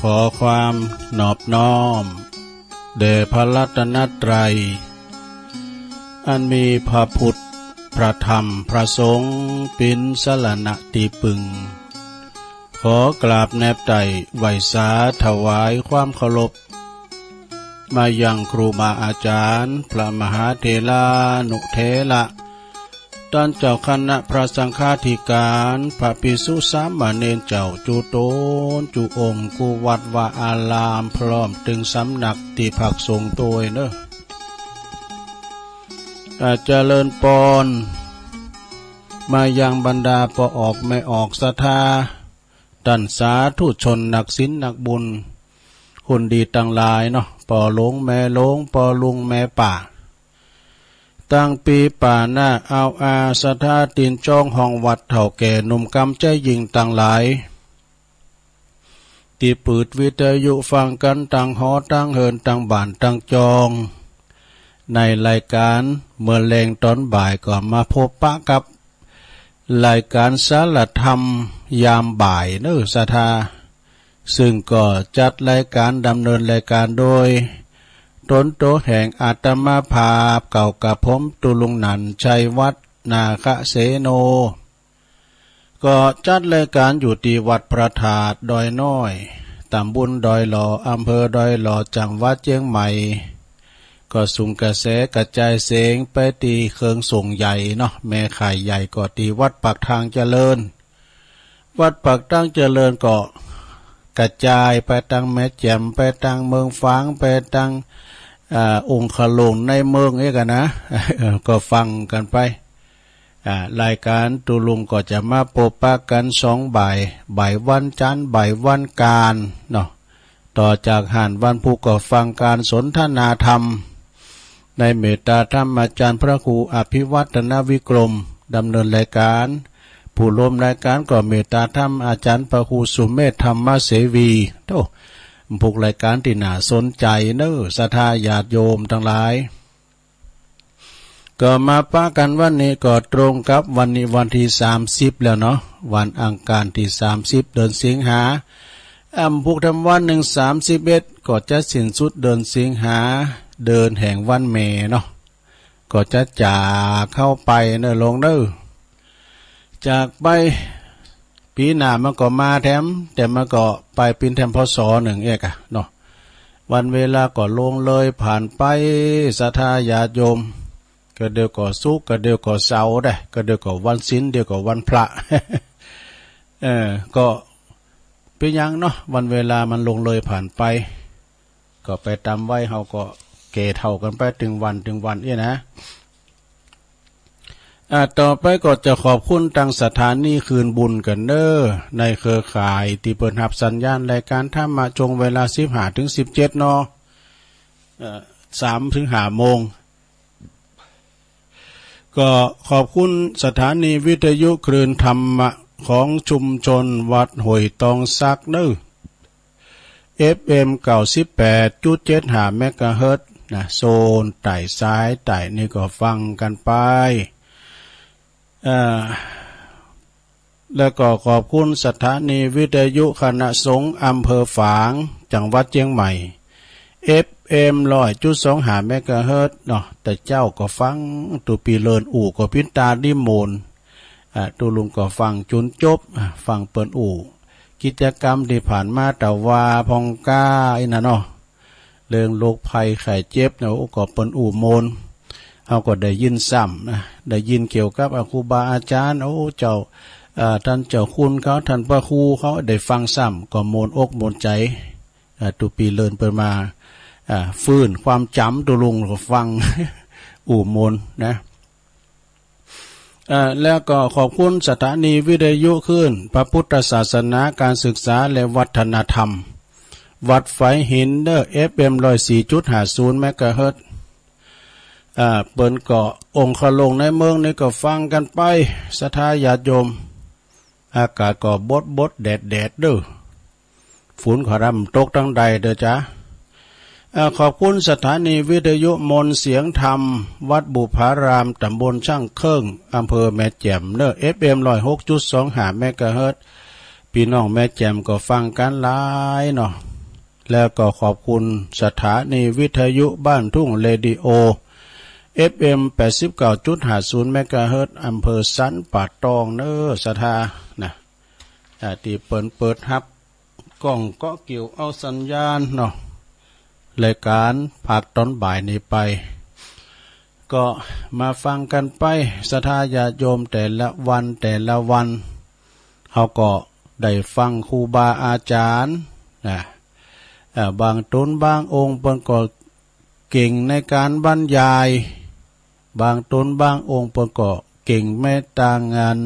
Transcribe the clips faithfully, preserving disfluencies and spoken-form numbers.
ขอความนอบน้อมแด่พระรัตนตรัย อันมีพระพุทธ พระธรรม พระสงฆ์ เป๋นสรณะตี้ปึง ขอกราบแนบไต้ไหว้สาถวายความเคารพ มายังครูบาอาจารย์ พระมหาเถรานุเถระ ต้านเจ้าคณะพระสังฆาธิการ พระภิกษุสามเณรเจ้าจุ๊ต๋นจุ๊องค์ กู้วัดวาอาราม พร้อมเถิงสำนักตี้พักสงฆ์ตวยเน่อ อ่า เจริญปอน มายังบรรดาป้อออกแม่ออกศรัทธา ต้านสาธุชนนักศีลนักบุญ คนดีตังหลายเนาะ ป้อหลวงแม่หลวง ป้อลุงแม่ป้า ตังปี๋ป๋าหน้า อาวอาศรัทธาตี๋นจ๊องห้องวัด เฒ่าแก่หนุ่มกำใจ๊ยิ่งตังหลาย ตี้เปิดวิทยุฟังกั๋นตังหอตังเหิน ตังบ้านตังจอง ในรายก๋านเมื่อแลงต๋อนบ่ายก็มาพบปะกับรายก๋านสารธรรมยามบ่ายเน่อศรัทธา ซึ่งก็จัดรายก๋านดำเนินรายก๋านโดย ต๋นตั๋วแห่งอาตมาภาพ เก่ากับผมตุ๊ลุงหนั่น ชัยวัฒน์ นาคเสโน ก็จัดรายก๋านอยู่ตี้วัดพระธาตุดอยน้อย ต๋ำบลดอยหล่อ อำเภอดอยหล่อ จังหวัดเจียงใหม่ ก็ส่งกระแสกระจายเสียงไปตี้เครื่องส่งใหญ่เนาะ แม่ข่ายใหญ่ก็ตี้วัดปากทางเจริญ วัดปากทางเจริญก็กระจายไปตังแม่แจ่ม ไปตังเมืองฝาง ไปตัง อ่า องคโลงในเมืองเอกอะนะ เออ ก็ฟังกั๋นไป อ่า รายก๋านตุ๊ลุงก็จะมาปบปะกั๋นสองบ่าย บ่ายวันจันทร์ บ่ายวันอังคารเนาะ ต่อจากหั้นวันพุธก็ฟังก๋านสนทนาธรรม ในเมตตาธรรม อาจ๋ารย์พระครูอภิวัฒนวิกรม ดำเนินรายก๋าน ผู้ร่วมรายก๋านก็เมตตาธรรม อาจ๋ารย์พระครูสุเมธธรรมเสวี โธ่ พวกรายก๋านตี้น่าสนใจ๋เน่อ ศรัทธาญาติโยมตังหลาย ก็มาปะกั๋นวันนี้ก็ตรงกับวันนี้วันตี้สามสิบแล้วเนาะ วันอังคารตี้สามสิบเดือนสิงหา อำพุกธรรมวันนึ่งสามสิบเอ็ด ก็จะสิ้นสุดเดือนสิงหา เดือนแห่งวันแม่เนาะ ก็จะจากเฮาไปเน่อหลวงเน่อ จากไป ปี๋หน้ามันก็มาแถม แต่มันก็ไปเป๋นแถม พ.ศ. นึ่งเอกอะเนาะ วันเวลาก็ล่วงเลยผ่านไป ศรัทธาญาติโยม ก็เดี๋ยวก็ศุกร์ ก็เดี๋ยวก็เสาร์ได้ ก็เดี๋ยวก็วันศีล เดี๋ยวก็วันพระ เออ ก็เป๋นหยังเนาะ วันเวลามันล่วงเลยผ่านไป ก็ไปต๋ามวัยเฮาก็แก่เฒ่ากั๋นไป ตึงวันตึงวันอี้นะ อ่า ต่อไปก็จะขอบคุณตังสถานีคืนบุญกั๋นเน่อ ในเครือข่ายตี้เปิ้นฮับสัญญาณรายก๋านธรรมะช่วงเวลาสิบห้าเถิงสิบเจ็ดเนาะ เอ่อ สามเถิงห้าโมง ก็ขอบคุณสถานีวิทยุคลื่นธรรมะของชุมชนวัดห้วยตองสักเน่อ เอฟเอ็ม เก้าสิบแปดจุดเจ็ดห้าเมกะเฮิรตซ์นะ โซนใต้สายใต้นี่ก็ฟังกั๋นไป เอ่อ แล้วก็ขอบคุณสถานีวิทยุคณะสงฆ์อำเภอฝาง จังหวัดเจียงใหม่ เอฟเอ็ม ร้อยจุดสองห้าเมกะเฮิรตซ์เนาะ แต่เจ๊าก็ฟัง ตุ๊ปีเลินอู้ก็ปิ้นต๋าดิมโมน อ่า ตุ๊ลุงก็ฟังจ๋นจบ อ่า ฟังเปิ้นอู้ กิจกรรมตี้ผ่านมาตะวาพ่องก้าอี้นะเนาะ เรื่องโรคภัยไข้เจ็บเนี่ย โอ้ ก็เปิ้นอู้โมน เฮาก็ได้ยินซ้ำนะ ได้ยินเกี่ยวกับ อ่า ครูบาอาจ๋ารย์ โอ้ เจ้า อ่า ต้านเจ้าคุณเขา ต้านพระครูเขา ได้ฟังซ้ำก็โมนอกโมนใจ๋ อ่า ตุ๊ปีเลินเปิ้นมา อ่า ฟื้นความจ๋ำตุ๊ลุงก็ฟัง อู้โมนนะ เอ่อ แล้วก็ขอบคุณสถานีวิทยุคลื่นพระพุทธศาสนา การศึกษาและวัฒนธรรม วัดฝายหินเน่อ เอฟเอ็ม ร้อยสี่จุดห้าศูนย์เมกะเฮิรตซ์ เอ่อ เปิ้นก็องคโลงในเมืองนี่ก็ฟังกั๋นไป ศรัทธาญาติโยม อากาศก็บดๆ แดดๆ เน่อ ฝนก็ร่ำตกตังใดเน่อจ๊ะ เอ่อ ขอบคุณสถานีวิทยุมนต์เสียงธรรม วัดบุพาราม ต๋ำบลช่างเครื่อง อำเภอแม่แจ่มเน่อ เอฟเอ็ม ร้อยหกจุดสองห้าเมกะเฮิรตซ์ ปี้น้องแม่แจ่มก็ฟังกั๋นหลายเนาะ แล้วก็ขอบคุณสถานีวิทยุบ้านทุ่งเรดิโอ เอฟเอ็ม แปดสิบเก้าจุดห้าศูนย์ เมกะเฮิรตซ์ อำเภอสันป่าตองเน้อ ศรัทธานะ อ่า ตี้เปิ้นเปิดฮับก้องเกาะกิ่วเอาสัญญาณเนาะ รายก๋านภาคต๋อนบ่ายนี้ไป ก็มาฟังกั๋นไป ศรัทธาญาติโยม แต่ละวันแต่ละวัน เฮาก็ได้ฟังครูบาอาจ๋ารย์นะ เอ่อ บางต๋นบางองค์เปิ้นก็เก่งในก๋านบรรยาย บางต๋นบางองค์เปิ้นก็เก่งแม้ตางาน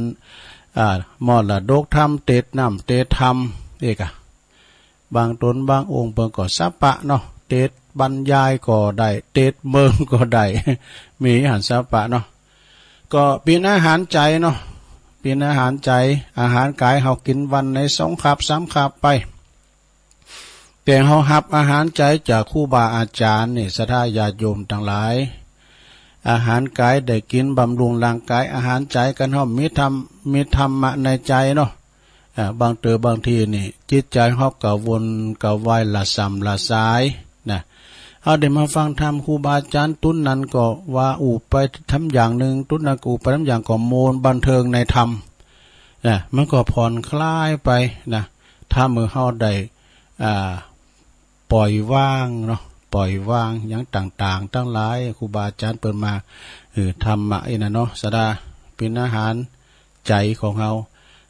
อ่า มรดกธรรม เตสน์น้ำเตสน์ธรรม เอกอะ บางต๋นบางองค์เปิ้นก็สะปะเนาะ เตสน์บรรยายก็ได้ เตสน์เมิงก็ได้ มีหั้นสะปะเนาะ ก็เป๋นอาหารใจ๋เนาะ เป๋นอาหารใจ๋ อาหารก๋ายเฮากิ๋นวันไหนสองคาบสามคาบไป แต่เฮาฮับอาหารใจ๋จากครูบาอาจ๋ารย์นี่ ศรัทธาญาติโยมตังหลาย อาหารก๋ายได้กิ๋นบำรุงร่างก๋าย อาหารใจ๋กั๋นเฮามีธรรม มีธรรมะในใจ๋เนาะ อ่า บางเตื้อบางทีนี่ จิตใจ๋เฮากระวนกระวายละส่ำละสายนะ เฮาได้มาฟังธรรมครูบาอาจ๋ารย์ ตุ๊นนั้นก็ว่าอู้ไปทำอย่างนึ่ง ตุ๊นนั้นก็อู้ไปทำอย่าง ก็โมนบันเทิงในธรรมนะ มันก็ผ่อนคลายไปนะ ทำหื้อเฮาได้ อ่า ปล่อยวางเนาะ ปล่อยวางหยังต่างๆ ตังหลาย ครูบาอาจ๋ารย์เปิ้นมา เออ ธรรมะอี้นะเนาะ ศรัทธา เป๋นอาหารใจ๋ของเฮา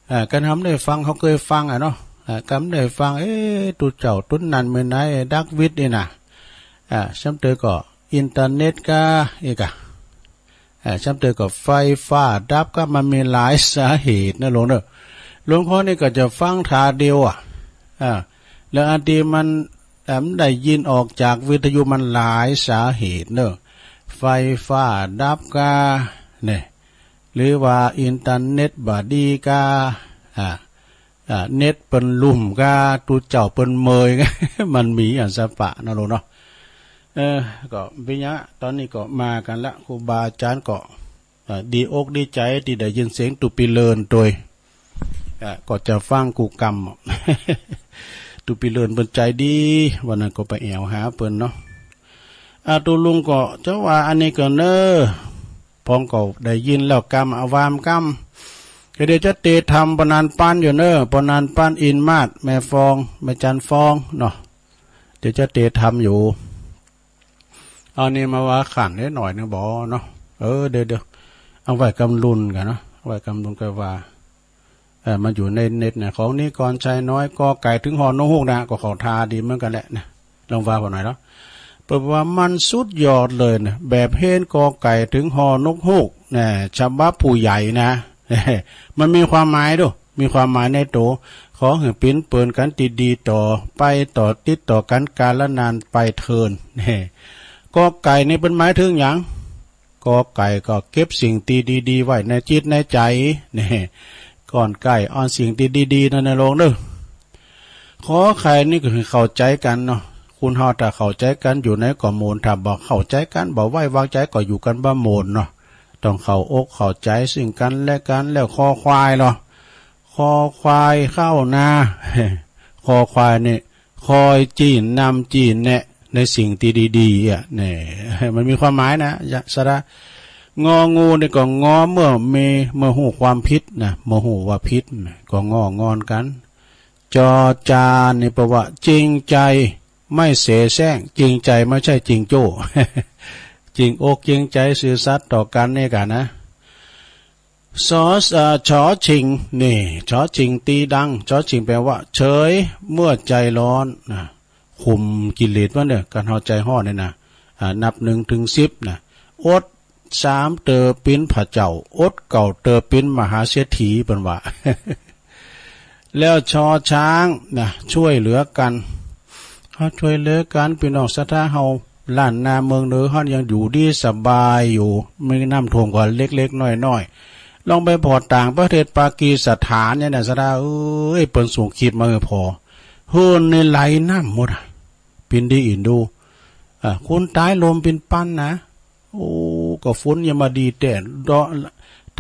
เอ่อ กั๋นเฮาบ่ได้ฟัง เฮาเกยฟังอะเนาะ เอ่อ กั๋นบ่ได้ฟัง เอ๊ะ ตุ๊เจ้าตุ๊นนั้นเมื่อไหน ดักวิทย์นี่นะ อ่า ซ้ำเตื้อก็อินเทอร์เน็ตก้า เอกอะ อ่า ซ้ำเตื้อก็ไฟฟ้าดับก้า มันมีหลายสาเหตุนะหลวงเนาะ หลวงพ่อนี่ก็จะฟังถาเดียวอะ อ่า แล้วอันตี้มัน อ่า มันได้ยินออกจากวิทยุมันหลายสาเหตุเนาะ ไฟฟ้าดับก้าเนี่ย หรือว่าอินเทอร์เน็ตบ่ดีก้า อ่า อ่า เน็ตเปิ้นลุ่มก้า ตุ๊เจ้าเปิ้นเมย มันมีอันสะปะเนาะหลวงเนาะ เออ ก็บ่เป๋นหยัง ต๋อนนี้ก็มากั๋นละ ครูบาอาจ๋ารย์ก็ อ่า ดีอกดีใจ๋ตี้ได้ยินเสียงตุ๊ปิเลินตวย อ่า ก็จะฟังกู้กำ ตุ๊ปิเลินเปิ้นใจ๋ดี วันนั้นก็ไปแอ่วหาเปิ้นเนาะ อ่า ตุ๊ลุงก็จะว่าอันนี้ก่อนเน้อ พ่องก็ได้ยินแล้วกำ เอาวามกำ ก็เดี๋ยวจะเตสน์ธรรมป้อหนานปันอยู่เน้อ ป้อหนานปัน อินมาศ แม่ฟอง แม่จันฟองเนาะ เดี๋ยวจะเตสน์ธรรมอยู่ เอานี่มาว่าขันได้หน่อยนึ่งบ่เนาะ เออ เดี๋ยวๆ เอาไว้กำลุนกั๋นเนาะ ไว้กำลุนก็ว่า เอ่อ มันอยู่ในเน็ตนะ ของนิกรชัยน้อย กอไก่เถิงฮอนกฮูกนะ ก็เข้าท่าดีเหมือนกั๋นแหละนะ ลองว่าผ่อหน่อยเนาะ เปิ้นว่ามันสุดยอดเลยนะ แบบเฮนกอไก่เถิงฮอนกฮูกนะ ฉบับผู้ใหญ่นะ มันมีความหมายดู มีความหมายในตั๋ว ขอหื้อเป๋นเปิลกั๋นตี้ดีต่อไป ต่อติดต่อกั๋นกาลนานไปเทิน นี่ กอไก่นี่เปิ้นหมายเถิงหยัง กอไก่ก็เก็บสิ่งตี้ดีๆ ไว้ในจิตในใจ๋ นี่ ก่อนใก้อ่อนสิ่งตี้ดีๆ นั่นนะหลวงเน้อ ขอไข่นี่ก็หื้อเข้าใจ๋กั๋นเนาะ คนเฮาถ้าเข้าใจ๋กั๋นอยู่ไหนก็โมน ถ้าบ่เข้าใจ๋กั๋น บ่ไว้วางใจ๋ก็อยู่กั๋นบ่โมนเนาะ ต้องเข้าอกเข้าใจ๋ซึ่งกั๋นและกั๋น แล้วคอควายเนาะ คอควายเข้านา คอควายนี่ คอยจี้นำจี้แนะในสิ่งตี้ดีๆ อ่ะ นี่ มันมีความหมายนะ ยะ ศรัทธา งองูนี่ก็งอเมื่อมี เมื่อฮู้ความผิดนะ เมื่อฮู้ว่าผิดนะ ก็งองอนกั๋น จอจานนี่แปลว่าจริงใจ๋ ไม่เสแสร้ง จริงใจ๋ ไม่ใช่จริงโจ้ จริงอกจริงใจ๋ ซื่อสัตย์ต่อกั๋นนี่ก่ะนะ สอ เอ่อ ชอชิง นี่ ชอชิงตีดัง ชอชิงแปลว่าเฉยเมื่อใจร้อนนะ คุมกิเลสไว้เน้อ กั๋นเฮาใจ๋ฮ้อนนี่นะ อ่า นับหนึ่งเถิงสิบนะ อดสามเตื้อเป๋นพระเจ้า อดเก้าเตื้อเป๋นมหาเศรษฐี เปิ้นว่า แล้วชอช้างนะ ช่วยเหลือกั๋น เฮาช่วยเหลือกั๋น ปี้น้องศรัทธาเฮา ล้านนาเมืองเหนือเฮายังอยู่ดีสบายอยู่ มีน้ำท่วมก็เล็กๆ น้อยๆ ลองไปผ่อต่างประเทศ ปากีสถานเนี่ยนะศรัทธาเอ้ย เปิ้นส่งคลิปมาหื้อผ่อ เฮือนนี่ไหลน้ำหมดอะ เป๋นตี้อินดู อ่า คนต๋ายลมเป๋นปันนะ โอ้ ก็ฝนยังบ่ดีแต๊ ดอ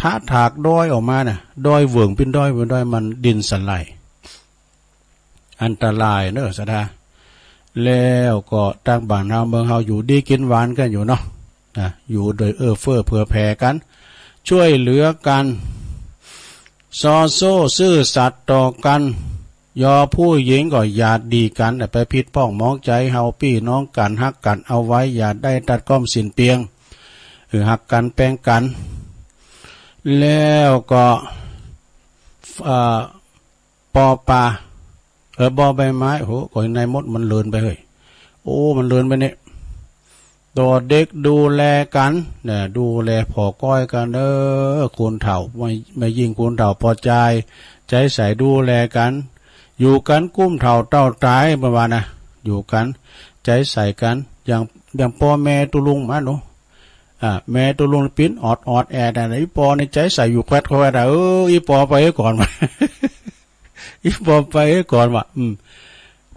ทะถากดอยออกมาน่ะ ดอยเหวิ่งเป๋นดอย เป๋นดอย มันดินสไลด์ อันตรายเน่อศรัทธา แล้วก็ตางบ้านเฮาเมืองเฮาอยู่ดีกิ๋นหวานกั๋นอยู่เนาะ นะ อยู่โดยเอื้อเฟื้อเผื่อแผ่กั๋น ช่วยเหลือกั๋น ซอโซ่ซื่อสัตย์ต่อกั๋น ยอผู้หญิงก็อย่าดี๋กั๋น ไปผิดพ่องหมองใจ๋เฮาปี้น้องกั๋น ฮักกั๋นเอาไว้ อย่าได้ตัดก้อมสิ้นเปลือง เออ ฮักกั๋นแปงกั๋น แล้วก็ เอ่อ ปอปา เออ บอใบไม้ โห ก็ในมดมันเลินไปเฮ้ย โอ้ มันเลินไปเนี่ย ต่อเด็กดูแลกั๋น เนี่ย ดูแลผ่อก้อยกั๋นเน่อ คนเฒ่า แม่ แม่ญิงคนเฒ่าปอจาย ใจ๊ใส่ดูแลกั๋น อยู่กั๋นกุ้มเฒ่าเต้าต๋าย เปิ้นว่านะ อยู่กั๋น ใจ๊ใส่กั๋น อย่าง อย่างปอแม่ตุ๊ลุงมาเนาะ อ่า แม่ตุ๊ลุงปิ๊นออดออดแอดอะ อี่ปอนี่ใจ๊ใส่อยู่แคว็ดแคว็ดอะ เออ อี่ปอไปก่อนว่ะ อี่ปอไปก่อนว่ะ อืม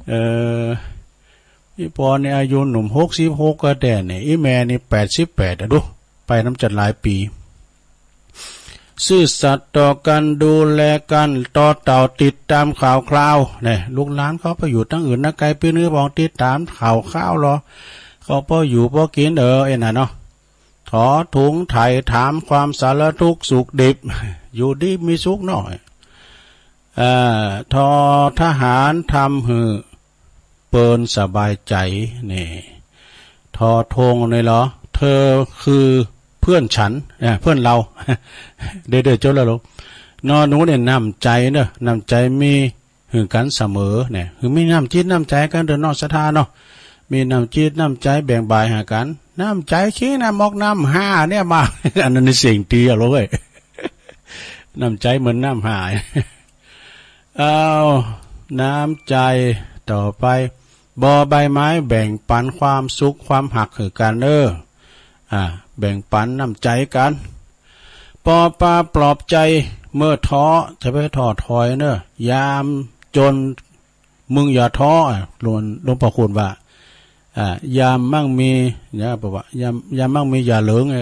เออ อี่ปอนี่อายุหนุ่มหกสิบหกก็แต๊เนี่ย อี่แม่นี่แปดสิบแปดอะ ดู ไปนำจัดหลายปี๋ ซื่อสัตย์ต่อกั๋น ดูแลกั๋น ต่อเต้าติดต๋ามข่าวคราว เนี่ย ลูกหลานเขาไปอยู่ตางอื่นนะ ไก๋ปี้เฮาปองติดต๋ามข่าวคราวลอ เขาปออยู่ปอกิ๋น เออ ไอ้นั่นเนาะ ถอถุงไถ่ถามความสารทุกข์สุขดิบ อยู่ดีมีสุขหน้อย เอ่อ ทอทหารทำหื้อเปิ้นสบายใจ๋ นี่ ทอธงนี่เหรอ เธอคือเพื่อนฉัน เนี่ย เพื่อนเรา เดี๋ยว เดี๋ยวจบแล้วลูก นอหนูเนี่ยน้ำใจ๋เน่อ น้ำใจ๋มี หื้อกั๋นเสมอเนี่ย หื้อมีน้ำจิตน้ำใจ๋กั๋นเน่อเนาะศรัทธาเนาะ มีน้ำจิตน้ำใจ๋แบ่งบ่ายหากั๋น น้ำใจ๋คิงน้ำมอกน้ำหาเนี่ยมา อันนั้นนี่เสียงตีอะลูกเอ้ย น้ำใจ๋เหมือนน้ำหา เอา น้ำใจ๋ต่อไป บอใบไม้ แบ่งปั๋นความสุขความฮักหื้อกั๋นเน่อ อ่า แบ่งปั๋นน้ำใจ๋กั๋น ปอปาปลอบใจ๋เมื่อท้อ จะไปท้อถอยเน่อ ยามจนมึงอย่าท้อ อ่ะ หลวง หลวงพ่อคูณว่า อ่า ยามมั่งมี เนี่ย บอกว่า ยาม ยามมั่งมีอย่าเหลิงไง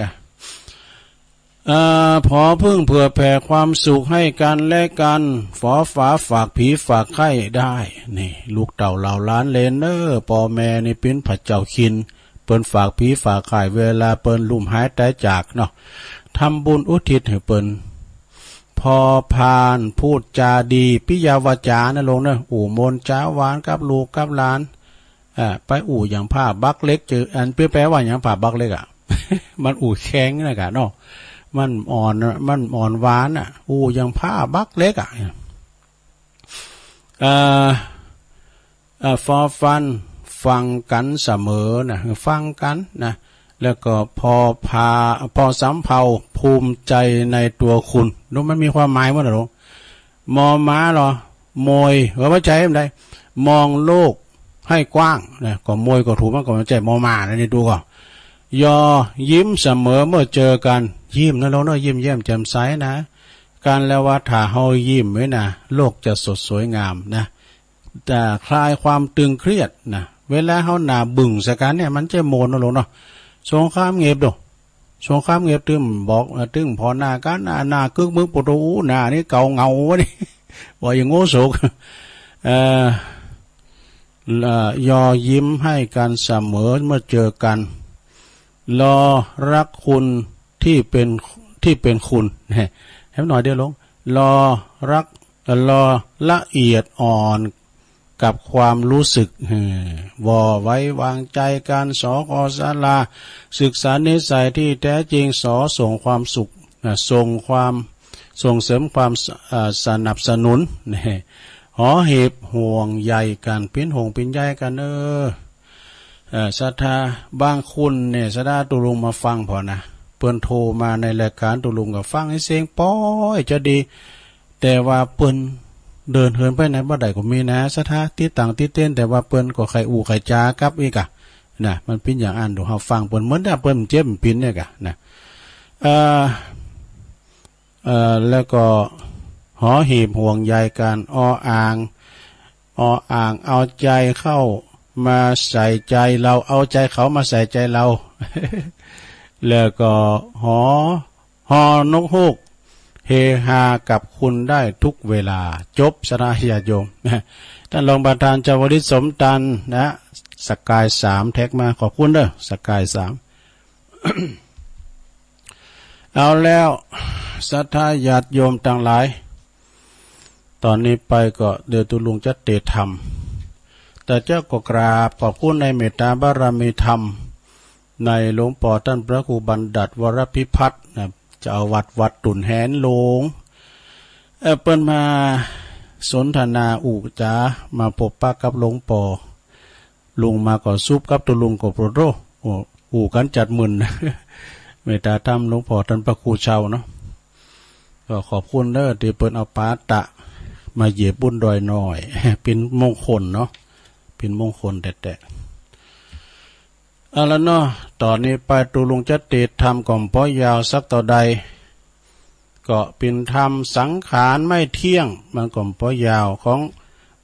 อ่า ผอพึ่งเผื่อแผ่ความสุขให้กั๋นและกั๋น ฝอฝาฝากผีฝากไข้ได้ นี่ ลูกเต้าเหล่าหลานเหลนเน่อ ปอแม่นี่ปิ๊นผะเจ้าคิน เปิ้นฝากผีฝากไข้เวลาเปิ้นลุ่มหายต๋ายจากเนาะ ทำบุญอุทิศหื้อเปิ้น ผ่อผ่าน พูดจาดี ปิยวาจานะลูกเน่อ อู้มนจาหวานกับลูกกับหลาน อ่า ไปอู้อย่างผ้าบักเหล็ก จื้อ อันเปิ้นแปลว่าหยัง ผ้าบักเหล็กอะ มันอู้แข็งนะก่ะเนาะ มันอ่อน มันอ่อนหวานอะ อู้อย่างผ้าบักเหล็กอะ เอ่อ เอ่อ ฟอฟัน ฟังกั๋นเสมอนะ ฟังกั๋นนะ แล้วก็ผ่อผา ผ่อสำเภา ภูมิใจ๋ในตั๋วคุณ ดูมันมีความหมายหมดนะลูก มอม้าเหรอ มวย เออ บ่ใจ้ บ่ใจ้ มองโลกให้กว้างนะ ก็มวยก็ถูก มันก็บ่ใจ้มอม้านะ นี่ดูก่อ ยอยิ้มเสมอเมื่อเจอกั๋น ยิ้มนะลูกเนาะ ยิ้มแย้มแจ่มใสนะ กั๋นแล้วว่าถ้าเฮายิ้มไว้นะ โลกจะสดสวยงามนะ จะคลายความตึงเครียดนะ เวลาเฮาหน้าบึ้งใส่กั๋นเนี่ย มันจะโมนนะลูกเนาะ สงครามเง็บดู สงครามเง็บตึงบอก เอ่อ ตึงผ่อหน้ากั๋น หน้า หน้ากึ๊กมึก ปะโถ หน้านี่เก่าเหงาวะนี่ ว่าอย่างโง่โศก เอ่อ เอ่อ ยอยิ้มให้กั๋นเสมอเมื่อเจอกั๋น ลอรักคุณที่เป็น ที่เป็นคุณ ให้มันหน่อยเดียวลูก ลอรัก ลอละเอียดอ่อน กับความรู้สึก เออ วอไว้วางใจ๋กั๋น สอ กอ สารา ศึกษานิสัยที่แท้จริง สอ ส่งความสุข นะ ส่งความ ส่งเสริมความส- เอ่อ สนับสนุน นี่ หอ หีบห่วงใยกั๋น ปิ๊นห่วงปิ๊นใยกั๋น เออ เอ่อ ศรัทธา บางคนเนี่ย ศรัทธาตุ๊ลุงมาฟังผ่อนะ เปิ้นโทรมาในรายก๋านตุ๊ลุงก็ฟังให้เสียงป้อยจะดี แต่ว่าเปิ้นเดินเหินไปไหนบ่ได้ก็มีนะ ศรัทธา ติดตั้งติดเต้น แต่ว่าเปิ้นก็ใค่อู้ใค่จากับอีกอะ นะ มันปิ๊นอย่างอั้น ดูเฮาฟังเปิ้นเหมือนว่าเปิ้นเจ็บเปิ้นปิ๊นเนี่ยกะ นะ เอ่อ เอ่อ แล้วก็ หอ หีบห่วงใยกั๋น อออ่าง อออ่าง เอาใจ๋เข้ามาใส่ใจ๋เรา เอาใจ๋เขามาใส่ใจ๋เรา แล้วก็ หอ ฮอ นกฮูก เฮฮากับคุณได้ทุกเวลา จบ ศรัทธาญาติโยม ต้านรองประธาน ชวลิต สมตัน นะ สกายสาม แท็กมา ขอบคุณเด้อ สกายสาม เอาแล้ว ศรัทธาญาติโยมตังหลาย ต๋อนนี้ไปก็เดี๋ยวตุ๊ลุงจะเตธรรม แต่เจ้าก็กราบขอบคุณในเมตตาบารมีธรรม ในหลวงป้อต้านพระครูบัณฑิต วรพิพัฒน์ นะ เจ้าอาวาสวัดตุ่นแหนหลวง เอ่อ เปิ้นมาสนทนาอู้จ๋า มาปบปะกับหลวงป้อ ลุงมาก็สุบกับตุ๊ลุงก็โปรดโอ้ โอ้ อู้กั๋นจัดมึน เมตตาธรรมหลวงป้อต้านพระครูเชาเนาะ ก็ขอบคุณเด้อ ตี้เปิ้นเอาปาตะมาเหยียบบุญดอยน้อย เป๋นมงคลเนาะ เป๋นมงคลแต๊ๆ เอาละเนาะ ต๋อนนี้ไปตุ๊ลุงจะเตธรรมก็บ่ยาวสักเต้าใด ก็เป๋นธรรมสังขารไม่เที่ยง มันก็บ่ยาว ของ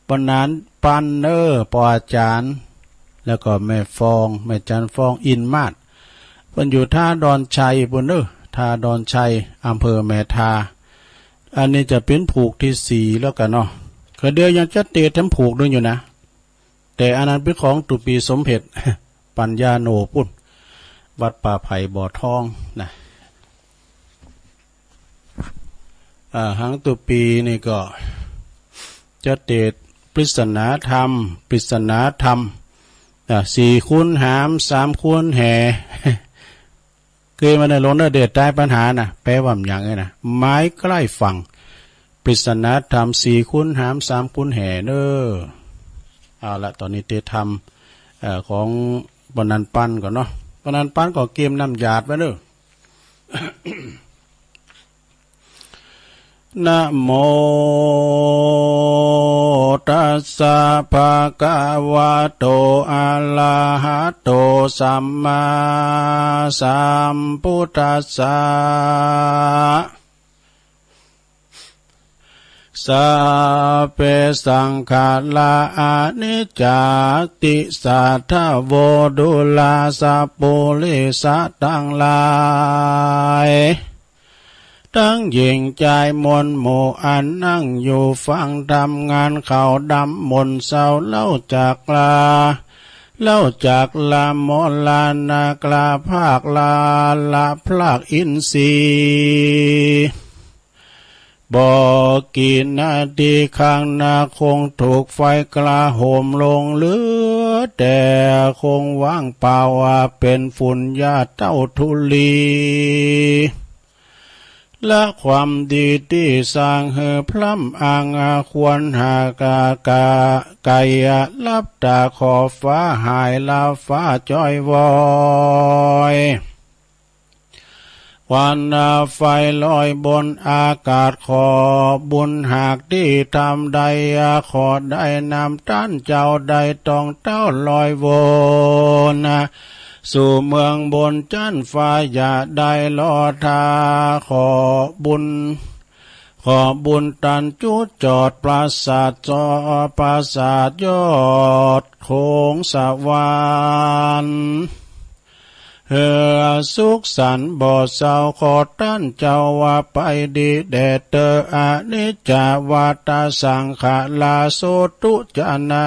บรรณาปันเนอร์ ป้ออาจ๋ารย์ แล้วก็แม่ฟอง แม่จันฟอง อินมาศ เปิ้นอยู่ท่าดอนชัยปู้นเนอ ท่าดอนชัย อำเภอแม่ทา อันนี้จะเป๋นผูกตี้สี่แล้วกั๋นเนาะ ก็เดี๋ยวยังจะเตธรรมผูกหนึ่งอยู่นะ แต่อันนั้นเป๋นของตุ๊ปี๋สมเด็จ ปัญญาโนปุ้น วัดป่าไผ่บ่อทองนะ อ่า หังตุ๊ปี๋นี่ก็จะเตธรรมปริศนาธรรม ปริศนาธรรม อ่า สี่คูณหาม สามคูณแห เกยมาในหลวงเนอ เดี๋ยวต๋ายปัญหานะ แปลว่าหยังไงนะ ไม้ใกล้ฝั่ง ปริศนาธรรม สี่คูณหาม สามคูณแหเนอ เอาละ ต๋อนนี้เตธรรม เอ่อ ของบรรณาปันก่อนเนาะ บรรณาปันก็เกียมน้ำหยาดไว้เนอ นะโมตัสสะ ภะคะวะโต อะระหะโต สัมมาสัมพุทธัสสะ สัพเพ สังขารา อนิจจาติ สัทธา โว ดูรา สัปปุริสะตังหลาย ตังญิงจายมวลหมู่ อันนั่งอยู่ฟังธรรม งานเข้าดำมนต์เศร้า เล่าจักลา เล่าจักลา มรณะกล้าพราก ลาละพรากอินทรีย์ บ่กี่นาทีข้างหน้า คงถูกไฟกล้าโหมลงเหลือ แต่คงว่างเปล่า ว่าเป๋นฝุ่นหญ้าเต้าธุลี ละความดีตี้สร้างหื้อพร่ำ อันควรหากา กา ไกลลับต๋า ขอบฟ้าหาย ละฟ้าจ้อยวอย ควันไฟลอยบนอากาศ ขอบุญหากตี้ทำได้ ขอได้นำต้านเจ้า ได้ต้องเต้าลอยวน สู่เมืองบนจั๊นฟ้า อย่าได้ล่อท้า ขอบุญ ขอบุญตันจุจอด ปราสาทจอ ปราสาทยอดโขงสวรรค์ หื้อสุขสันต์บ่เศร้า ขอต้านเจ้าว่าไปดีแด่เต๊อะ อนิจจาวัตตาสังขารา โสตุจานา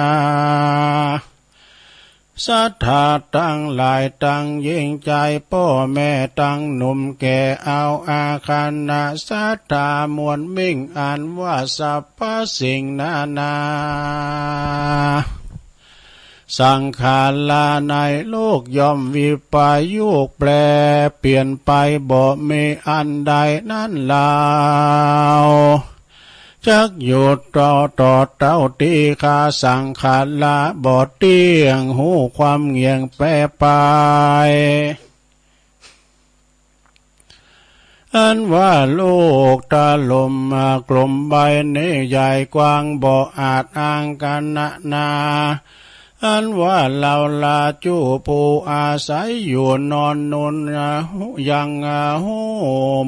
ศรัทธาตังหลาย ตังญิงจายป้อแม่ ตังหนุ่มแก่ เอาอาคณะศรัทธามวลมิ่ง อันว่าสรรพสิ่งนานา สังขาราในโลกย่อมวิปยุคแปรเปลี่ยนไป บ่มีอันใดนั้นลาว จักอยู่ต่อ ต่อเต้าตี้คา สังขาราบ่เตี้ยง ฮู้ความเหงี่ยงแปรไป อันว่าโลกถล่มกลมใบนี้ ใหญ่กว้างบ่อาจอ้างกั๋นนานา อันว่าเฮาลาจุผู้อาศัยอยู่นอนนุน ยังฮู้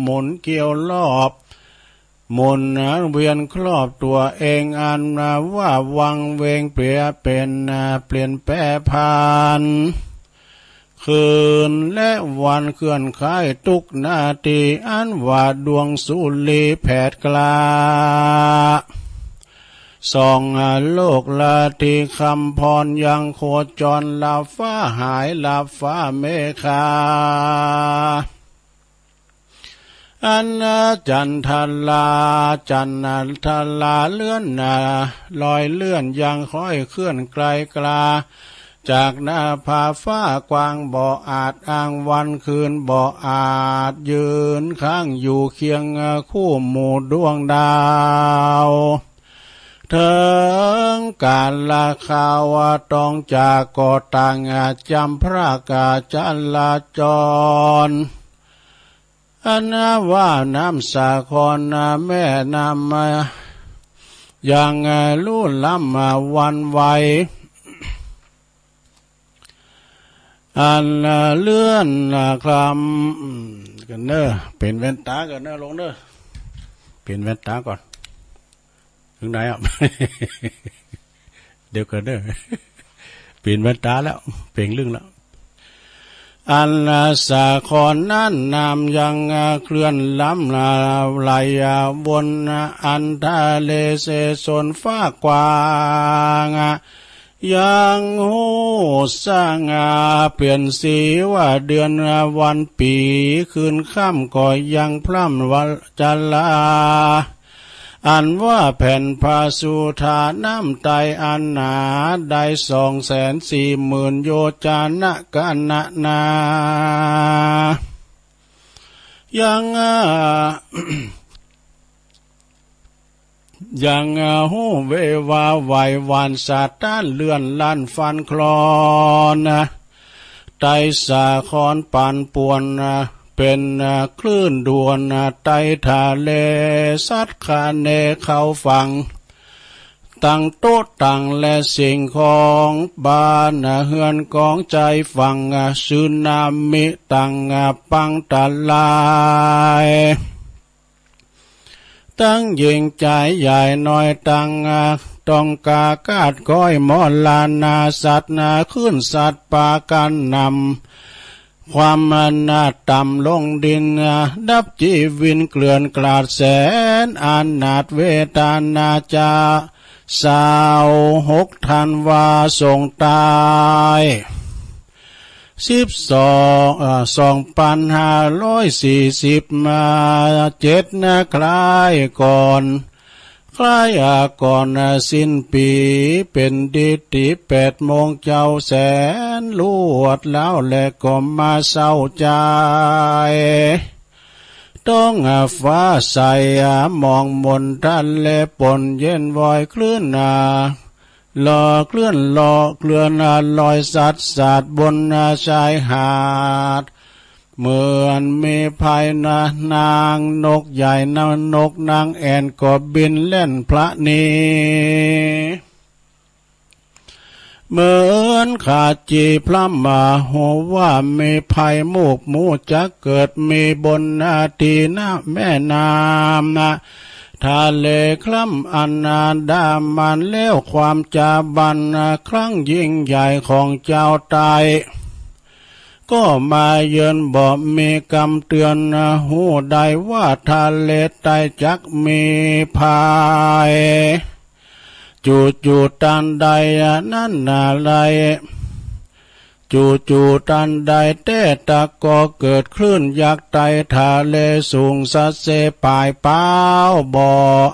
หมุนเกี่ยวรอบ หมุนเวียนครอบตั๋วเอง อันว่าวังเวงเปลี่ยนเป๋น เปลี่ยนแปรผัน คืนและวันเคลื่อนคล้ายตุ๊กนาที อันว่าดวงสุริแผดกล้า ส่องโลกราตรีคำพรยังโคจร ลับฟ้าหายลับฟ้าเมฆา อันจันทรา จันทราเลื่อน ลอยเลื่อนยังค่อยเคลื่อนไกลกล้า จากหน้าผาฟ้ากว้างบ่อาจอ้างวันคืน บ่อาจยืนข้างอยู่เคียงคู่หมู่ดวงดาว เถิงกาลคราวต้องจากก็ต่างจำพรากจราจร อันว่าน้ำสาครแม่น้ำยังลุ่นล้ำหวั่นไหว อันเลื่อนคลำ อืม ก่อนเน่อ เป๋นแว่นต๋าก่อนเน่อ ลงเน่อ เป๋นแว่นต๋าก่อน เถิงไหนอะ เดี๋ยวก่อนเน่อ เป๋นแว่นต๋าแล้ว เป๋นลึ่งแล้ว อันสาครนั้นน้ำยังเคลื่อนล้ำไหลวน อันทะเลเสสนฟ้ากว้าง ยังฮู้สง่าเปลี่ยนสีว่าเดือนวันปี๋ คืนค่ำก็ยังพร่ำวันจารา อันว่าแผ่นพระสุธาน้ำไตอันหนา ได้สองแสนสี่หมื่นโยจนะกะนะนา ยัง ยังฮู้เววาไหวหวั่นสะท้านเลื่อนลั่นฟันคลอน ไตสาครปั่นป่วน เป๋นคลื่นด่วน ไตทะเลซัดคะเนเข้าฝั่ง ตั้งโต๊ะตั้งและสิ่งของ บ้านเฮือนของชายฝั่ง สึนามิตั้งปังตะลาย ตึงยิ่งใจ๋ใหญ่น้อย ตึงต้องกาคาดคอยมรณาสัตว์ คลื่นซัดปากันหนำ ความนาต่ำลงดิน ดับจีวินเกลื่อนกลาดแสนอนาถ เวทนาจะสาวหกธันวาส่งต๋าย สิบสอง เอ่อ สองปันห้าร้อยสี่สิบเจ็ดนะ คล้ายก่อน คล้ายก่อนสิ้นปี๋ เป๋นดิติแปดโมงเจ๊าแสนรวดแล้ว และก็มาเศร้าใจ๋ ต้องฟ้าใสมองมนทะเลปนเย็นวอยคลื่น ลอเคลื่อนลอเคลื่อนลอยสัดสาดบนชายหาด เหมือนมีภัยนะ นางนกใหญ่นางนกนางแอ่นก็บินแล่นพละหนี เหมือนขาดจีพร่ำมา ฮู้ว่ามีภัยมูกหมู่จักเกิดมีบนนาทีนะ แม่น้ำนะ ทะเลคล้ำอันดามันแล้ว ความจาบันครั้งยิ่งใหญ่ของเจ้าไต ก็มาเยือนบ่มีกำเตือน ฮู้ได้ว่าทะเลไตจักมีภัย จู่ๆ ตันใดนั้นนาไร จู่ๆ ตันใดแต๊ตะก็เกิดคลื่นยักษ์ไตทะเลสูงสัดเสป่ายป๊าว บ่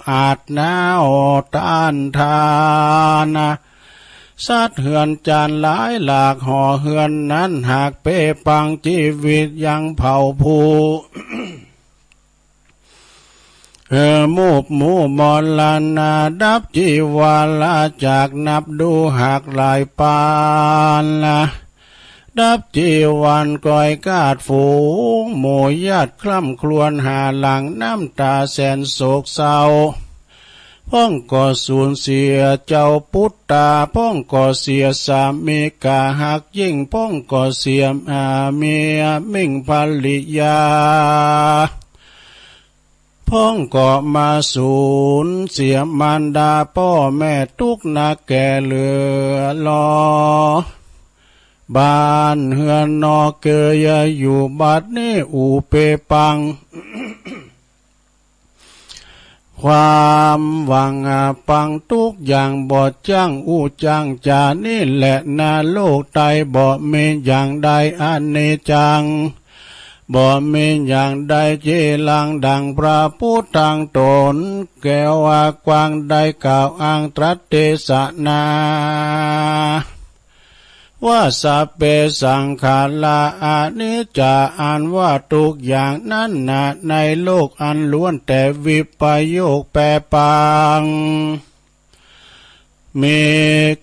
อาจน้าวต้านทาน สัตว์เฮือนจานหลายหลากห่อเฮือนนั้น หากเปปังจีวิตยังเผาผู้ เออ มูบหมู่มรณาดับจีวาลาจากนับดูหากหลายปานละ ดับจีวันก้อยกาดฝูงหมู่ญาติคร่ำครวญหาหลังน้ำต๋าแสนโศกเศร้า พ่องก็สูญเสียเจ้าปุตตา พ่องก็เสียสามีกาฮักยิ่ง พ่องก็เสีย อ่า เมียมิ่งภริยา พ่องก็มาสูญเสียมารดาป้อแม่ตุ๊กหนักแก่เหลือลอ บ้านเฮือนนอกเกยอยู่บัดนี้ อุปปัง ความหวังปังทุกอย่าง บ่จ้างอู้จ้างจ๋า นี้แหละนาโลกไต บ่มีอย่างใดอนิจจัง บ่มีอย่างใดจีรัง ดังพระพุทธังต๋นแก้วกว้างได้กล่าวอ้างตรัสเตสนา ว่าสัพเพสังขาราอนิจจา อันว่าทุกอย่างนั้นนา ในโลกอันล้วนแต่วิปโยคแปรปรวน มี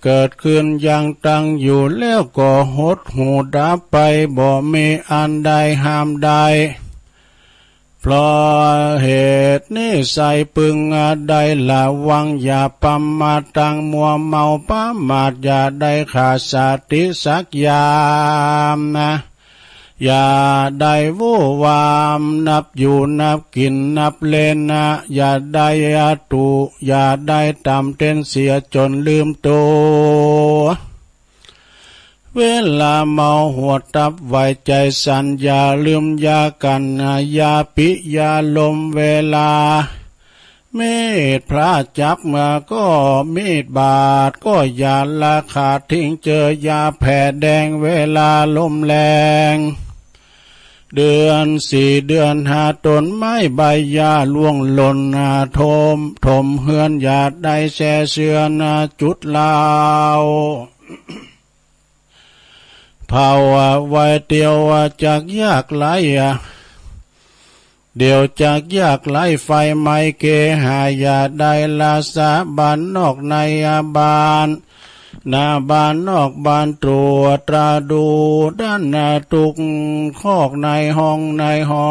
เกิดขึ้นยังตั้งอยู่ แล้วก็หดหู่ดับไป บ่มีอันใดห้ามได้ เพราะเหตุนี้ใส่พึงได้ระวัง อย่าประมาทตั้งมัวเมาประมาท อย่าได้ขาดสติสักยามนะ อย่าได้วู่วามนับอยู่นับกิ๋นนับเล่นนะ อย่าได้ตุ อย่าได้ต่ำเต้นเสียจ๋นลืมตั๋ว เวลาเมาหัวตับวายใจ๋สั่น อย่าลืมยากั๋นนะ อย่าปิยาลมเวลา มีดพระจับมาก็มีดบาดก็อย่าละขาดทิ้งเจอ อย่าแผ่แดงเวลาลมแรง เดือนสี่เดือนห้าต้นไม้ใบหญ้าร่วงหล่น อ่า ถม ถมเฮือน อย่าได้แช่เชื้อนะจุดลาว เผาไว้เตียวจักยากไร้ เดี๋ยวจักยากไร้ไฟไหม้เกหา อย่าได้ละสาบ้านนอกในบ้าน หน้าบ้านนอกบ้านตรวจตราดูด้านหน้าทุกคอกในห้องในหอ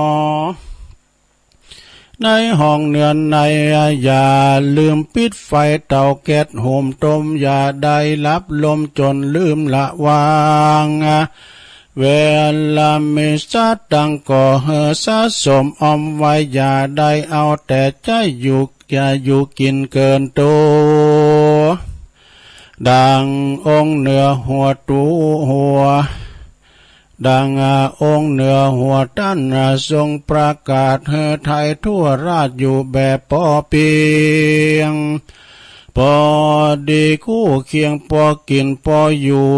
ในห้องเฮือนใน อย่าลืมปิดไฟเตาแก๊สหุงต้ม อย่าได้หลับลมจ๋นลืมระวัง เวลามีสตังค์ก็หื้อสะสมออมไว้ อย่าได้เอาแต่ใจ๊อยู่ อย่าอยู่กิ๋นเกินตั๋ว ดังองค์เหนือหัวตูหัว ดังองค์เหนือหัวต้านทรงประกาศหื้อไถ่ทั่วราชอยู่แบบพอเปียง พอดีคู่เคียง พอกิ๋นพออยู่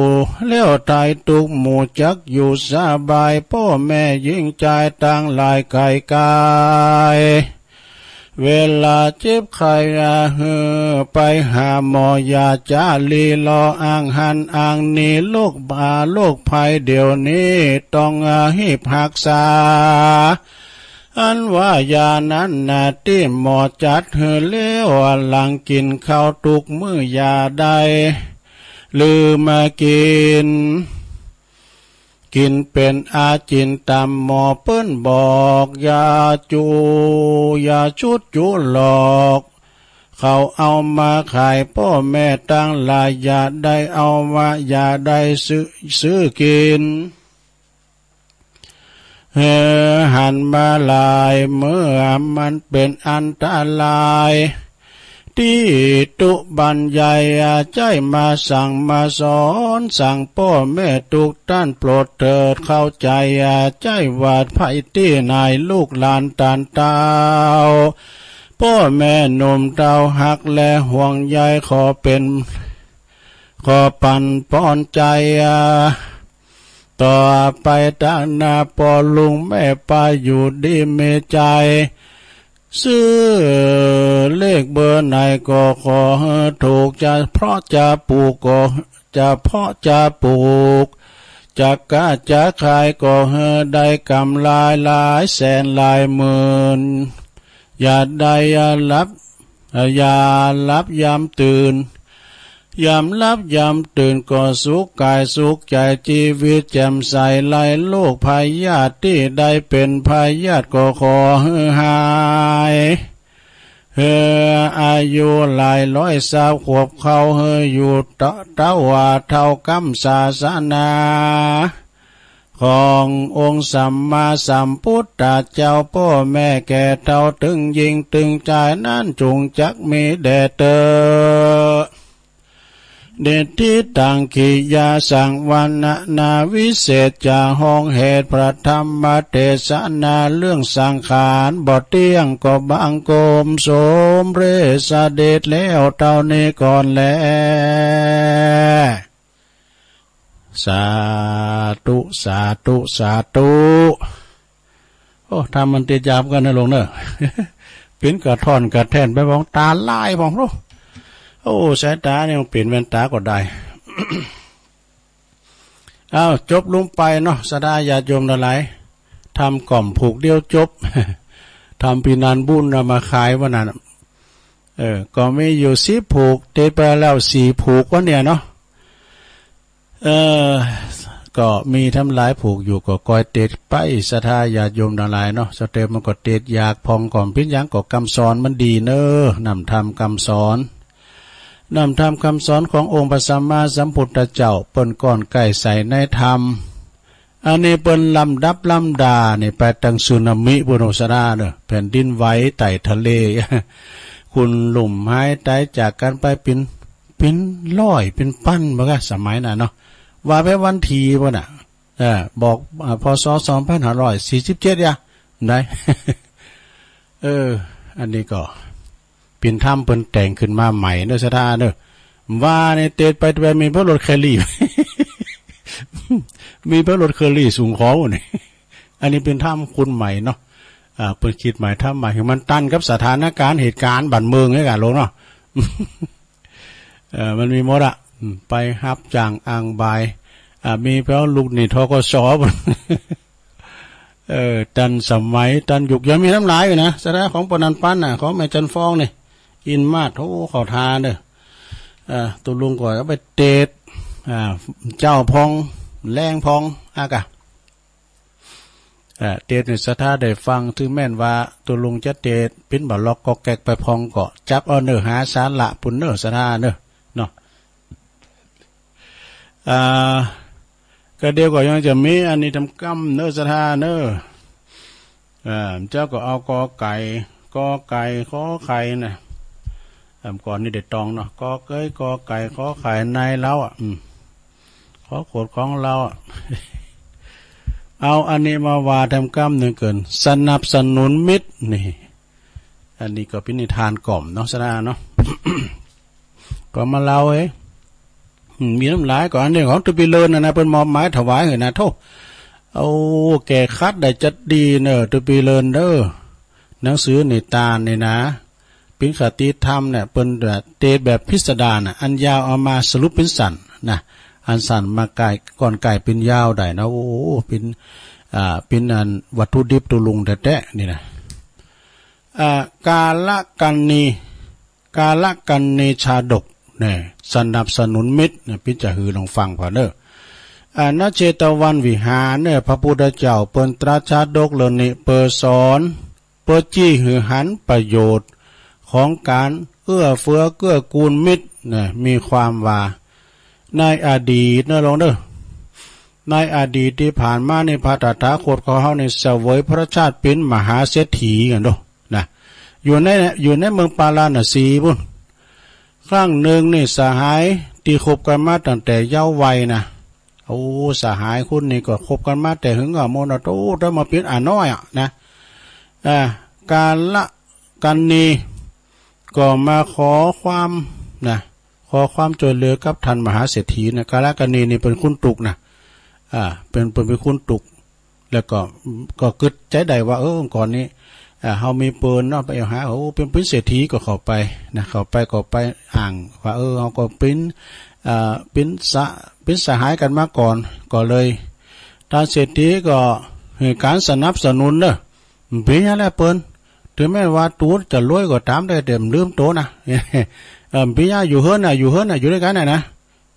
แล้วไถ่ทุกข์หมู่จักอยู่สบาย ป้อแม่ญิงจายตังหลายไก๋ไก๋ เวลาเจ็บไข้หื้อไปหาหมอ อย่าจ๋าลีลออ้างหั้นอ้างนี่ โรคบาโรคภัยเดี๋ยวนี้ต้องฮีบฮักษา อันว่ายานั้นนาตี้หมอจัดหื้อแล้ว หลังกิ๋นข้าวทุกมื้ออย่าได้ลืมกิ๋น กิ๋นเป๋นอาจิ๋นต๋ามหมอเปิ้นบอก อย่าจู้ อย่าชุดจู้หลอก เขาเอามาขาย ป้อแม่ตังหลายอย่าได้เอามา อย่าได้ซื้อ ซื้อกิ๋น หื้อหันมาหลายเมื่อมันเป๋นอันตราย ตี้ตุ๊บรรยาย ใจ๊มาสั่งมาสอน สั่งป้อแม่ทุกต้านโปรดเถิดเข้าใจ๋ ใจ๊ว่าภัยตี้ไหนลูกหลานต้านเต้า ป้อแม่หนุ่มเต้าฮักและห่วงใย ขอเป๋น ขอปั๋นปอนใจ๋ ต่อไปตางหน้าป้อลุงแม่ป้าอยู่ดีมีใจ๋ ซื้อเลขเบอร์ไหนก็ขอหื้อถูก จะเพาะจะปลูกก็ จะเพาะจะปลูก จะก๊าจะขายก็หื้อได้กำไรหลายแสนหลายหมื่น อย่าได้หลับ อย่าหลับยามตื่น ยามหลับยามตื่นก็สุขก๋ายสุขใจ๋ จีวิตแจ่มใส ไร้โรคพยาธิตี้ได้เป๋นพยาธิก็ขอหื้อหาย หื้ออายุหลายร้อยซาวขวบเข้า หื้ออยู่เต๊า เต๊าว่าเต้าก้ำศาสนา ขององค์สัมมาสัมพุทธเจ้า ป้อแม่แก่เฒ่าตึงญิงตึงจายนั้นจุ่งจักมีแด่เต๊อะ เดชทิตังกิยาสังวรรณนาวิเศษจะห้องเหตุพระธรรมเตสนาเรื่องสังขารบ่เตี้ยงก็บังคมสมเร็จเสด็จแล้วเต้านี้ก่อนแล สาธุ สาธุ สาธุ โอ้ ธรรมมันติดยาเหมือนกั๋นนะหลวงเนอะ เป๋นกระท่อนกระแท่นไปพ่อง ต๋าลายพ่อง โอ้ โอ้ สายต๋านี่มันเป๋นแว่นต๋าก็ได้ อ้าว จบลงไปเนาะ ศรัทธาญาติโยมตังหลาย ธรรมก่อมผูกเดียวจบ ธรรมปีนันบุญเอามาขายวันนั้น เออ ก็มีอยู่สิบผูก เตสไปแล้วสี่ผูกวันเนี่ยเนาะ เออ ก็มีธรรมหลายผูกอยู่ ก็กอยเตสไป ศรัทธาญาติโยมตังหลายเนาะ สเตสมันก็เตสอยากพ่อง ก่อมเป๋นหยังก็กำสอนมันดีเนอะ น้ำธรรมกำสอน น้ำธรรมกำสอนขององค์พระสัมมาสัมพุทธเจ้า เปิ้นก้อนใก้ใส่ในธรรม อันนี้เปิ้นลำดับลำดานี่ไปตังสึนามิปุ้น ศรัทธาเนอะ แผ่นดินไหวไต่ทะเล คนลุ่มหายต๋ายจากกั๋นไปเป๋น เป๋นร้อยเป๋นปั้นบ่กะ สมัยนั้นเนาะ ว่าไปวันทีปุ้นน่ะ เออ บอก อ่า พ.ศ. สองพันห้าร้อยสี่สิบเจ็ด ยะ ได้ เออ อันนี้ก็ เป๋นธรรมเปิ้นแต่งขึ้นมาใหม่เนอะ ศรัทธาเนอะ ว่านี่เตสไป ไปมีพระรถเคลลี่ มีพระรถเคลลี่สูงขอนี่ อันนี้เป๋นธรรมคนใหม่เนาะ อ่า เปิ้นคิดใหม่ทำใหม่ หื้อมันตันกับสถานการณ์เหตุการณ์บ้านเมืองเนี่ยกะหลวงเนาะ เออ มันมีหมดอะ อืม ไปฮับจ้างอ้างบาย อ่า มีแป๊วลูกหนี้ ธ.ก.ส. เออ ตันสมัย ตันยุค ยังมีน้ำลายอยู่นะ ศรัทธา ของปอนันปันน่ะ ของแม่จันฟองนี่ อินมาศ โอ้ เข้าทาเด้อ เออ ตุ๊ลุงก็เอาไปเตส อ่า เจ๊าพ่อง แลงพ่อง อากะ เออ เตสนี่ศรัทธาได้ฟัง ถึงแม้นว่าตุ๊ลุงจะเตสปิ้นบ่าล็อกก็แก๊กไปพ่อง ก็จับเอาเนื้อหาสาระปุ้นเนอะ ศรัทธาเนอะ เนาะ อ่า ก็เดี๋ยวก็ยังจะมีอันนี้ทำกำเนอะ ศรัทธาเนอะ อ่า เจ้าก็เอากอไก่ กอไก่ ขอไข่น่ะ อ่า ก่อนนี้ได้ตองเนาะ กอเก๊ย กอไก่ ขอไข่ ในเล้าอะ อืม ขอขวดของเล้าอะ เอาอันนี้มาว่าทำกำนึ่งเกิน สนับสนุนมิตรนี่ อันนี้ก็เป๋นนิทานกล่อมเนาะ ศรัทธาเนาะ ก็มาเล่าเฮ้ย อืม มีน้ำลายก็ อันนี้ของตุ๊ปีเลินน่ะนะ เปิ้นมอบหมายถวายหื้อนะ โธ่ เอา แก้ขัดได้จัดดีเนอะ ตุ๊ปีเลินเด้อ หนังสือนิทานนี่นะ เป๋นคติธรรมเนี่ย เปิ้นแบบเตสแบบพิสดารน่ะ อันยาวเอามาสรุปเป๋นสั้นนะ อันสั้นมาก่าย ก้อนก่ายเป๋นยาวได้นะ โอ้ เป๋น อ่า เป๋นอันวัตถุดิบตุ๊ลุงแต๊ๆ นี่นะ อ่า กาลกัณณี กาลกัณณีชาดกเนี่ย สนับสนุนมิตรเนี่ย ปิ้นจะหือลองฟังผ่าเนอะ อ่า ณ เชตวันวิหารเนี่ย พระพุทธเจ้าเปิ้นตรัสชาดกเรื่องนี้ เปื้อสอน เปื้อจี้หื้อหันประโยชน์ของก๋านเอื้อเฟื้อเกื้อกูลมิตรเนี่ย มีความว่า ในอดีตเนอะ หลวงเนอะ ในอดีตตี้ผ่านมานี่ พระตถาคตของเฮานี่เสวยพระชาติเป๋นมหาเศรษฐีกั๋นโด นะ อยู่ใน อยู่ในเมืองปาราณสีปุ้น ครั้งนึ่งนี่สหายตี้คบกั๋นมาตั้งแต่เยาว์วัยนะ โอ้ สหายคู่นี้ก็คบกั๋นมาแต่หึงอะ โมนะโต แต่มาเป๋นอาน้อยอะนะ อ่า กาลกัณณีก็มาขอความนะ ขอความจ้วยเหลือกับท่านมหาเศรษฐีนะ กาลกัณณีนี่เป๋นคนตุ๊กนะ อ่า เป๋น เป๋น เป๋นคนตุ๊ก แล้วก็ ก็กึ๊ดใจ๋ได้ว่า เออ ก่อนนี้ อ่า เฮามีเปิ้นเนาะ ไปหา โอ้ เป๋น เป๋นเศรษฐีก็เข้าไปนะ เข้าไปก็ไปอ้างว่า เออ เฮาก็เป๋น อ่า เป๋นสะ เป๋นสหายกั๋นมาก่อน ก็เลย ต้านเศรษฐีก็หื้อก๋านสนับสนุนเนอะ เป๋นหยังแลเปิ้น ถึงแม้ว่าตั๋วจะรวยก็ต๋ามได้ แต่บ่ลืมตั๋วนะ เออ เป๋นหยัง อยู่เฮือนน่ะ อยู่เฮือนน่ะ อยู่ตวยกั๋นน่ะนะ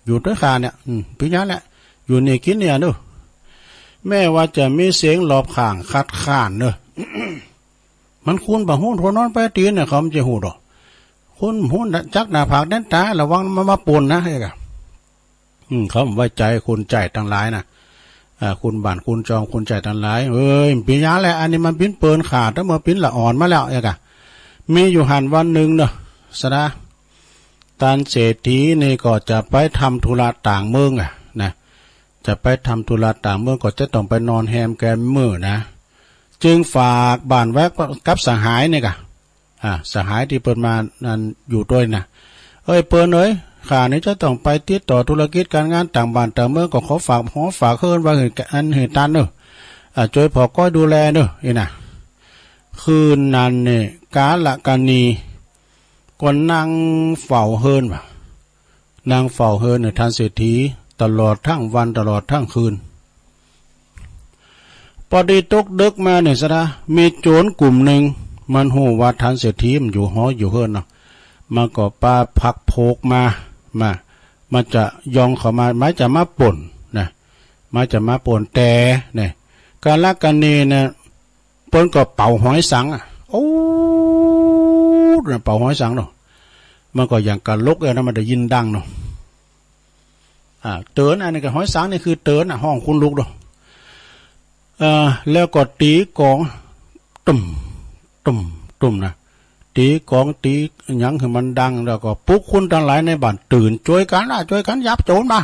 อยู่ตวยข้าเนี่ย อืม เป๋นหยังแล อยู่นี่กิ๋นนี่เนอะ แม้ว่าจะมีเสียงรอบข้างคัดค้านเนอะ มันคนบ่ฮู้ คนนอนไปตี้เนี่ย เขาบ่จะฮู้ดอก คนบ่ฮู้จักหน้าผากแดนต๋า ระวังมันมาป่นนะ เฮ้ยกะ อืม เขาบ่ไว้ใจ๋คนใจ๊ตังหลายนะ อ่า คนบ้านคนจ้องคนใจ๊ตังหลาย เอ้ย เป๋นหยังแล อันนี้มันเป๋นเปิ้นข้า แต่เมื่อเป๋นละอ่อนมาแล้ว เฮ้ยกะ มีอยู่หั้นวันนึ่งเนอะ ศรัทธา ต้านเศรษฐีนี่ก็จะไปทำธุระต่างเมืองอะนะ จะไปทำธุระต่างเมืองก็จะต้องไปนอนแฮมแกมมื้อนะ จึงฝากบ้านไว้กับสหายนี่กะ อ่า สหายตี้เปิ้นมานั่นอยู่ตวยนะ เอ้ย เปิ้นเอ๋ย ข้านี่จะต้องไปติดต่อธุรกิจก๋านงานต่างบ้านต่างเมือง ก็ขอฝากหอฝากเฮือนไว้หื้ออันหื้อต้านเน่อ อ่า จ้วยผ่อก้อยดูแลเน่อ อี้นะ คืนนั้นนี่ กาลกะเน ก็นั่งเฝ้าเฮือนว่ะ นั่งเฝ้าเฮือนหื้อต้านเศรษฐีตลอดตึงวันตลอดตึงคืน ปอดีตกดึกมาเนี่ยสะดา มีโจรกลุ่มนึ่ง มันฮู้ว่าต้านเศรษฐีมันอยู่หออยู่เฮือนเนาะ มันก็ปาผักโผกมา มา มันจะย่องเข้ามา มันจะมาป้นนะ มันจะมาป้น แต่เนี่ย กาลกะเนเนี่ย เปิ้นก็เป่าหอยสังอะ โอ้ เป่าหอยสังเนาะ มันก็อย่างกับลกเอ้ยนะ มันได้ยินดังเนาะ อ่า เตือน อันนี้ก็หอยสังนี่คือเตือนอะ ฮ้องขนลุกเนาะ เอ่อ แล้วก็ตี๋กลอง ตุ้ม ตุ้ม ตุ้มนะ ตี๋กลองตี๋หยังหื้อมันดัง แล้วก็ปลุกคนตังหลายในบ้านตื่น จ้วยกั๋นนะ จ้วยกั๋นยับโจรมา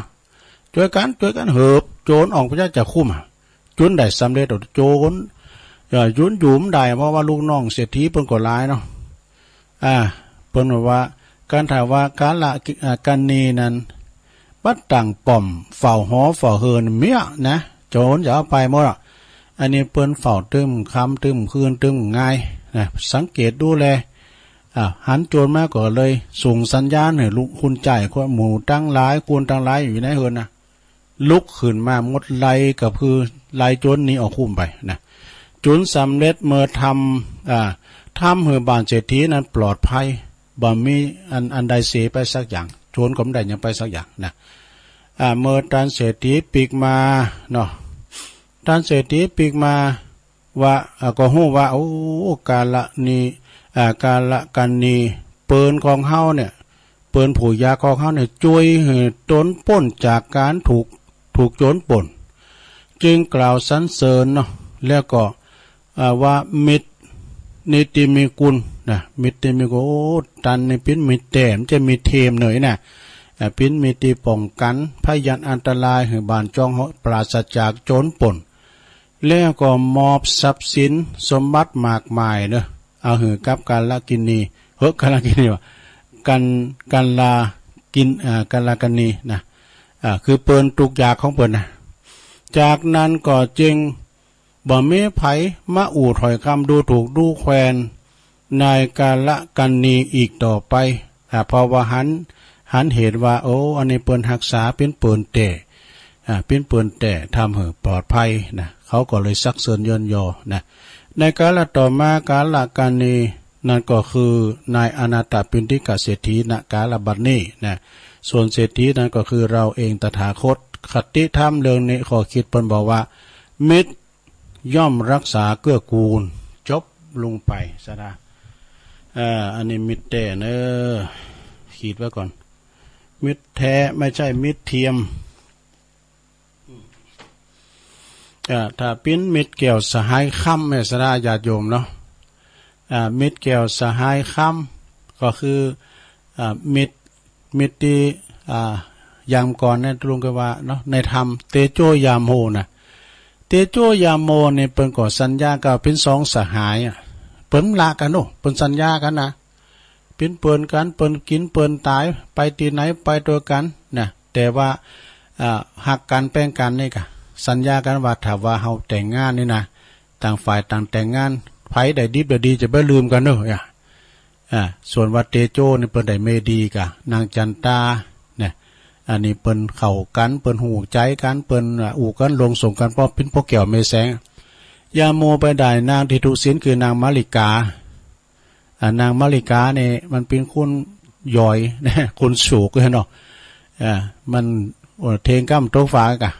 จ้วยกั๋น จ้วยกั๋นเหิบโจรออกไปจากคุ้มอะ จุนได้สำเร็จ โจร เอ่อ จุนอยู่บ่ได้ เพราะว่าลูกน้องเศรษฐีเปิ้นก็หลายเนาะ อ่า เปิ้นบอกว่า คันถ้าว่ากาลกะเนนั้น บ่ตั้งป้อมเฝ้าหอเฝ้าเฮือนเมี้ยนะ โจรจะเอาไปหมดอะ อันนี้เปิ้นเฝ้าตึมค่ำตึมคืนตึมงายนะ สังเกตดูแล อ่า หันโจรมาก็เลยส่งสัญญาณหื้อลูกคนใจ๊ คนหมู่ตังหลาย คนตังหลายอยู่ในเฮือนนะ ลุกขึ้นมาหมด ไล่กระพือ ไล่โจรหนีออกคุ้มไปนะ จุนสำเร็จ เมื่อทำ อ่า ทำหื้อบ้านเศรษฐีนั้นปลอดภัย บ่มีอัน อันใดเสียไปสักอย่าง โจรก็บ่ได้หยังไปสักอย่างนะ อ่า เมื่อต้านเศรษฐีปิ๊กมาเนาะ ต้านเศรษฐีปิ๊กมา ว่า อ่า ก็ฮู้ว่า โอ้ กาลเน อ่า กาลกะเน เปิ้นของเฮาเนี่ย เปิ้นผู้ยากของเฮาเนี่ย จ้วยหื้อตนป๊นจากก๋านถูก ถูกโจรป๊น จึงกล่าวสรรเสริญเนาะ แล้วก็ อ่า ว่ามิตร นิติมีกุลนะ มิตรนิติมีกุล โอ้ ต้านนี่เป๋นมิตรแต๊ บ่ใจ้มิตรเทมเน่ยนะ อ่า เป๋นมิตรตี้ป้องกั๋นพยันอันตรายหื้อบ้านจ้องเฮาปราศจากโจรป๊น แล้วก็มอบทรัพย์สินสมบัติมากมายเนาะ เอาหื้อกับกาลกินี เฮ้อ กาลกินีว่ะ กัล กาลกิน อ่า กาลกะเนนะ อ่า คือเปิ้นตุ๊กยากของเปิ้นนะ จากนั้นก็จึงบ่มีใผมาอู้ถ้อยกำดูถูกดูแควน นายกาลกะเนอีกต่อไป อ่า เพราะว่าหัน หันเหตุว่า โอ้ อันนี้เปิ้นฮักษาเป๋นเปิ้นแต๊ อ่า เป๋นเปิ้นแต๊ ทำหื้อปลอดภัยนะ เขาก็เลยสรรเสริญเยินยอนะ ในกาลต่อมา กาลกะเนนั้นก็คือนายอนาถปิณฑิกะเศรษฐี ณ กาลบัดนี้นะ ส่วนเศรษฐีนั้นก็คือเราเองตถาคต คติธรรมเรื่องนี้ข้อคิดเปิ้นบอกว่า มิตร ย่อมรักษาเกื้อกูล จบลงไปสะดา เอ่อ อันนี้มิตรแต๊เน่อ ขีดไว้ก่อน มิตรแท้ไม่ใช่มิตรเทียม เอ่อ ถ้าเป๋นมิตรแก้วสหายคำเนี่ยสะดาญาติโยมเนาะ อ่า มิตรแก้วสหายคำ ก็คือ อ่า มิตร มิตรตี้ อ่า ยามก่อนเนี่ยลุงก็ว่าเนาะ ในธรรม เตโจยาโมนะ เตโจยาโมเนี่ยเปิ้นก็สัญญากั๋นเป๋นสองสหายอะ เปิ้นบ่ละกั๋นเนาะ เปิ้นสัญญากั๋นนะ เป๋นเปิ้นกั๋น เปิ้นกิ๋นเปิ้นต๋าย ไปตี้ไหนไปตวยกั๋นนะ แต่ว่า อ่า ฮักกั๋นแป้งกั๋นนี่กะ สัญญากั๋นว่าถ้าว่าเฮาแต่งงานนี่นะ ต่างฝ่ายต่างแต่งงาน ใผได้ดิบได้ดีจะบ่ลืมกั๋นเนาะ อ่า อ่า ส่วนว่าเตโจนี่เปิ้นได้เมดีกะ นางจันตา เนี่ย อันนี้เปิ้นเข้ากั๋น เปิ้นฮู้ใจ๋กั๋น เปิ้น อ่า อู้กั๋นลงส่งกั๋น เพราะเป๋นพวกแก้วเมแสง ยาโมไปได้นางทิทุศิล คือนางมาริกา อ่า นางมาริกาเนี่ยมันเป๋นคนหยอย คนโศกเนาะ อ่า มัน โอ้ เทงก้ำตกฟ้ากะ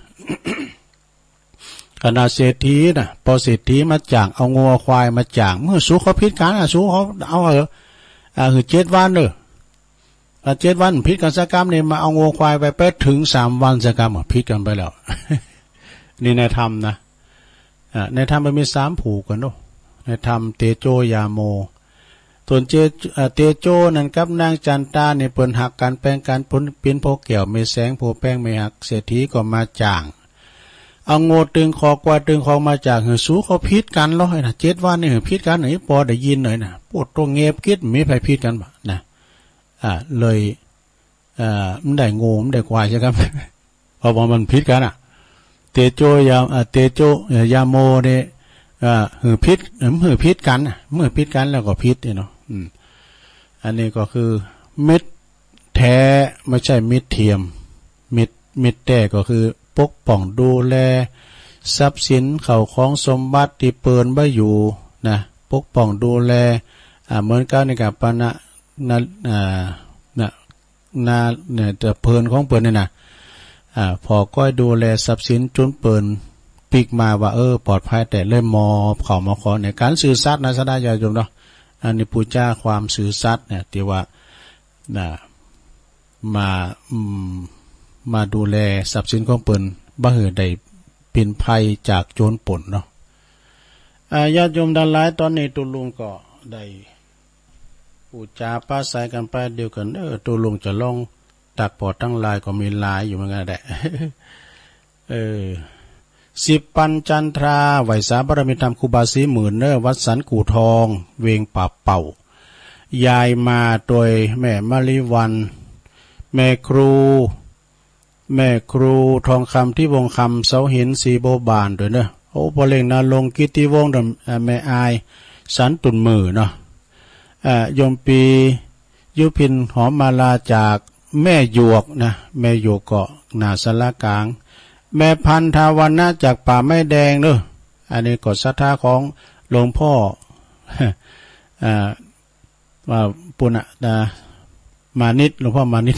ขนาดเศรษฐีน่ะ ปอเศรษฐีมาจ้าง เอางัวควายมาจ้าง เมื่อสูเขาผิดกั๋นน่ะ สูเขาเอาเหอะ อ่า หื้อเจ็ดวันเน่อ อ่า เจ็ดวันผิดกั๋นสักกำนี่ มาเอางัวควายไป ไปเถิงสามวันสักกำ ผิดกั๋นไปแล้ว นี่ในธรรมนะ อ่า ในธรรมมันมีสามผู้กั๋นเนาะ ในธรรมเตโจยาโม ส่วนเจ เอ่อ เตโจนั้นกับนางจันตานี่เปิ้นฮักกั๋นแป๋งกั๋น เปิ้นเป๋นผัวแก้วแม่แสง ผัวแป๋งแม่ฮัก เศรษฐีก็มาจ้าง เอางัวตึงคอก ควายตึงคอกมาจ้าง หื้อสูเขาผิดกั๋นลอ ไอ้น่ะ เจ็ดวันนี่หื้อผิดกั๋น ไอ้ปอได้ยินหน่อยน่ะ ปวดตั๋วแงบกึ๊ด บ่มีใผผิดกั๋นบ่านะ อ่า เลย เอ่อ มันได้งัว มันได้ควายใช่ครับ เพราะว่ามันผิดกั๋นน่ะ เตโจยา อ่า เตโจ เอ่อ ยาโมนี่ อ่า หื้อผิด เอ่อ หื้อผิดกั๋นน่ะ หื้อผิดกั๋นแล้วก็ผิดนี่เนาะ อืม อันนี้ก็คือมิตรแท้ ไม่ใช่มิตรเทียม มิตร มิตรแท้ก็คือปกป้องดูแลทรัพย์สินเข้าของสมบัติตี้เปิ้นบ่อยู่นะ ปกป้องดูแล อ่า เหมือนกั๋นนี่กับปะนะ นะ อ่า นะ นา เนี่ย ตะเพินของเปิ้นนี่นะ อ่า ผ่อก้อยดูแลทรัพย์สินจุนเปิ้นปิ๊กมาว่า เออ ปลอดภัยแต๊ เลยมอบเข้ามาขอในก๋านซื่อสัตย์นะ ศรัทธาญาติโยมเนาะ อันนี้ปู๋จาความซื่อสัตย์เนี่ย ตี้ว่า นะ มา อืม มาดูแลทรัพย์สินของเปิ้น บ่หื้อได้เป๋นภัยจากโจรปล้นเนาะ อ่า ญาติโยมตังหลาย ต๋อนนี้ตุ๊ลุงก็ได้ ปู๋จาปราศรัยกั๋นไปเดียวกั๋น เออ ตุ๊ลุงจะลองตักปอตังหลายก็มีหลายอยู่เหมือนกั๋นแหละ เออ สิบปันจันทรา ไหว้สาบารมีธรรมครูบาศรีหมื่นเนอ วัดสันกู่ทอง เวงป่าเป่า ยายมาโตยแม่มะลิวัลย์ แม่ครู แม่ครูทองคำ ทิพย์วงศ์คำ เสาหิน ศรีบัวบานโตยเนอ โอ้ ป้อเล็ง ณรงค์ กิตติวงศ์ เอ่อ แม่อาย สันตุ่นหมื่นเนาะ เอ่อ โยมปี ยุพิน หอมมาลา จากแม่หยวกนะ แม่หยวกก็หน้าศาลากลาง แม่พันธุ์ ทาวรรณะ จากป่าไม้แดงเนอ อันนี้ก็ศรัทธาของหลวงพ่อ เอ่อ ว่าปุณณะ มานิต หลวงพ่อมานิต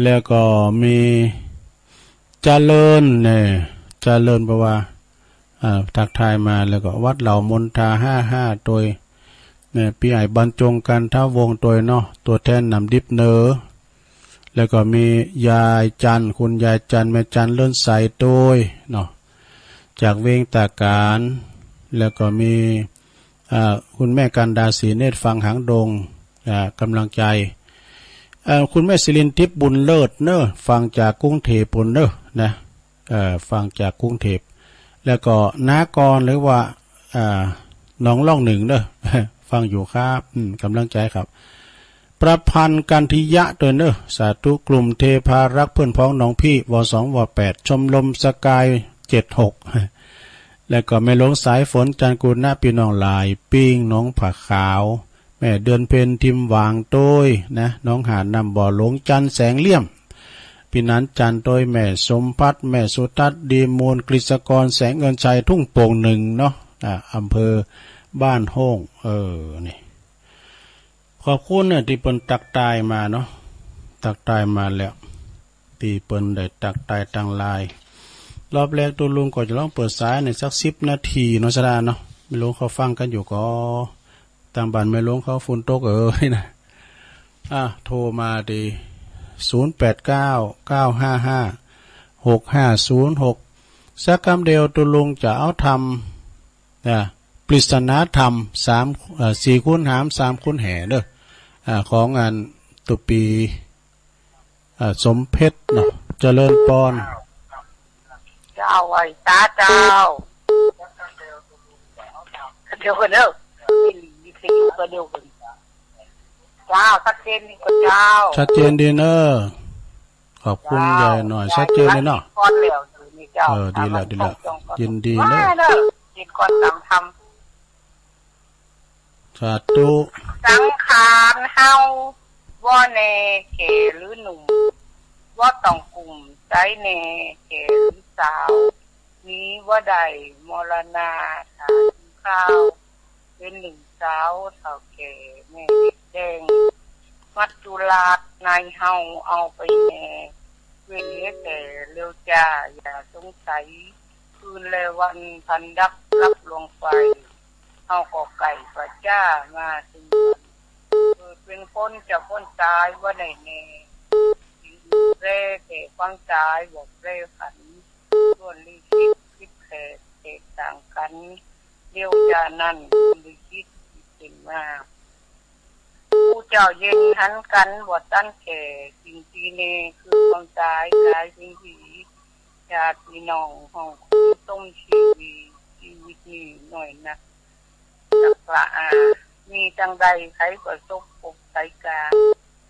แล้วก็มีเจริญเนี่ย เจริญบอกว่า อ่า ทักทายมา แล้วก็วัดเหล่ามนทา ห้าห้า โตย เนี่ย ปี้ใหญ่บรรจง กันทวงศ์ โตยเนาะ ตั๋วแทนหนามดิบเนอ แล้วก็มียายจันทร์ คุณยายจันทร์ แม่จันทร์ เลิศใส โตยเนาะ จากเวียงตาการ แล้วก็มี อ่า คุณแม่กันดา ศรีเนตร ฟังหางดง อ่า กำลังใจ เอ่อ คุณแม่ศิรินทร์ ทิพย์บุญเลิศเนอ ฟังจากกรุงเทพฯ ปู้นเนอนะ เอ่อ ฟังจากกรุงเทพฯ แล้วก็นากร หรือว่า อ่า หนองล่องหนึ่งเนอ ฟังอยู่ครับ อืม กำลังใจครับ ประพันธ์ กันทิยะ โตยเนอ สาธุ กลุ่มเทพารักษ์ เพื่อนพ้องน้องพี่ ว.สอง ว.แปด ชมรมสกาย เจ็ดหก แล้วก็แม่หลวงสายฝน จันทร์กุณะ ปี้น้องหลายปิ้ง หนองผาขาว แม่เดือนเพ็ญ ทิมหวาง โตยนะ หนองหาน น้ำบ่อหลวง จันทร์แสงเลี่ยม ปี้หนาน จันทร์ โตย แม่สมภัทร แม่สุทัศน์ ดีมูล กฤษกร แสงเงินชัย ทุ่งโป่งหนึ่งเนาะ อ่า อำเภอบ้านโฮ่ง เออ นี่ ขอบคุณเนี่ย ตี้เปิ้นตักตายมาเนาะ ตักตายมาแล้ว ตี้เปิ้นได้ตักตายตังหลาย รอบแรกตุ๊ลุงก็จะลองเปิดสายในสักสิบนาทีเนาะ ศรัทธาเนาะ แม่หลวงเขาฟังกั๋นอยู่ก่อ ตางบ้านแม่หลวงเขาฝนตกเอ่ยนะ อ่ะ โทรมาตี้ ศูนย์แปดเก้า เก้าห้าห้า หกห้าศูนย์หก สักกำเดียวตุ๊ลุงจะเอาธรรม อ่ะ ปริศนาธรรม สาม เอ่อ สี่คูณหาม สามคูณแห่เด้อ อ่ะ ของอันตุ๊ปี อ่า สมเพชรเนาะ เจริญปอน เจ้า ไหว้สาเจ้า เดี๋ยวก่อนเนอะ วิทยุก็เดี๋ยวก่อน เจ้า ชัดเจนดีกว่าเจ้า ชัดเจนดีเนอะ ขอบคุณ เจ้า ยายหน่อย ยาย ชัดเจนดีเนาะ ก่อนแล้วอยู่นี่เจ้า เออ ดีแล้ว ดีแล้ว ยินดีเนอะ ว่าเนอะ จิตก่อนสังธรรม สาธุ สังขารเฮา บ่แน่แก่หรือหนุ่ม บ่ต้องกุ้มใจแน่แก่หรือสาว หนีบ่ได้มรณา ถ้าถึงคราว เป็นหนึ่งสาวเฒ่าแก่แม่เด็กแดง มัจจุราชนายเฮาเอาไปแน่ เว้นเหลือแต่เร็วจ้า อย่าสงสัย คืนและวันพันดักรับลวงไฟ เฮาก็ไก่ประจ้ามาถึงวัน เกิดเป็นคนจะพ้นตายว่าได้แน่ สิ่งอื่นแปรแต่ความตายบอกแปรผัน ส่วนลิขิตคิดแผกแตกต่างกัน เดียวจานั้นลิขิต เป๋นว่า ผู้เจ้าเย็นหันกั๋นบ่ตันแก่ สิ่งตี้แน่คือความต๋าย ก๋ายเป๋นผี ญาติพี่น้องห้องคนต้มชีวี ชีวิตนี้น้อยนัก จักละอา มีจั่งใดใผก็สบพบไสกา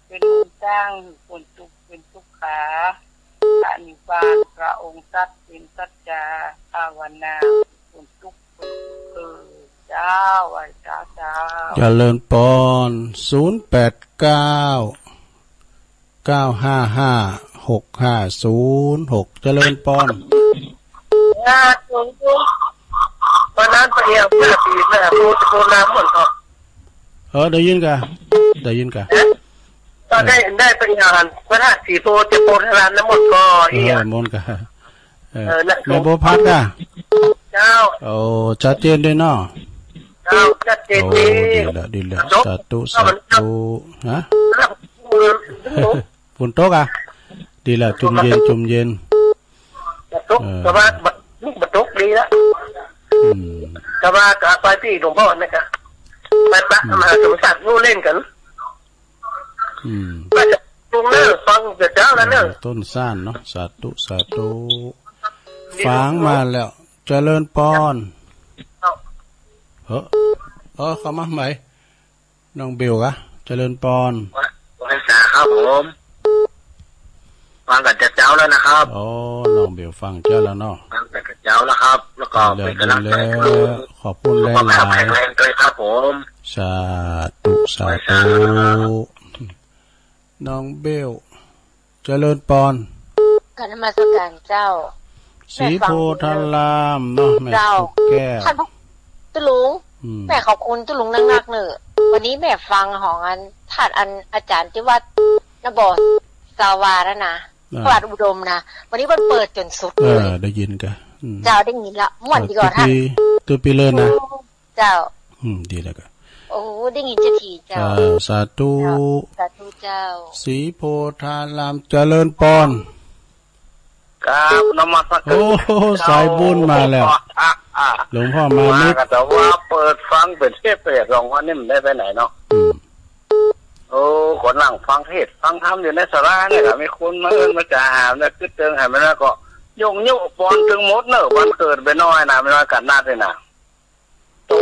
เป๋นหนตางหื้อป๊นตุ๊กข์เป๋นสุขา พระนิพพานพระองค์ตรัสเป๋นสัจจา ภาวนาหื้อป๊นตุ๊กข์ เออ เจ้า ไหว้สาเจ้า เจริญปอน ศูนย์แปดเก้า เก้าห้าห้า หกห้าศูนย์หก เจริญปอน สาธุ วันนั้นไปเอาเสื้อสีเสื้อโพธิ์โพธิ์ลามหมดเนาะ เออ ได้ยินก่ะ ได้ยินก่ะ เอ๊ะ ก็ได้ ได้ไปเอาพระธาตุสีโพธิ์โพธิ์ลามน้ำมนต์ก็ เออ เอี่ย มนต์ก่ะ เออ เออ นะ แม่บัวผัดก่ะ เจ้า โอ้ ชัดเจนด้วยเนาะ เจ้า ชัดเจนดี โอ้ ดีแล้ว ดีแล้ว จบ สาธุ สาธุ ฮะ เออ ฝนตกอ่ะ ดีแล้ว จุ่มเย็น จุ่มเย็น บ่ตก เออ แต่ว่าบ่ บ่ตกดีละ อืม แต่ว่าก็ไปตี้หลวงพ่อนี่ก็ ไปปะ อืม มหาสมศักดิ์นู่นเล่นกั๋น อืม ว่าจะลงเนอะ ฟังแต่เจ้าแล้วเนอะ เออ ต้นซ่านเนาะ สาธุ สาธุ ฟังมาแล้ว เจริญปอน เอ้า เฮ้อ เออ เข้ามาใหม่ น้องเบลก่ะ เจริญปอน วัน วันเสาร์ครับผม ฟังกั๋นแต่เจ๊าแล้วนะครับ อ๋อ น้องเบลฟังเจ๊าแล้วเนาะ ฟังกั๋นแต่เจ๊าแล้วครับ แล้วก็ ดีแล้ว เป๋นก๋ำลังใจ๋ ดีแล้ว หื้อ ขอบคุณหลายๆ สุขภาพแข็งแรงด้วยครับผม สาธุ สาธุ วันเสาร์ครับ น้องเบล เจริญปอน กราบนมัสการเจ้า ศรีโพธารามเนาะ แม่ เจ้า ตุ๊กแก้ว ท่านพระ ตุ๊ลุง อืม แม่ขอบคุณตุ๊ลุงนักๆ เน่อ วันนี้แม่ฟังของอัน ท่านอันอาจ๋ารย์ตี้วัดนะบ่ สาวานั่นนะ อ่า วัดอุดมนะ วันนี้เปิ้นเปิดจ๋นสุด เออ เลย ได้ยินก่ะ อืม เจ้า ได้ยินละ ม่วนดีก่อ เออ ท่าน ตุ๊ปี ตุ๊ปีเลินนะ โอ้ เจ้า อืม ดีแล้วก่ะ โอ้ ได้ยินจะถี่เจ้า เออ สาธุ เจ้า สาธุเจ้า ศรีโพธาราม เจริญปอน กราบนมัสการ โอ้ เจ้า สายบุญมาแล้ว หลวงพ่อมานิด มากั๋นแต่ว่าเปิดฟังเป๋นเทปเป๋นสองวันนี้มันได้ไปไหนเนาะ อืม โอ้ ก็นั่งฟังเทศน์ฟังธรรมอยู่ในศาลาเนี่ยก็มีคนมาเอิ้นมาจ๋าหาเนี่ย กึ๊ดเติงหาไม่น้อยก็ยกนิ้วปอนตึงหมดเนอะ วันเกิดไม่น้อยนะ ไม่น้อยกั๋นนัดนี่นะ โต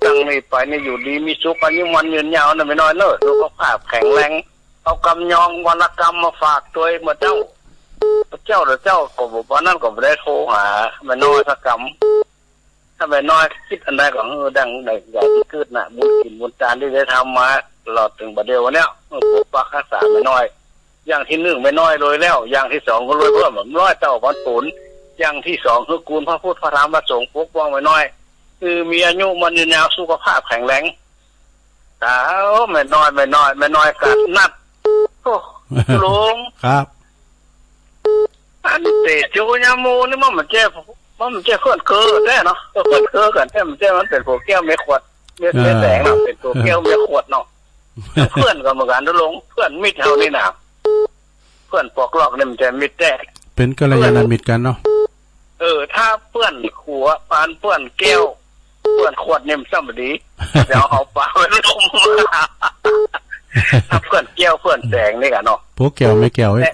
ตั้งนี้ไปนี่อยู่ดีมีสุข อายุมั่นยืนยาวนะไม่น้อยเนอะ สุขภาพแข็งแรง เอากำยองวรรณกรรมมาฝากตวยหมู่เจ้า เจ้าเดี๋ยวเจ้าก็บอกว่านั้นก็บ่ได้โทรหาไม่น้อยสักกำ ถ้าไม่น้อยกึ๊ดอันใดก็ เออ ดังใดก็กึ๊ดนะ บุญกิ๋นบุญตานตี้ได้ทำมาตลอดเถิงบ่าเดี่ยวเนี้ย เออ ปกปักรักษาไม่น้อย อย่างตี้นึ่งไม่น้อยรวยแล้ว อย่างตี้สองก็รวยเพิ่ม ร้อยเต้าพันปูน อย่างตี้สองคือกูลพระพุทธพระธรรมพระสงฆ์ปกป้องไม่น้อย คือมีอายุมั่นยืนยาวสุขภาพแข็งแรง สาวไม่น้อย ไม่น้อย ไม่น้อยกั๋นนัด โอ้ ลุง ครับ อันเต๋โจยาโมนี่มัน มันเจ้า มัน มันเจ้าเพื่อนเคือแต๊เนาะ เพื่อนเคือกั๋นแต๊ มันเจ้า มันเป๋นผัวแก้วเมียขวด เมีย อ่า เมียแสงเนาะ เป๋นผัวแก้วเมียขวดเนาะ เพื่อนกั๋นเหมือนกั๋นนะลุง เพื่อนมิตรเฮานี่นะ เปื้อนปอกลอกนี่มันจะมิตรแต๊ เป๋นกัลยาณมิตรกั๋นเนาะ เออ ถ้าเปื้อนขัว ปานเปื้อนแก้ว เปื้อนขวดนี่มันซ้ำบ่ดี เดี๋ยวเอาปากไว้ลม ถ้าเปื้อนแก้วเปื้อนแสงนี่กั๋นเนาะ ผัวแก้วเมียแก้วเอ้ย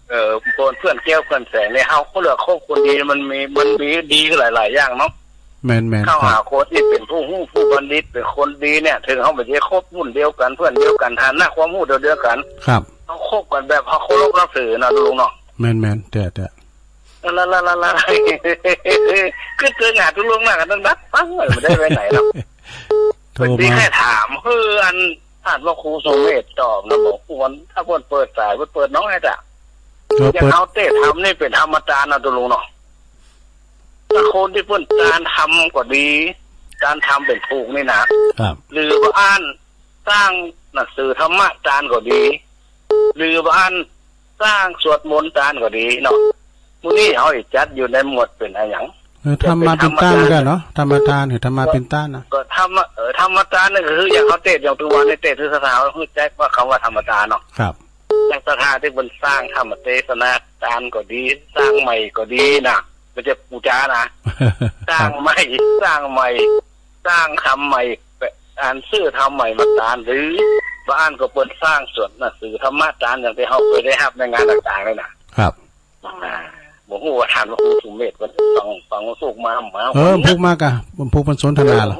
เออ คนเปื้อนแก้วเปื้อนแสงนี่ เฮาก็เลือกคบคนดี มันมี มันมีดีหลายๆ อย่างเนาะ แม่นๆ เข้าหาคนตี้เป๋นผู้ฮู้ผู้บัณฑิต เป๋นคนดีเนี่ย เถิงเฮาบ่ใจ้คบรุ่นเดียวกั๋น เปื้อนเดียวกั๋น ฐานะความฮู้เดียวกั๋น ครับ เฮาคบกั๋นแบบเฮาเคารพนับถือนะลุงเนาะ แม่นๆ แต๊ๆ ละละละละ คือเจอหน้าตุ๊ลุงมากั๋นตั้งนัก ฟังเลยบ่ได้ไปไหนหรอก โทรมา เปิ้นตี้แค่ถาม คืออัน ท่านพระครูสุเมธตอบนะ บอกควร ถ้าเปิ้นเปิดสาย เปิ้นเปิดน้อยจ้ะ เออ อย่าง เปิ้น เฮาเตะธรรมนี่เป๋นธรรมตานนะตุ๊ลุงเนาะ ถ้าคนตี้เปิ้นตานธรรมก็ดี ตานธรรมเป๋นถูกนี่นะ ครับ หรือว่าอัน สร้างหนังสือธรรมะตานก็ดี หรือว่าอันสร้างสวดมนต์ตานก็ดีเนาะ มื้อนี้เฮาจะจัดอยู่ในหมวดเป๋นอะหยัง เออ ธรรมาเป๋นตานกั๋นเนาะ ธรรมตาน เออ ธรรมาเป๋นตานนะ ก็ธรรมะ เออ ธรรมตานนี่ก็คืออย่างเฮาเตศน์ อย่างตุ๊วันนี้เตศน์ คือศรัทธา ฮู้จักว่าคำว่าธรรมตานเนาะ ครับ อย่างศรัทธาตี้เปิ้นสร้างธรรมเตสนาตานก็ดี สร้างใหม่ก็ดีนะ บ่ใจ้ปู๋จ๋านะ สร้างใหม่ ครับ สร้างใหม่ สร้างธรรมใหม่ แปะ อ่านซื่อธรรมไหมมาตาน หรือบ่อั้นก็เปิ้นสร้างสวนหนังสือธรรมะตาน อย่างตี้เฮาเกยได้ฮับในงานต่างๆ เลยน่ะ ครับ อ่า บ่ฮู้ว่าต้านพระครูสุเมธเปิ้นฟัง ฟังวันศุกร์มา มา เออ วันเนี้ย วันพุธมากะ วันพุธเปิ้นสนทนาเหรอ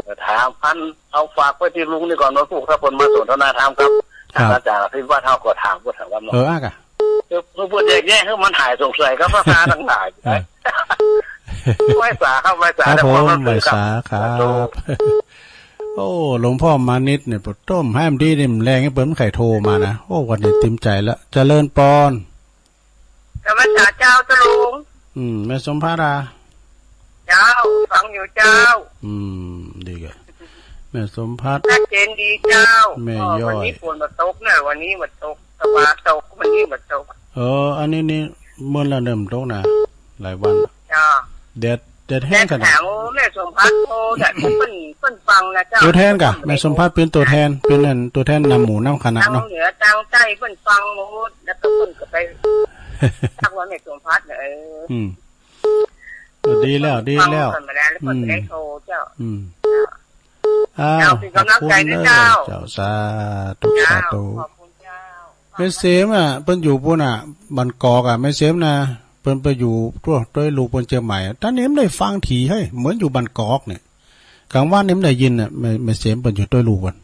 เออ ถามอัน เอาฝากไว้ตี้ลุงนี่ก่อน วันศุกร์ถ้าเปิ้นมาสนทนาธรรมครับ ครับ อาจารย์อภิวัฒน์เฮาก็ถาม ก็ถามว่า เออ อ่ะกะ เออ เปิ้นแยกแยะหื้อมันหายสงสัยครับ ภาษาทั้งหลาย เออ ไหว้สาครับ ไหว้สา ครับผม ไหว้สาครับ สาธุ โอ้ หลวงพ่อมานิดเนี่ย ปะโต้ หาบ่ดีนี่ แลงหื้อเปิ้นใค่โทรมานะ โอ้ วันนี้เต็มใจ๋แล้ว เจริญปอน กราบไหว้สาเจ้า เจ้าลุง อืม แม่สมภัทรอะ เจ้า ฟังอยู่เจ้า อืม ดีกะ แม่สมภัทร ชัดเจนดีเจ้า แม่ย้อย อ๋อ วันนี้ฝนบ่ตกนะ วันนี้บ่ตก แต่ว่าตก วันนี้บ่ตก เออ อันนี้นี่เมินละเนิ่มตกนะ หลายวัน เจ้า แดด แดดแฮงขนาด แดดแฮง โอ้ แม่สมภัทร โอ้ แดด เปิ้น เปิ้นฟังนะเจ้า ตั๋วแทนก่ะ แม่สมภัทรเป๋นตั๋วแทน เป๋นอันตั๋วแทนนำหมู่นำคณะเนาะ ตางเหนือตางใต้เปิ้นฟังหมด แล้วก็เปิ้นก็ไปทักว่าแม่สมภัทรน่ะ เออ อืม ดีแล้ว ดีแล้ว ฟังธรรมดาแล้วเปิ้นก็ได้โทรเจ้า อืม อืม อ้าว เจ้า เป๋นก๋ำลังใจ๋ ขอบคุณเด้อ เจ้า เจ้า สาธุ เจ้า สาธุ ขอบคุณเจ้า แม่เสมอะ เปิ้นอยู่ปู๊นอะ บ้านกอกอะ แม่เสมนะ เปิ้นไปอยู่ตวย ตวยลูกเปิ้นเจียงใหม่ ต๋อนนี้บ่ได้ฟังถี่ เฮ้ย เหมือนอยู่บ้านกอกเนี่ย ก๋างวันนี่บ่ได้ยินน่ะ แม่ แม่เสมเปิ้นอยู่ตวยลูกเปิ้น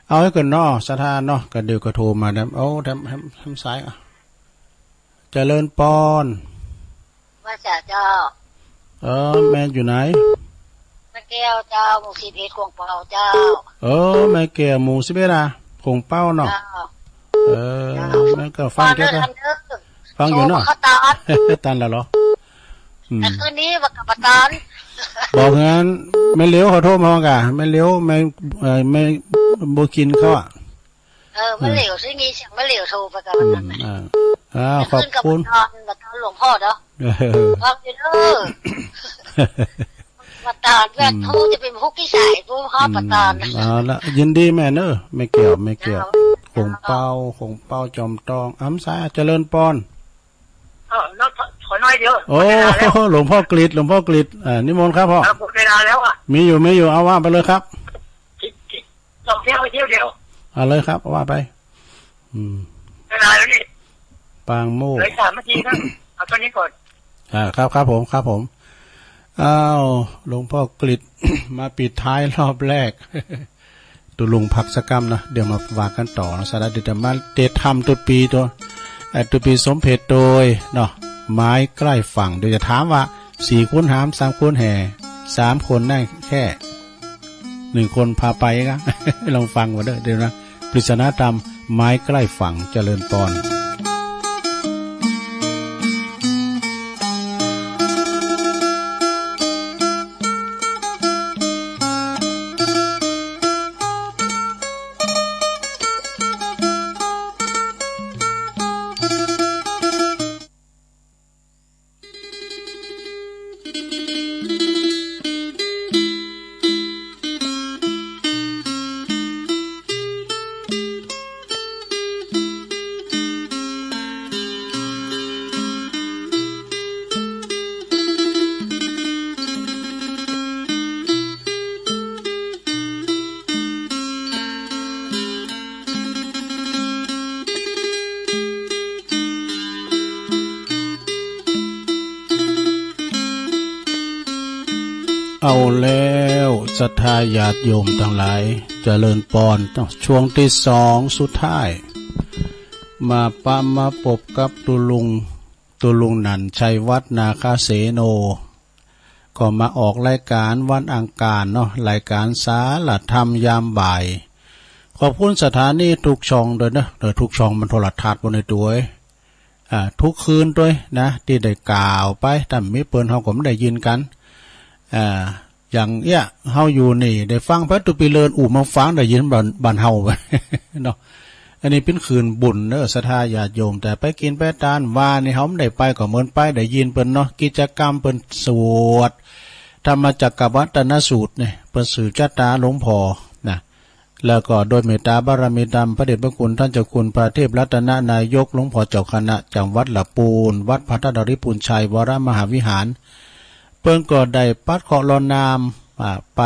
เอาไว้ก่อนเนาะ ศรัทธาเนาะ กะเดี๋ยวก็โทรมาแล้ว โอ้ แถม แถม แถมสายอะ เจริญปอน ไหว้สาเจ้า เออ แม่อยู่ไหน แม่แก้วเจ้า หมู่สิบเอ็ด โข่งเป้าเจ้า เออ แม่แก้ว หมู่สิบเอ็ดอะ โข่งเป้าเนาะ เจ้า เออ เจ้า แม่ก็ฟังเจ้า ฟังอยู่เนาะ โทรมาตาน ตานแล้วเหรอ อืม แต่คืนนี้ว่ากับตาน บอกงั้น แม่เหลียวเขาโทรมาก่ะ แม่เหลียว แม่ เอ่อ แม่บัวกินเขาอะ เออ แม่เหลียว ซึ่งมีเสียงแม่เหลียวโทรไปกับ อืม วันนั้นน่ะ อ่า อ่า ขอบคุณ ขึ้นกับตาน ตานหลวงพ่อเนาะ เออ ฟังอยู่เด้อ ประธาน อืม แวดโทรจะเป็นผู้ขี้สายผู้เข้า อืม ประธาน เอาละ ยินดีแม่เนอะ แม่แก้ว แม่แก้ว เจ้า โข่งเป้า โข่งเป้าจอมตอง อำสาย เจริญปอน เออ แล้วขอ ขอหน่อยเดียว โอ้ หมดเวลาแล้ว หลวงพ่อกฤษ หลวงพ่อกฤษ อ่า นิมนต์ครับพ่อ เออ หมดเวลาแล้วอะ มีอยู่ มีอยู่ เอาว่าไปเลยครับ คิด คิด ลองเที่ยวไปเที่ยวเดียว เอาเลยครับ ว่าไป อืม เวลาแล้วนี่ ปางโมกข์ เหลือสามนาทีนะ เอาเท่านี้ก่อน อ่า ครับ ครับผม ครับผม อ้าว หลวงพ่อกฤษ มาปิดท้ายรอบแรก ตุ๊ลุงพักสักกำนะ เดี๋ยวมาว่ากั๋นต่อนะ สาระเด็ดธรรมะ เตรียมทำตุ๊ปี๋ตั๋ว ไอ้ตุ๊ปี๋สมเภชโตยเนาะ ไม้ใกล้ฝั่ง เดี๋ยวจะถามว่า สี่คูณหาม สามคูณแห่ สามคนได้แค่ หนึ่งคนพาไปกะ ลองฟังก่อนเด้อ เดี๋ยวนะ ปริศนาธรรม ไม้ใกล้ฝั่ง เจริญปอน เอาแล้ว ศรัทธาญาติโยมตังหลาย เจริญปอน ช่วงตี้สองสุดท้าย มาปะมาปบกับตุ๊ลุง ตุ๊ลุงหนั่น ชัยวัฒน์ นาคเสโน ก็มาออกรายก๋านวันอังคารเนาะ รายก๋านสาระธรรมยามบ่าย ขอบคุณสถานีทุกช่องด้วยเนาะ เออ ทุกช่องมันโทรทัศน์บ่ในตั๋ว อ่า ทุกคืนด้วยนะ ตี้ได้กล่าวไป ถ้าบ่มีเปิ้นเฮาก็บ่ได้ยินกั๋น อ่า อย่างเอี้ย เฮาอยู่นี่ ได้ฟังไปตุ๊ปี๋เลิน อู้มาฟัง ได้ยินบ้าน บ้านเฮา เนาะ อันนี้เป๋นคืนบุญเนาะ ศรัทธาญาติโยม แต่ไปกิ๋นไปตาน ว่านี่เฮาบ่ได้ไปก็เหมือนไป ได้ยินเปิ้นเนาะ กิจกรรมเปิ้นสวด ธรรมจักรกัปปวัตตนสูตรเนี่ย เปิ้นสืบจะต๋าหลวงพ่อนะ แล้วก็โดยเมตต๋าบารมีธรรม พระเดชพระคุณต้านเจ้าคุณพระเทพรัตนนายก หลวงพ่อเจ้าคณะจังหวัดละปูน วัดพระธาตุดอยปุญชัย วรมหาวิหาร เปิ้นก็ได้ปัดเคราะห์ลอดหนาม อ่า ไป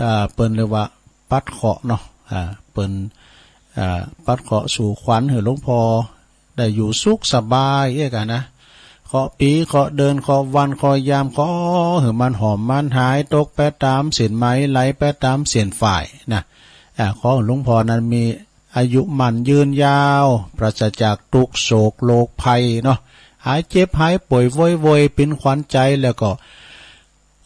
อ่า เปิ้นเรียกว่าปัดเคราะห์เนาะ อ่า เปิ้น อ่า ปัดเคราะห์สู่ขวัญหื้อหลวงพ่อได้อยู่สุขสบายเอี้ยก่ะนะ เคราะห์ปี๋ เคราะห์เดือน เคราะห์วัน เคราะห์ยาม ขอหื้อมันหอมมันหาย ตกไปต๋ามเส้นไหม ไหลไปต๋ามเส้นฝ้ายนะ อ่า ขอหื้อหลวงพ่อนั้นมีอายุมั่นยืนยาว ปราศจากตุ๊กข์โศกโรคภัยเนาะ หายเจ็บหายป่วยโวยๆ เป๋นขวัญใจ๋ แล้วก็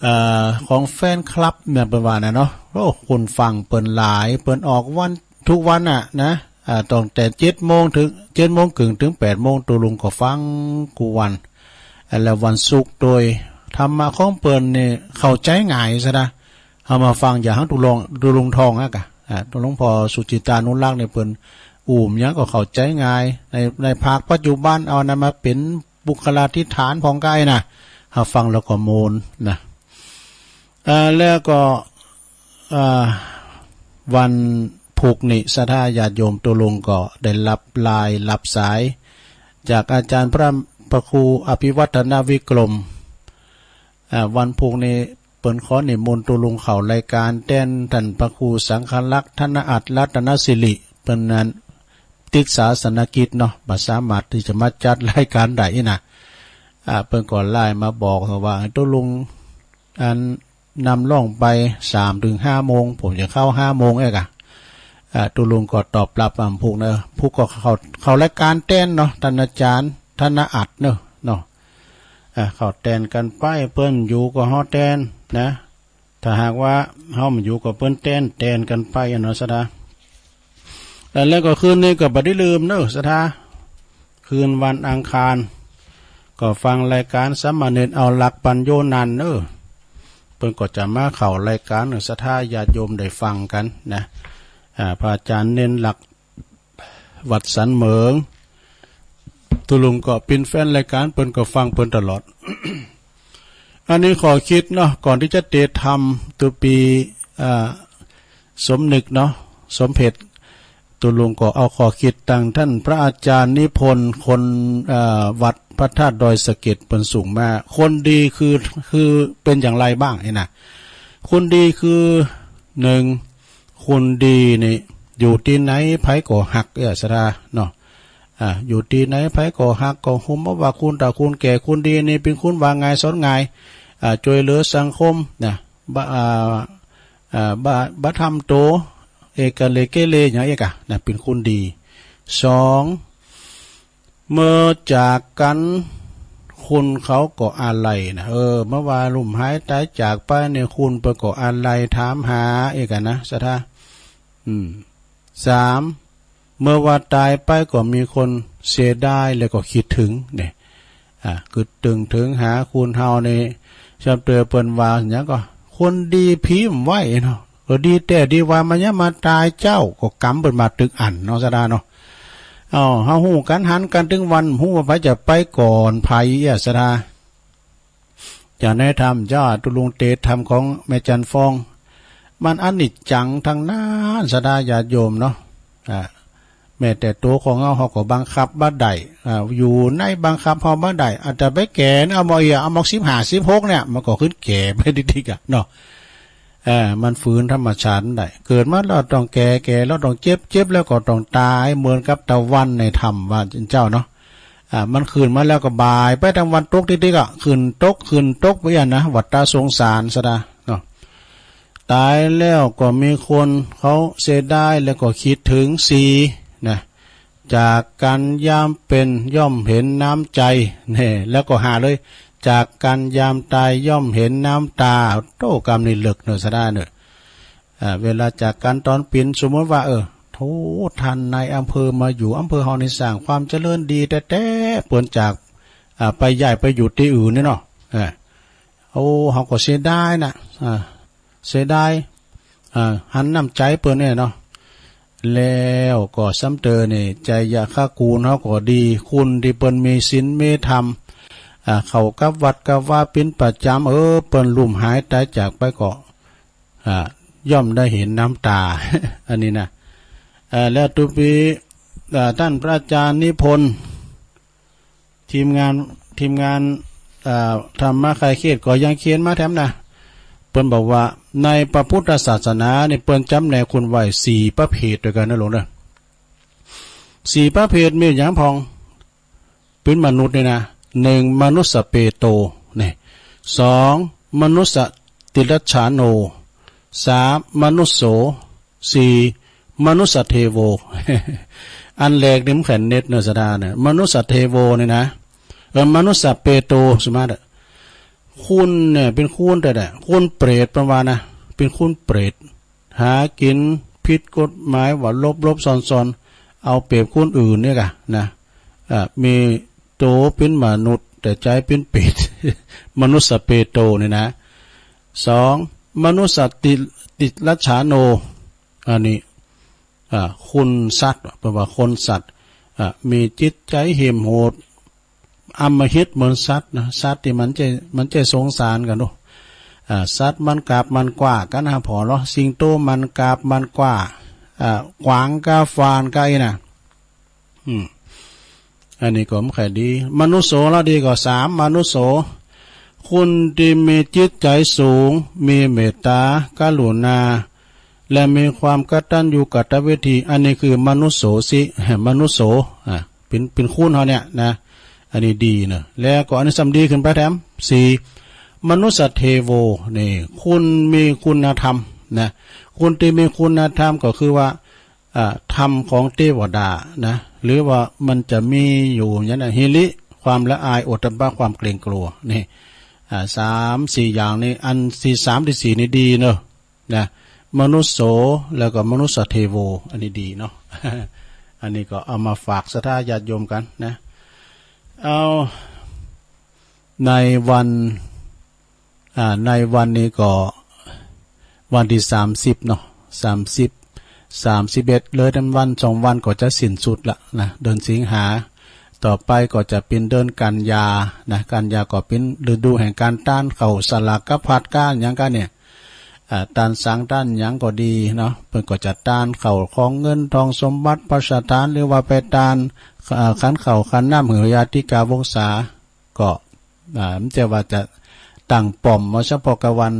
เอ่อ ของแฟนคลับเนี่ย เปิ้นว่านะเนาะ โอ้ คนฟังเปิ้นหลาย เปิ้นออกวัน ทุกวันน่ะนะ อ่า ตั้งแต่เจ็ดโมงเถิง เจ็ดโมงเกิ่งเถิงแปดโมง ตุ๊ลุงก็ฟังกู้วัน แล้ววันศุกร์โดย ธรรมะของเปิ้นนี่เข้าใจ๋ง่ายซะนะ เฮามาฟังอย่างตุ๊ลุง ตุ๊ลุงทองอะก่ะ อ่า ตุ๊ลุงพ่อสุจิตตานุรักษ์เนี่ย เปิ้นอู้หยังก็เข้าใจ๋ง่าย ใน ในภาคปัจจุบัน เอาอันนั้นมาเป๋นบุคลาธิฐานผ่องใสนะ เฮาฟังแล้วก็โมนนะ อ่า แล้วก็ อ่า วันพุธนี้ศรัทธาญาติโยมตุ๊ลุงก็ได้รับไลน์รับสายจากอาจารย์พระ พระครูอภิวัฒนวิกรม อ่า วันพุธนี้เปิ้นขอนิมนต์ตุ๊ลุงเข้ารายก๋านแตนต้านพระครูสังฆรักษ์ ธนอัตถ์ รัตนสิริ เปิ้นนั้นติดศาสนกิจเนาะ บ่สามารถตี้จะมาจัดรายก๋านได้นะ อ่า เปิ้นก็ไลน์มาบอกว่าตุ๊ลุง อัน นำร่องไปสามเถิงห้าโมง ผมจะเข้าห้าโมงเองอะ อ่า ตุ๊ลุงก็ตอบรับวันพุธเนาะ พุธก็เข้า เข้ารายก๋านแตนเนาะ ต้านอาจารย์ ธนอัตถ์เนาะ เนาะ อ่า เข้าแตนกั๋นไป เปิ้นอยู่ก็เฮาแตนนะ ถ้าหากว่าเฮาบ่อยู่ก็เปิ้นแตน แตนกั๋นไปอะเนาะศรัทธา แล้วก็คืนนี้ก็บ่ได้ลืมเนาะศรัทธา คืนวันอังคาร ก็ฟังรายก๋านสามเณรเอาหลักปัญโญนันท์เนาะ เปิ้นก็จะมาเข้ารายก๋านศรัทธาญาติโยมได้ฟังกั๋นนะ อ่า พระอาจารย์เณรหลักวัดสันเหมิง ตุ๊ลุงก็เป๋นแฟนรายก๋านเปิ้น ก็ฟังเปิ้นตลอด อันนี้ข้อคิดเนาะ ก่อนตี้จะเตะธรรมตุ๊ปี๋ อ่า สมนึกเนาะ สมเพช ตุ๊ลุงก็เอาข้อคิดตังต้านพระอาจารย์นิพนธ์ คน เอ่อ วัดพระธาตุดอยสะเก็ด เปิ้นส่งมา คนดีคือ คือเป๋นอย่างไรบ้างนี่นะ คนดีคือ นึ่ง คนดีนี่อยู่ตี้ไหนใผก็ฮัก เอ้อ ศรัทธาเนาะ อ่า อยู่ตี้ไหนใผก็ฮัก ก็ฮู้บ่ว่าคนเฒ่าคนแก่ คนดีนี่เป๋นคนว่าง่ายสอนง่าย อ่า จ้วยเหลือสังคมนะ บ่ อ่า อ่า บ่ บ่ทำโตเอกเรเกเรหยังเอกอะนะ เป๋นคนดี สอง เมื่อจากกั๋น คนเขาก็อาลัยนะ เออ เมื่อว่าลุ่มหายต๋ายจากไปเนี่ย คนเปิ้นก็อาลัยถามหาเอกอะนะศรัทธา อืม สาม เมื่อว่าต๋ายไปก็มีคนเสียดายแล้วก็คิดเถิงเนี่ย อ่า คือตึงเถิงหาคนเฮานี่ ซ้ำเติมเปิ้นว่าหยังก็ คนดีผีบ่ไหว้เนาะ ก็ดีแต๊ดีว่ามันยังมาต๋ายเจ้า ก็กรรมเปิ้นมาตึกอั้นเนาะศรัทธาเนาะ เอ้า เฮาฮู้กั๋นหันกั๋นตึงวัน ฮู้ว่าใผจะไปก่อนใผอะศรัทธา อย่างในธรรมเจ้า ตุ๊ลุงเตะธรรมของแม่จันทร์ฟอง มันอนิจจังตังนั้นศรัทธาญาติโยมเนาะ อ่า แม้แต่ตั๋วของเฮา เฮาก็บังคับบ่ได้ อ่า อยู่ในบังคับเฮาบ่ได้ อาจจะไปแก่นะ เอามาเอีย เอามาสิบห้า สิบหกเนี่ย มันก็ขึ้นแก่ไปติ๊กๆ อะเนาะ เออ มันฝืนธรรมชาติบ่ได้ เกิดมาแล้วต้องแก่ แก่แล้วต้องเจ็บ เจ็บแล้วก็ต้องต๋าย เหมือนกับตะวันในธรรมว่าเจ้าเนาะ อ่า มันขึ้นมาแล้วก็บ่ายไปตังวัน ตกติ๊กๆ อะ ขึ้นตก ขึ้นตกไปอะนะ วัฏสงสารศรัทธาเนาะ ต๋ายแล้วก็มีคนเขาเสียดายแล้วก็คิดเถิง สี่ นะ จากกั๋นยามเป๋นย่อมเห็นน้ำใจ๋ แน่ แล้วก็ห้าเลย จากกั๋นยามต๋ายย่อมเห็นน้ำต๋า โต้ กำนี้เลิกเนาะศรัทธาเนาะ อ่า เวลาจากกั๋นต๋อนเป๋น สมมุติว่า เออ โธ่ ต้านนายอำเภอมาอยู่อำเภอเฮานี่สร้างความเจริญดีแต๊ๆ เปิ้นจาก อ่า ไปย้ายไปอยู่ตี้อื่นนี่เนาะ อ่า โอ้ เฮาก็เสียดายนะ อ่า เสียดาย อ่า หันน้ำใจ๋เปิ้นเนี่ยเนาะ แล้วก็ซ้ำเติมนี่ ไชยะคกูลเฮาก็ดี คนตี้เปิ้นมีศีลมีธรรม อ่า เข้ากับวัดกับวาเป๋นประจ๋ำ เออ เปิ้นลุ่มหายต๋ายจากไปก็ อ่า ย่อมได้เห็นน้ำต๋า อันนี้นะ อ่า แล้วตุ๊ปี๋ อ่า ต้านพระอาจารย์นิพนธ์ ทีมงาน ทีมงาน อ่า ธรรมะคลายเครียดก็ยังเขียนมาแถมนะ เปิ้นบอกว่าในพระพุทธศาสนานี่เปิ้นจ๋ำแนกคุณไว้สี่ประเภทตวยกั๋นเน่อหลวงเน่อ สี่ประเภทมีหยังพ่อง เป็นมนุษย์นี่นะ หนึ่ง มนุสสะเปโต นี่ สอง มนุสสะติรัจฉาโน สาม มนุสโส สี่ มนุสสะเทโว อันแรกนี่มันแขนเน็ตเน่อศรัทธาเน่อ มนุสสะเทโวนี่นะ เออ มนุสสะเปโต สมมาติอะ คุณเนี่ย เป๋นคุณแต๊ๆ คุณเปรต เปิ้นว่านะ เป๋นคุณเปรต หากิ๋นผิดกฎหมาย ว่าหลบๆ ซ่อนๆ เอาเปรียบคนอื่นเนี่ยก่ะนะ อ่า มีตั๋วเป๋นมนุษย์ แต่ใจ๋เป๋นเปรต มนุสสะเปโตนี่นะ สอง มนุสสะติ ติรัจฉาโน อันนี้ อ่า คุณสัตว์ เปิ้นว่าคนสัตว์ อ่า มีจิตใจ๋เหี่ยมโหด อำมหิตเหมือนสัตว์นะ สัตว์ตี้มันจะ มันจะสงสารกั๋นเนาะ อ่า สัตว์มันกาบมันกว้ากั๋นนะ ผ่อเนาะ สิงโตมันกาบมันกว้า อ่า กวางก้าฟานก้าอี้นะ อืม อันนี้ก็บ่ค่อยดี มนุสโสละดีกว่า สาม มนุสโส คนตี้มีจิตใจ๋สูง มีเมตตา กรุณา และมีความกตัญญูกตเวที อันนี้คือมนุสโสสิ มนุสโส อ่า เป๋น เป๋นคุณเฮาเนี่ยนะ อันนี้ดีเน่อ แล้วก็อันนี้ซ้ำดีขึ้นไปแถม สี่ มนุสสะเทโว นี่ คนมีคุณธรรมนะ คนตี้มีคุณธรรมก็คือว่า อ่า ธรรมของเตวดานะ หรือว่ามันจะมีอยู่อย่างนั้นนะ หิริ ความละอาย โอตตัปปะ ความเกรงกลัว นี่ อ่า สามสี่อย่างนี้ อันตี้สามตี้สี่นี่ดีเน่อ นะ มนุสโส แล้วก็มนุสสะเทโว อันนี้ดีเนาะ อันนี้ก็เอามาฝากศรัทธาญาติโยมกั๋นนะ เอา ในวัน อ่า ในวันนี้ก็วันตี้สามสิบเนาะ สามสิบ สามสิบเอ็ด เหลือแต่วันสองวันก็จะสิ้นสุดละนะ เดือนสิงหา ต่อไปก็จะเป๋นเดือนกันยานะ กันยาก็เป๋นฤดูแห่งก๋านตานข้าวสลากพัดก้าหยังก้าเนี่ย อ่า ตานสังตานหยังก็ดีเนาะ เปิ้นก็จะตานข้าวของเงินทองสมบัติภัสถาน หรือว่าไปตาน อ่า ขันข้าวขันน้ำหื้อญาติกาวงศา ก็ อ่า บ่ใจ้ว่าจะตั้งป้อมเอาเฉพาะกับวัน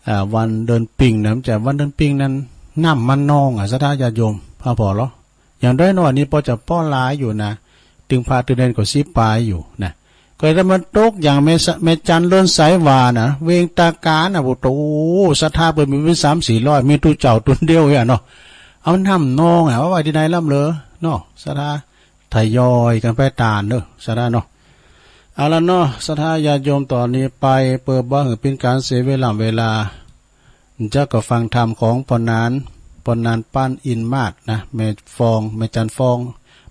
อ่า วันเดือนปิงนะ บ่ใจ้ วันเดือนปิงนั้นน้ำมันนองอะ ศรัทธาญาติโยม พระผ่อเหรอ อย่างน้อยๆ นี่ปอจะปอหลายอยู่นะ ตึงพระตึงเณรก็สิบป๋ายอยู่นะ ก็แต่มันตกอย่างแม่สะ แม่จันเรือนใสว่านะ เวงตาการนะ โอ้โห ศรัทธาเปิ้นมีเป๋นสามสี่ร้อย มีตุ๊เจ้าตนเดียวเนี่ยเนาะ เอาน้ำนองอะ เอาไว้ตี้ไหนล่ำเหลือเนาะ ศรัทธา ทยอยกั๋นไปตานเน่อ ศรัทธาเนาะ เอาละเนาะ ศรัทธาญาติโยม ต่อนี้ไป เปื้อบ่หื้อเป๋นก๋านเสียเวลาเวลา จะก็ฟังธรรมของป้อหนาน ป้อหนาน ปั้นอินมาศนะ แม่ฟอง แม่จันฟอง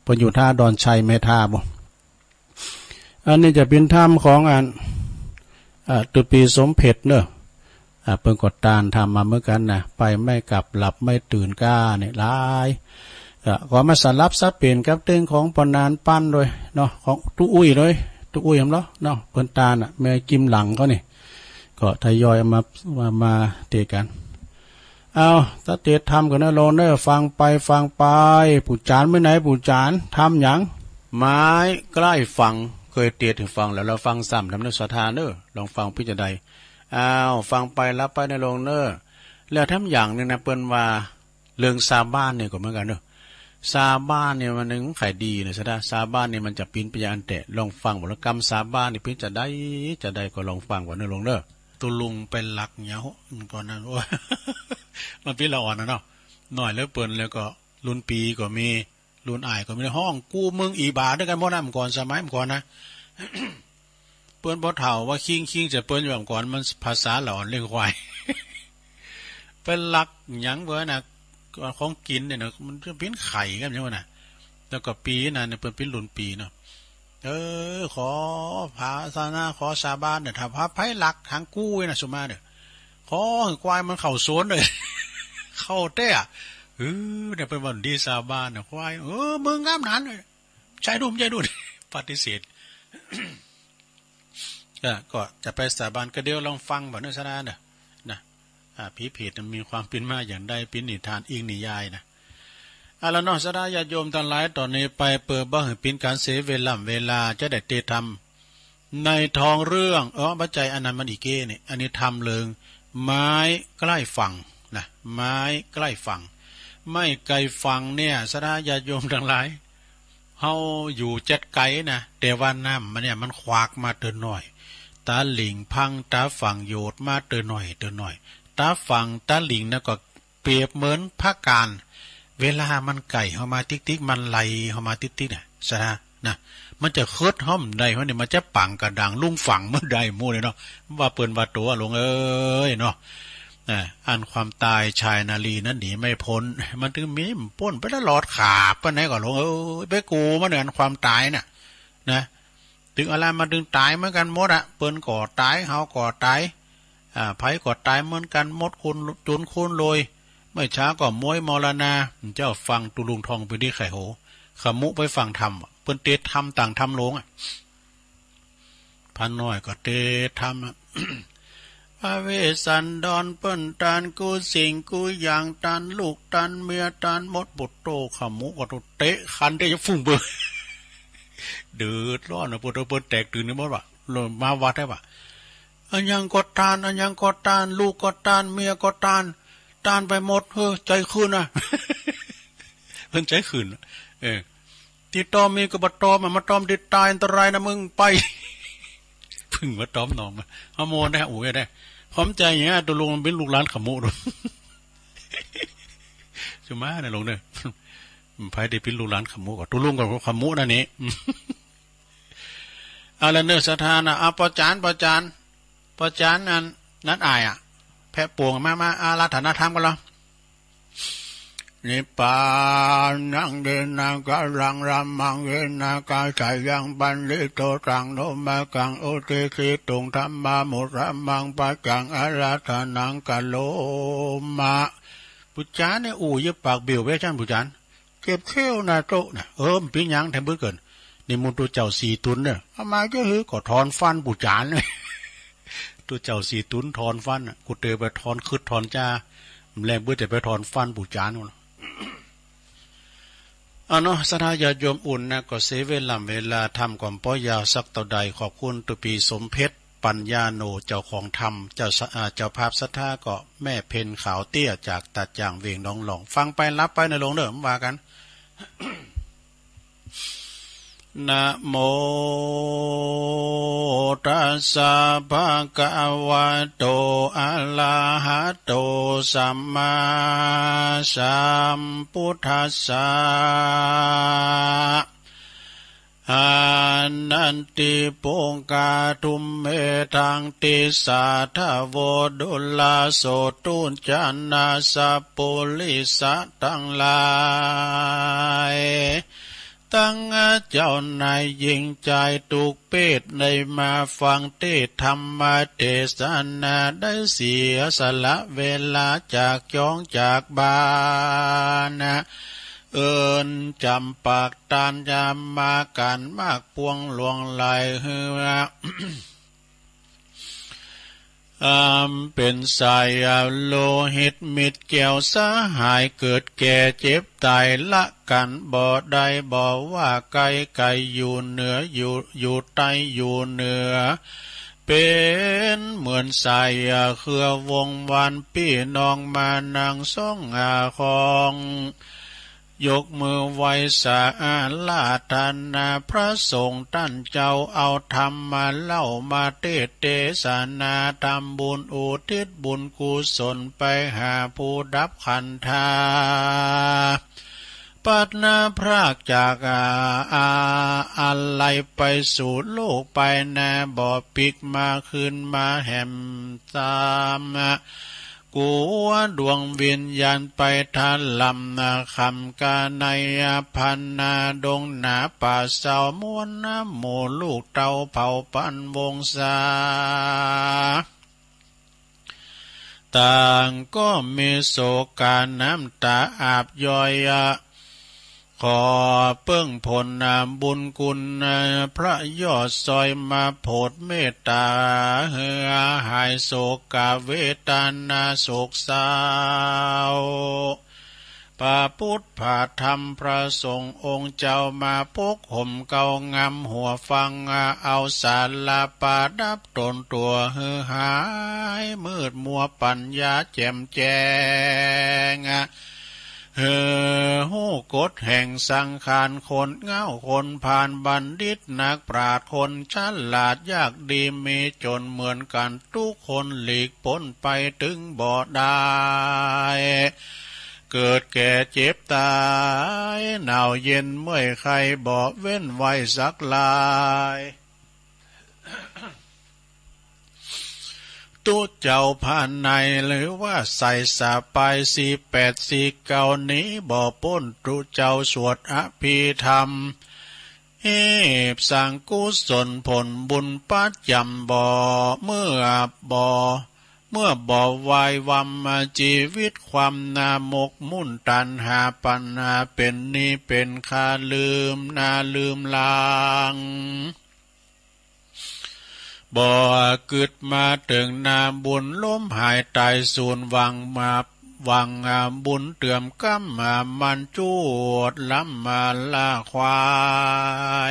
เปิ้นอยู่ท่าดอนชัย แม่ทาบ่ อันนี้จะเป๋นธรรมของอัน อ่า ตุ๊ปีสมเพ็จเน่อ อ่า เปิ้นก็ตานธรรมมาเหมือนกั๋นนะ ไปไม่กลับ หลับไม่ตื่นก้าเนี่ยหลาย อ่า ก็มาสลับสับเปลี่ยนกับเตื้งของป้อหนาน ปั้นโดยเนาะ ของตุ๊อุ้ยโดย ตุ๊อุ้ยหำเหรอเนาะ เปิ้นตานอะ แม่กิมหลังเขานี่ ก็ทยอยเอามา มา มาเตะกั๋น เอา ตะเตะธรรมกั๋นเน่อโลงเน่อ ฟังไปฟังไป ปู่จ๋าร มื้อไหนปู่จ๋าร ธรรมหยัง ไม้ใกล้ฝั่ง เกยเตะหื้อฟังแล้ว ลองฟังซ้ำธรรมเน่อ ศรัทธาเน่อ ลองฟังเป๋นจาใด อ้าว ฟังไปหลับไปเน่อโลงเน่อ แล้วแถมอย่างนึ่งนะ เปิ้นว่า เรื่องสาบานนี่ก็เหมือนกั๋นเน่อ สาบานนี่มันนึ่งขายดีเน่อ ศรัทธา สาบานนี่มันจะเป๋นไปอย่างอั้นแต๊ ลองฟังบ่ แล้วกำสาบานนี่เป๋นจาใด จาใดก็ลองฟังก่อนเน่อโลงเน่อ ตุ๊ลุงไปลักเหยียบก่อนนะ โอ้ย มันเป๋นละอ่อนนะเนาะ น้อยเหลือเป๋น แล้วก็รุ่นปี๋ก็มี รุ่นอ้ายก็มี ฮ้องกู้เมืองอี่บ่าด้วยกั๋นหมดนะ เมื่อก่อน สมัยเมื่อก่อนนะ เปิ้นบ่เฒ่าว่าคิง คิงจะเปิ้นอยู่เมื่อก่อน มันภาษาหลอนเลี้ยงควาย ไปลักหยังเปิ้นนะ ของกิ๋นเนี่ยนะ มันจะเป๋นไข่กั๋นหยังวะนะ แล้วก็ปี๋นั้นเนี่ย เปิ้นเป๋นรุ่นปี๋เนาะ เออ ขอภาสนะ ขอสาบานเนี่ย ถ้าว่าใผลักหยังกู้นะ สุมาเน่อ ขอหื้อควายมันเข้าสวนเลย เข้าแต๊อะ เออ เนี่ย เปิ้นว่าดีสาบานเนี่ย ควาย เออ มึงงามนั้น ใจ้ดุ้น ใจ้ดุ้น ปฏิเสธ ก็ ก็จะไปสาบาน ก็เดี๋ยวลองฟังบ่เน่อ ศรัทธาเน่อ นะ อ่า ผีเปรตมันมีความเป๋นมาอย่างใด เป๋นนิทานอิงนิยายนะ เอาละเนาะ ศรัทธาญาติโยมตังหลาย ต่อนี้ไปเปื้อบ่หื้อเป๋นก๋านเสียเวล่ำเวลา จะได้เตะธรรม ในท้องเรื่อง เออ บ่ใจ้ อันนั้นมันอีกเก้นี่ อันนี้ธรรมเรื่อง ไม้ใก้ฝั่งนะ ไม้ใก้ฝั่ง ไม้ไก่ฝั่งเนี่ย ศรัทธาญาติโยมตังหลาย เฮาอยู่จัดไก๋นะ แต่ว่าน้ำมันเนี่ยมันขวากมาเตื้อน้อย ตาหลิ่งพังตาฝั่งโยดมาเตื้อน้อยเตื้อน้อย ตาฝั่งตาหลิ่งนะก็เปรียบเหมือนผาก่าน เวลามันใก้เข้ามาติ๊กๆ มันไหลเข้ามาติ๊กๆ น่ะ ศรัทธานะ มันจะเคิดห้อมได้ เพราะเนี่ยมันจะปังกระดังลุ่งฝั่งเมื่อใดหมู่เลยเนาะ ว่าเปิ้นว่าตั๋วหลวงเอ้ยเนาะ อ่า อันความต๋ายชายนารีนั้นหนีไม่พ้น มันตึงมีป้นไปตลอดขาบ ไปไหนก็หลวงเอ้ย ไปกูมันเนี่ย อันความต๋ายน่ะ นะ ตึงอะไรมันตึงต๋ายเหมือนกั๋นหมดอะ เปิ้นก็ต๋าย เฮาก็ต๋าย อ่า ใผก็ต๋ายเหมือนกั๋นหมด คนจนคนรวย ไม่ช้าก็มวยมรณา เจ้าฟังตุ๊ลุงทองปินดีไขโห ขมุไปฟังธรรม เปิ้นเตสน์ธรรมต่างธรรมโลงอะ พระน้อยก็เตสน์ธรรมอะ พระเวสสันดรเปิ้นต้านกู้สิ่งกู้อย่าง ต้านลูกต้านเมียต้านหมด ปุโต ขมุก็เตะคันเตะจะฟุ้งเบ้อ เดือดร้อนนะ ปุโต เปิ้นแตกตื่นกันหมดว่ะ ลงมาวัดได้ว่ะ อะหยังก็ต้าน อะหยังก็ต้าน ลูกก็ต้าน เมียก็ต้าน ต้านไปหมด เฮ้อ ใจ๋ขึ้นนะ เปิ้นใจ๋ขึ้น เออ ตี้ตอมมีก็บ่ตอมอะ มาตอมตี้ต๋ายอันตรายนะมึง ไป เพิ่งมาตอมน้องมา เอาโมนได้ โอ้ยได้ พร้อมใจ๋อย่างเงี้ย ตุ๊ลุงเป๋นลูกหลานขมุดู จะมานะหลวงเน่อ ใผได้เป๋นลูกหลานขมุก็ ตุ๊ลุงก็ขมุนั่นนี่ เอาละเน่อ ศรัทธานะ เอาป้อจ๋ารย์ ป้อจ๋ารย์ ป้อจ๋ารย์อันนั้นอ้ายอะ แพะป่วง มา มาอาราธนาธรรมกั๋นละ นิพพานัง เยนะกะรัง ธัมมัง เยนะกะสะยัง ปะณิโท ธัง โนมะกัง อุทิสสิตุง ธัมมามุตตะมัง ปัจจัง อาราธนัง กะโรมะ ปู๋จ๋ารย์เนี่ย อู้ยะปากเบวแวะจั้น ปู๋จ๋ารย์ เจ็บเขี้ยวนะโต๊ะนะ เออ มันเป๋นหยังแถมเปิ้นเกิ๋น นิมนต์ตุ๊เจ้าสี่ตุ๊นเนี่ย เอามาจะหื้อ ก็ถอนฟันปู๋จ๋ารย์ ตุ๊เจ้าสี่ตุ๊นถอนฟันน่ะ กูเตยไปถอนขึดถอนจ้า แลเปิ้นจะไปถอนฟันปู๋จ๋ารย์ เอาเนาะ ศรัทธาญาติโยม อุ่นนะ ก็เสียเวลา เวลาธรรมก็บ่ยาวสักเต้าใด ขอบคุณตุ๊ปี๋สมเพชร ปัญญาโน เจ้าของธรรม เจ้าสะ อ่า เจ้าภาพศรัทธาก็แม่เพ็ญขาวเตี้ย จากตาดจ่าง เวียงหนองหลอง ฟังไปหลับไปเน่อหลวงเน่อ บ่ว่ากั๋น นะโม ตัสสะ ภะคะวะโต อะระหะโต สัมมาสัมพุทธัสสะ อะหันติ ปุคคา ทุมเม ทันติสสะ ทะโว ดูราโส ตูจนะ สัปปุริสะตังหลาย ตังเจ้านายญิงจายตุ๊กเพศ ได้มาฟังเตสน์ธรรมเตสนา ได้เสียสละเวลาจากจ๊องจากบ้าน เอิ้นจ๋ำปากตานยามมาก๋านมากปวงหลวงหลายเฮือ อันเป๋นสายโลหิตมิตรแก้วสหาย เกิดแก่เจ็บต๋ายละกั๋นบ่ได้ บ่ว่าใก้ไก๋ อยู่เหนือ อยู่ อยู่ใต้ อยู่เหนือ เป๋นเหมือนสายเครือวงศ์วาน ปี้น้องมานังสองอาของ ยกมือไหว้สาอาราธนาพระสงฆ์ต้านเจ้า เอาธรรมมาเล่ามาเตสน์เตสนา ทำบุญอุทิศบุญกุศลไปหาผู้ดับขันธา พลัดพรากจากอา อาลัยไปสู่โลกไปนา บ่ปิ๊กมาคืนมาแหมซ้ำ กั๋วดวงวิญญาณไปถล่ำนา คำกาในพรรณนาดงหนาป่าเซา มวลหมู่ลูกเต้าเผ่าปันวงศา ต่างก็มีโศกาน้ำต๋าอาบย้อย ขอเปิ้งผลบุญคุณพระยอดซอย มาโผดเมตต๋าหื้อหายโศกเวทนาโศกเศร้า พระปุทธพระธรรมพระสงฆ์องค์เจ้ามาปกห่มเกล้างำหัวฟัง เอาศาลาประดับตนตั๋วหื้อหายมืดมัวปัญญาแจ่มแจ้ง หื้อฮู้กฎแห่งสังขาร คนเหง้าคนผ่านบัณฑิตนักปราชญ์คนฉลาด ยากดีมีจนเหมือนกั๋น กู้คนหลีกป๊นไปตึงบ่ได้ เกิดแก่เจ็บต๋าย หนาวเย็นเมื่อยไข้ บ่เว้นไว้สักราย ตุ๊เจ้าผ้าในหรือว่าสายสะปาย สี่แปดสี่เก้านี้ บ่ป๊นตุ๊เจ้าสวดอภิธรรม ฮีบสร้างกุศลผลบุญประจ๋ำบ่ เมื่อบ่ เมื่อบ่วายวำชีวิตความหน้าหมกมุ่นตัณหาปัญหา เป๋นหนี้เป๋นคา ลืมหน้าลืมหลัง บ่กึ๊ดมาเถิงหน้าบุญ ล้มหายต๋ายสูญ หวังมา หวังบุญเติมกำ มันจวดล้ำมาละควา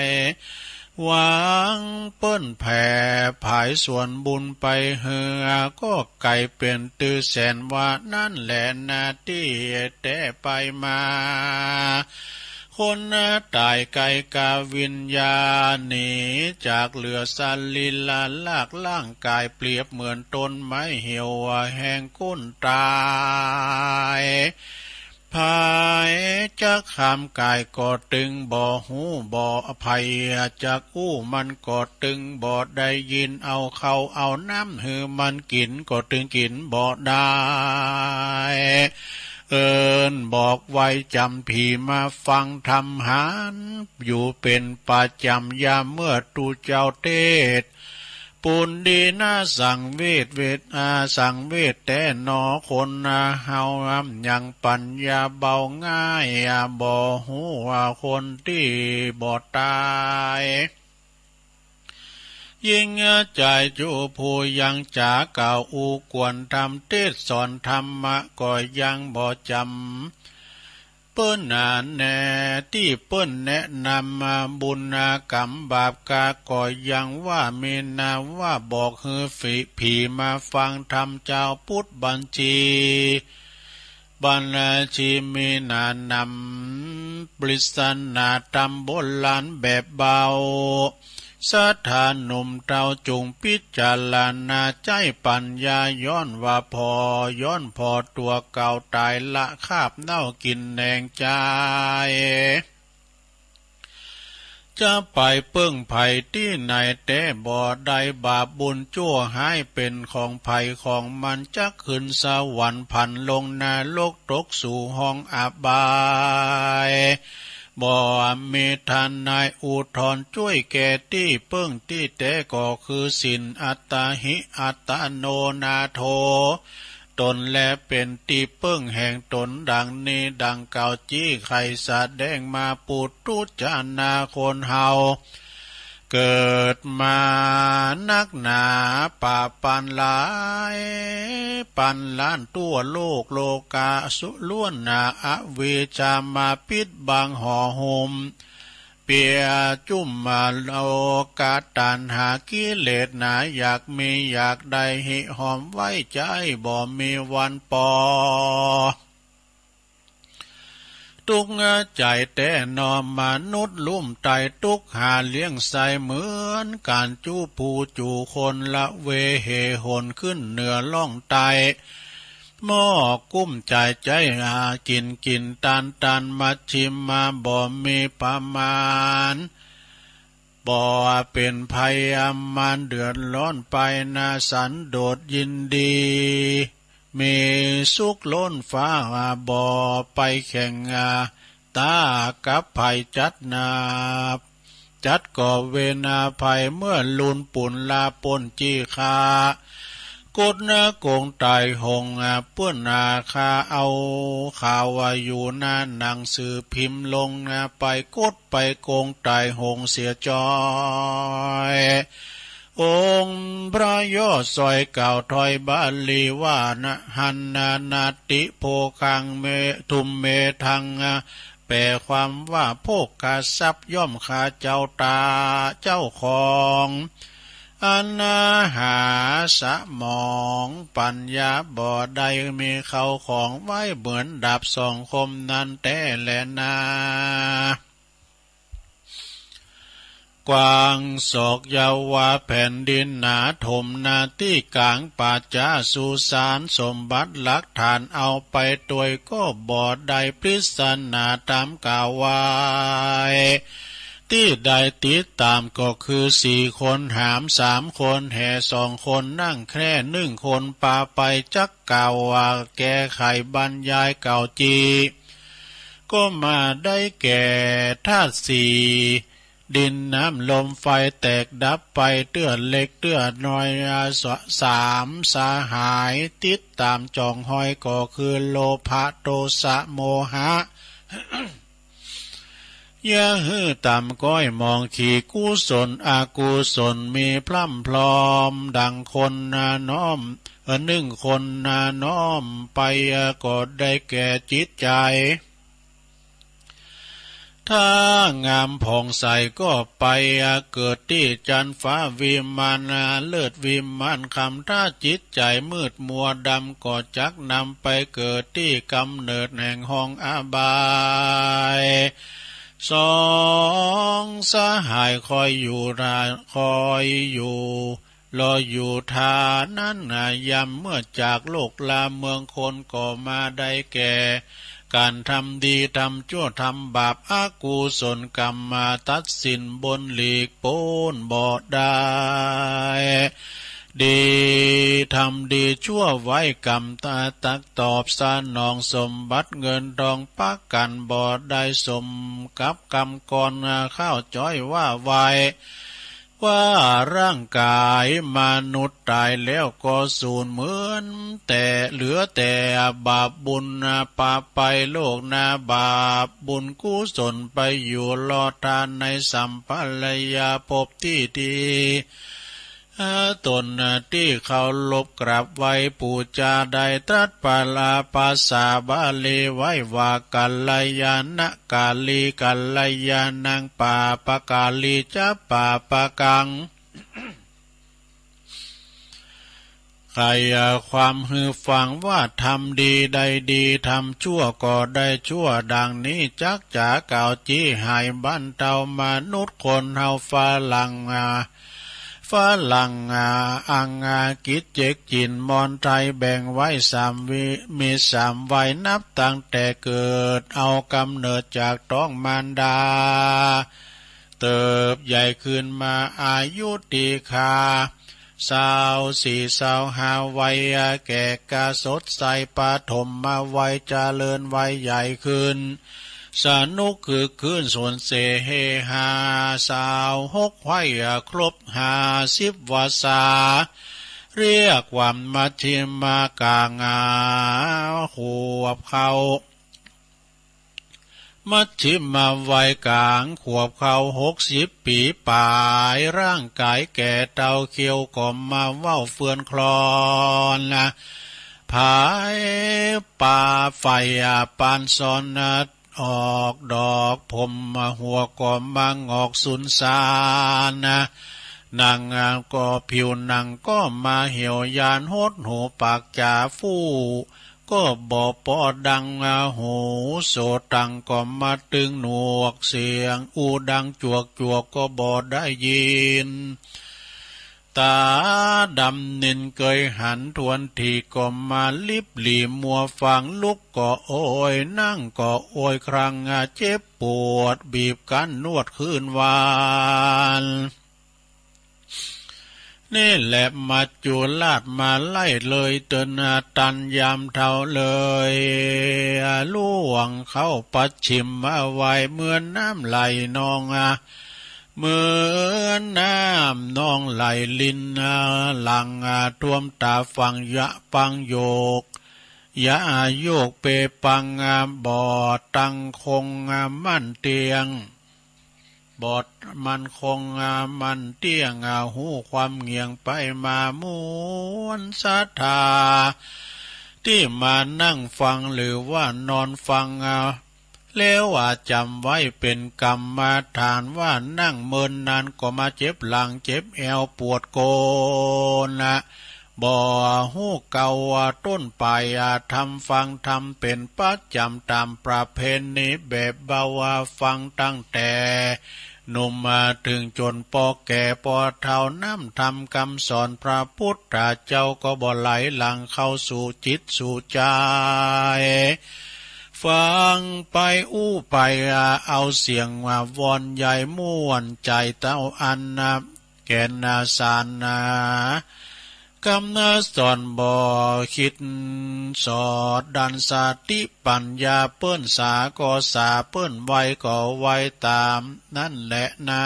ย หวังเปิ้นแผ่ผายส่วนบุญไปเฮือ ก็ไก๋เป๋นตื้อแสนว่า นั้นแหละนาตี้แต๊ไปมา คนต๋ายไก๋กาวิญญาณ หนีจากเหลือสรีระ ลากร่างก๋ายเปรียบเหมือนต้นไม้เหี่ยวแห้งก้นต๋าย ใผจักห้ามก๋ายก็ตึงบ่ฮู้บ่ ใผจักอู้มันก็ตึงบ่ได้ยิน เอาข้าวเอาน้ำหื้อมันกิ๋นก็ตึงกิ๋นบ่ได้ เอิ้นบอกไว้จ๋ำ ผีมาฟังธรรมหัน อยู่เป๋นประจ๋ำ ยามเมื่อตุ๊เจ้าเตสน์ ปุณดีนาสังเวช เวทนาสังเวชแต๊หนอ คนเฮายังปัญญาเบาง่าย บ่ฮู้ว่าคนตี้บ่ต๋าย ยิ่งใจ๋จุผู้ยังจ๋ากล่าวอู้กวนธรรม เตสน์สอนธรรมะก็ยังบ่จ๋ำ เปิ้นนาแน่ตี้เปิ้นแนะนำบุญกรรมบาปกา ก็ยังว่ามีนาว่าบอกหื้อผี ผีมาฟังธรรมจาวพุทธบัญชี บัญชีมีนานำ ปริศนาธรรมโบราณแบบเบา ศรัทธาหนุ่มเฒ่าจุ่งพิจารณาใจ๊ปัญญา ย้อนว่าผ่อ ย้อนผ่อตั๋วเก่าต๋าย ละคราบเน่ากิ๋นแหนงจาย จะไปเปิ้งใผตี้ไหนแต๊บ่ได้ บาปบุญจั่วฮ้ายเป๋นของใผของมัน จักขึ้นสวรรค์ผันลงนรก ตกสู่ห้องอบาย บ่มีทนายอุทธรณ์จ้วยแก่ตี้เปิ้ง ตี้แต๊ก็คือศีล อัตตาหิ อัตตโน นาโถ ตนแลเป๋นตี้เปิ้งแห่งตน ดังนี้ดังกล่าว จี้ไขแสดงมา ปุถุชนาคนเฮา เกิดมานักหนาปะปานหลาย ปานล้านทั่วโลก โลกาสุล้วนนา อวิชชามาปิดบังห่อหุ้ม เปียจุ่มมาโลกา ตัณหากิเลสหนา อยากมีอยากได้ หิหอมไว้ใจ๊ บ่มีวันปอ ตุ๊กข์ใจ๋แต๊หนอ มนุษย์ลุ่มใต้ ตุ๊กข์หาเลี้ยงใส้เหมือนกั๋น จุผู้จุคน ละเวเหหนขึ้นเหนือล่องใต้ หมอกกุ้มใจ๋ใจ๊หากิ๋น กิ๋นตานตาน มัชฌิมาบ่มีประมาณ บ่เป๋นภัยมานเดือดร้อนไปนา สันโดษยินดี มีสุขล้นฟ้า บ่ไปแข่งตากับภัยจัดนา จัดก่อเวรนาภัย เมื่อลูนปูนลาปล้นจี้ฆ่า กดนาโกงต๋ายโหง เปิ้นนาฆ่าเอาข่าวว่าอยู่หน้าหนังสือพิมพ์ลงนา ไปกดไปโกงต๋ายโหงเสียจ้อย องค์พระย่อสอยกล่าวถ้อยบาลีว่า นะหันนานาติ โภคัง เม ทุมเมธัง แปลความว่า โภคทรัพย์ย่อมคาเจ้าตาเจ้าของ อันหาสมองปัญญาบ่ได้ มีเข้าของไว้เหมือนดาบสองคมนั้นแต๊แลนา กว้างศอกยาววา แผ่นดินหนาถมนา ตี้ก๋างป่าจ๊าสุสาน สมบัติหลักฐานเอาไปตวยก็บ่ได้ ปริศนาธรรมกล่าวไว้ตี้ได้ติดต๋ามก็คือ สี่คนหาม สามคนแห่ สองคนนั่งแคร่ นึ่งคนปาไป จักกล่าวว่าแก้ไขบรรยายกล่าวจี ก็มาได้แก่ธาตุสี่ ดินน้ำลมไฟ แตกดับไปเตื้อเล็กเตื้อน้อย ส- สามสหายติดต๋ามจ่องฮอยก็คือ โลภะ โทสะ โมหะ อย่าหื้อต่ำก้อยหมอง ขีกุศลอกุศลมีพร่ำพร้อม ดังคนนาน้อม เอ่อ นึ่งคนนาน้อมไป ก็ได้แก่จิตใจ๋ ถ้างามผ่องใสก็ไปเกิดตี้จั๊นฟ้าวิมานเลิศวิมานคำ ถ้าจิตใจ๋มืดมัวดำก็จักนำไปเกิดตี้ก๋ำเนิดแห่งห้องอบาย สองสหายคอยอยู่ คอยอยู่ รออยู่ท่านั้น ยามเมื่อจากโลกลาเมืองคน ก็มาได้แก่ก๋านทำดีทำจั่วทำบาป อกุศลกรรมมาตัดสินบนหลีกป๊นบ่ได้ ดีทำดีจั่วไว้กรรมตักตอบสนอง สมบัติเงินทองประกั๋นบ่ได้ สมกับกำกรข้าวจ้อยว่าไว้ ว่าร่างก๋ายมนุษย์ต๋ายแล้วก็สูญ เหมือนแต่เหลือแต่บาปบุญปาไปโลกหน้า บาปบุญกุศลไปอยู่รอดท่าในสัมปรายภพตี้ดี ต๋นตี้เคารพกราบไหว้ปู๋จา ได้ตรัสปราภาษาบาลีไว้ว่า กัลยาณะ กาลี กัลยาณัง ปาปะกาลี จะ ปาปะกัง ไขความหื้อฟังว่า ทำดีได้ดี ทำจั่วก็ได้จั่ว ดังนี้จักจ๋ากล่าวจี้ หายบั้นเต้ามนุษย์คนเฮา ฝรั่ง ฝรั่ง อังกฤษ เจ๊ก จีน มอญ ไทย แบ่งไว้สามวิ มีสามวัย นับตั้งแต่เกิดเอากำเนิดจากต๊องมารดา เติบใหญ่ขึ้นมา อายุตี้คา ซาวสี่ ซาวห้าวัย แก่กล้าสดใส ปฐมวัย เจริญวัย ใหญ่ขึ้น สนุกคึกคื้น สนเสเฮฮา ซาวหกวัย ครบห้าสิบวรรษา เรียกว่ามัชฌิมากลาง ขวบเข้า มัชฌิมวัยกลาง ขวบเข้าหกสิบปี๋ป๋าย ร่างก๋ายแก่เฒ่า เขี้ยวก็มาเว้าเฟื่อนคลอน ผายปาไฟปานซอน ออกดอก ผมหัวก็มางอกสุนซาน หนังก็ผิวหนังก็มาเหี่ยวยาน ฮดหูปากจ๋าฟู่ก็บ่ปอดังหู โสตังก็มาตึงหนวก เสียงอู้ดังจวกจวกก็บ่ได้ยิน ต๋าดำนินเกยหันทวนทีก็มาลิบหลีมัวฟัง ลุกก็โอย นั่งก็โอยครัง เจ็บปวดบีบกั้นนวดคืนวาน นี่แหละมัจจุราชมาไล่เลยเตินตันยามเฒ่าเลย ล่วงเข้าปัจฉิมวัย เหมือนน้ำไหลนอง เหมือนน้ำนองไหลลินหลั่ง ท่วมต๋าฝั่งยะปังโยก ยะโยกเปปัง บ่ตั้งคงมั่นเตี้ยง บอดมั่นคง มั่นเตี้ยง ฮู้ความเหงี่ยงไปมา มวลศรัทธา ตี้มานั่งฟังหรือว่านอนฟัง แล้วว่าจ๋ำไว้เป๋นกรรมฐาน ว่านั่งเมินนานก็มาเจ็บหลังเจ็บแอวปวดโกนนะ บ่ฮู้เก่าว่าต้นปลาย อา ธรรมฟังธรรมเป๋นประจ๋ำต๋ามประเพณีแบบเบา ว่าฟังตั้งแต่หนุ่มมาเถิงจ๋นปอแก่ปอเฒ่า น้ำธรรมกำสอนพระปุทธเจ้าก็บ่ไหลหลั่งเข้าสู่จิตสู่ใจ๋ ฟังไปอู้ไป อา เอาเสียงว่าวอนใหญ่ม่วนใจ๋เต้าอันนะ แก่นนาสารนา กำนาสอนบ่คิดสอดดัน สติปัญญาเปิ้นสาก็สา เปิ้นไวก็ไวต๋ามนั้นแหละนา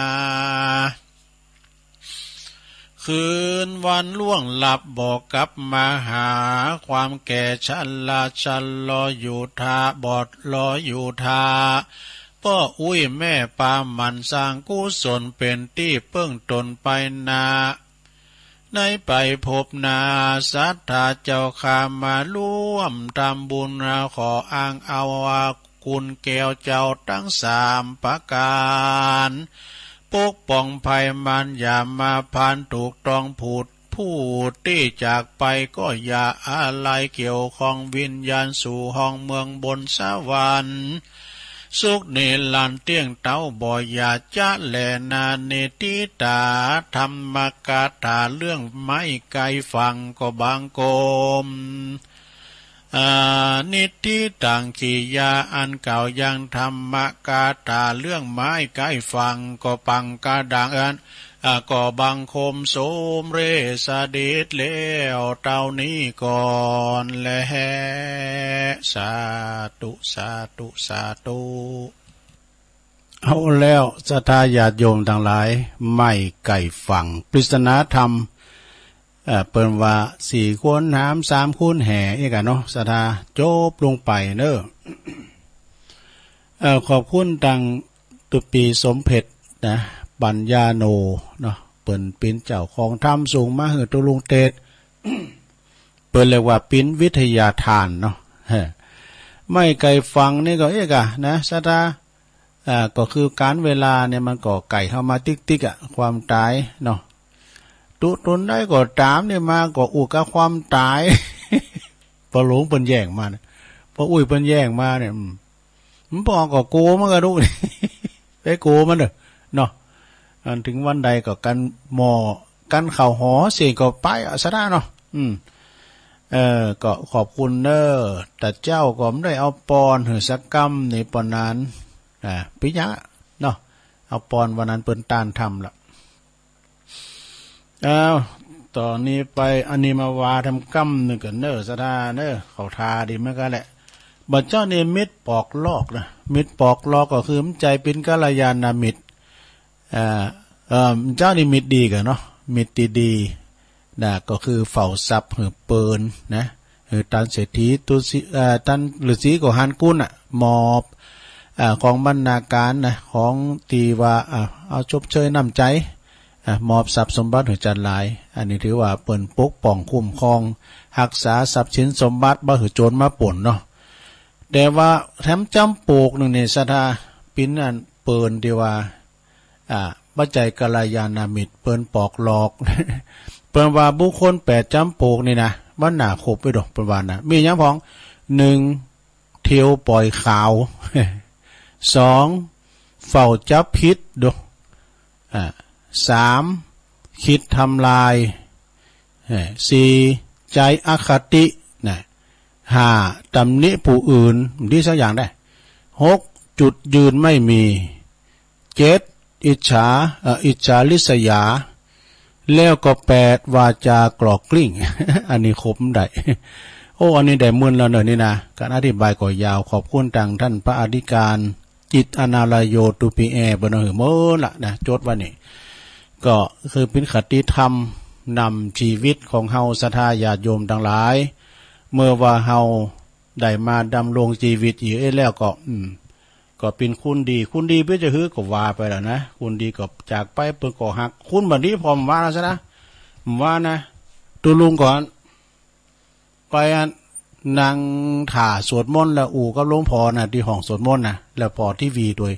คืนวันล่วงลับบ่กลับมาหา ความแก่ชราชะลออยู่ท่า บ่รออยู่ท่า ป้ออุ๊ยแม่ปาหมั่นสร้างกุศลเป๋นตี้เปิ้งต๋นไปนา ในไปภพหน้า ศรัทธาเจ้าข้ามาร่วมทำบุญ ขออ้างเอาคุณแก้วเจ้าตังสามประก๋าน ปกป้องภัยมารอย่ามาพาน ถูกต้องผู้ ผู้ตี้จากไปก็อย่าอาลัย เกี่ยวข้องวิญญาณสู่ห้องเมืองบนสวรรค์ สุขนิรันดร์เตี้ยงเต๊าบ่อย่าจะแลนา นิฏฐิตา ธรรมกถาเรื่องไม้ไก่ฝังก็บางกม อา นิฏฐิตัง กิริยาอันกล่าวยังธรรมกถาเรื่องไม้ไก่ฝังก็ปังกระดังอัน อา ก็บังคมสมเร็จเสด็จแล้วเต้านี้ก่อนแล สาธุ สาธุ สาธุ เอาแล้วศรัทธาญาติโยมตังหลาย ไม้ไก่ฝัง ปริศนาธรรม เอ่อ เปิ้นว่าสี่คูณหาม สามคูณแห่ อี้ก่ะเนาะ ศรัทธา จบลงไปเนาะ เอ่อ ขอบคุณตังตุ๊ปีสมเพชรนะ ปัญญาโนเนาะ เปิ้นเป๋นเจ้าของธรรมส่งมาหื้อตุ๊ลุงเตช เปิ้นเรียกว่าเป๋นวิทยาทานเนาะ ไม้ไก่ฝังนี่ก็ เอ๊ะ ก่ะนะ ศรัทธา อ่า ก็คือก๋านเวลาเนี่ยมันก็ใก้เข้ามาติ๊กๆ อะ ความต๋ายเนาะ ตุ๊ ตนใดก็ต๋ามเนี่ยมาก็อู้กับความต๋าย ปอหลวงเปิ้นแย้งมาเนี่ย ปออุ๊ยเปิ้นแย้งมาเนี่ย อืม มันปอก็กั๋วมันก็ตุ๊ ไปกั๋วมันเต๊อะ เนาะ อันเถิงวันใดก็กั๋นหม้อ กั๋นข้าวหอเสียก็ไปอะ ศรัทธาเนาะ อืม เออ ก็ขอบคุณเน้อ ตาเจ้าก็บ่ได้เอาปอนหื้อสักกำนี่ปอนั้น อ่า ปิยะเนาะ เอาปอนวันนั้นเปิ้นต้านธรรมละ อ้าว ต่อนี้ไป อันนี้มาว่าธรรมกำนึ่งกั๋นเน้อ ศรัทธาเน้อ เข้าท่าดีเหมือนกั๋นแหละ บ่าเจ้านี่มิตรปอกลอกนะ มิตรปอกลอกก็คือมันใจ๋เป๋นกัลยาณมิตร อ่า เอ่อ เจ้านี่มิตรดีก่ะเนาะ มิตรตี้ดีนะ ก็คือเฝ้าทรัพย์หื้อเปิ้นนะ หื้อต้านเศรษฐีตุ๊สี เอ่อ ต้านฤๅษีก็หันกู้นน่ะ มอบ อ่า ของบรรณาการนะ ของตี้ว่า อ่า เอาชมเชยน้ำใจ๋ อ่า มอบทรัพย์สมบัติหื้อจัดหลาย อันนี้ถือว่าเปิ้นปกป้องคุ้มครอง ฮักษาทรัพย์สินสมบัติบ่หื้อโจรมาป้นเนาะ แต่ว่าแถมจ๋ำปกนึ่งนี่ ศรัทธา เป๋นอันเปิ้นตี้ว่า อ่า บ่ใจ้กัลยาณมิตร เปิ้นปอกลอก เปิ้นว่าบุคคลแปดจ๋ำปกนี่นะ บ่น่าคบไว้ดอก เปิ้นว่านะ มีหยังพ่อง นึ่ง เตียวป่อยขาว สอง เฝ้าจับผิดดอก อ่า สาม คิดทำลาย เอ่อ สี่ ใจ๋อคติ นะ ห้า ตำหนิผู้อื่น บ่ดีสักอย่างได้ หก จุดยืนไม่มี เจ็ด อิจฉา เอ่อ อิจฉาริษยา แล้วก็แปด วาจากลอกกลิ้ง อันนี้คบได้ โอ้ อันนี้ได้มึนแล้วเนาะนี่นะ ก๋านอธิบายก็ยาว ขอบคุณตังต้านพระอธิการ จิตรอนาลโย ตุ๊ปีแอ เปิ้นเอาหื้อหมดละนะ จดไว้นี่ ก็คือเป๋นคติธรรมนำจีวิตของเฮาศรัทธาญาติโยมตังหลาย เมื่อว่าเฮาได้มาดำรงจีวิตอยู่อี้แล้วก็ อืม ก็เป๋นคุณดี คุณดีเป๋นจะหื้อก็ว่าไปแล้วนะ คุณดีก็จากไป เปิ้นก็หัก คุณบ่ดีผ่อมว่าแล้วซะนะ ว่านะ ตุ๊ลุงก่อน ไปอะ นั่งถ่าสวดมนต์แล้วอู้กับหลวงพ่อน่ะ ตี้ห้องสวดมนต์น่ะ แล้วผ่อทีวีตวย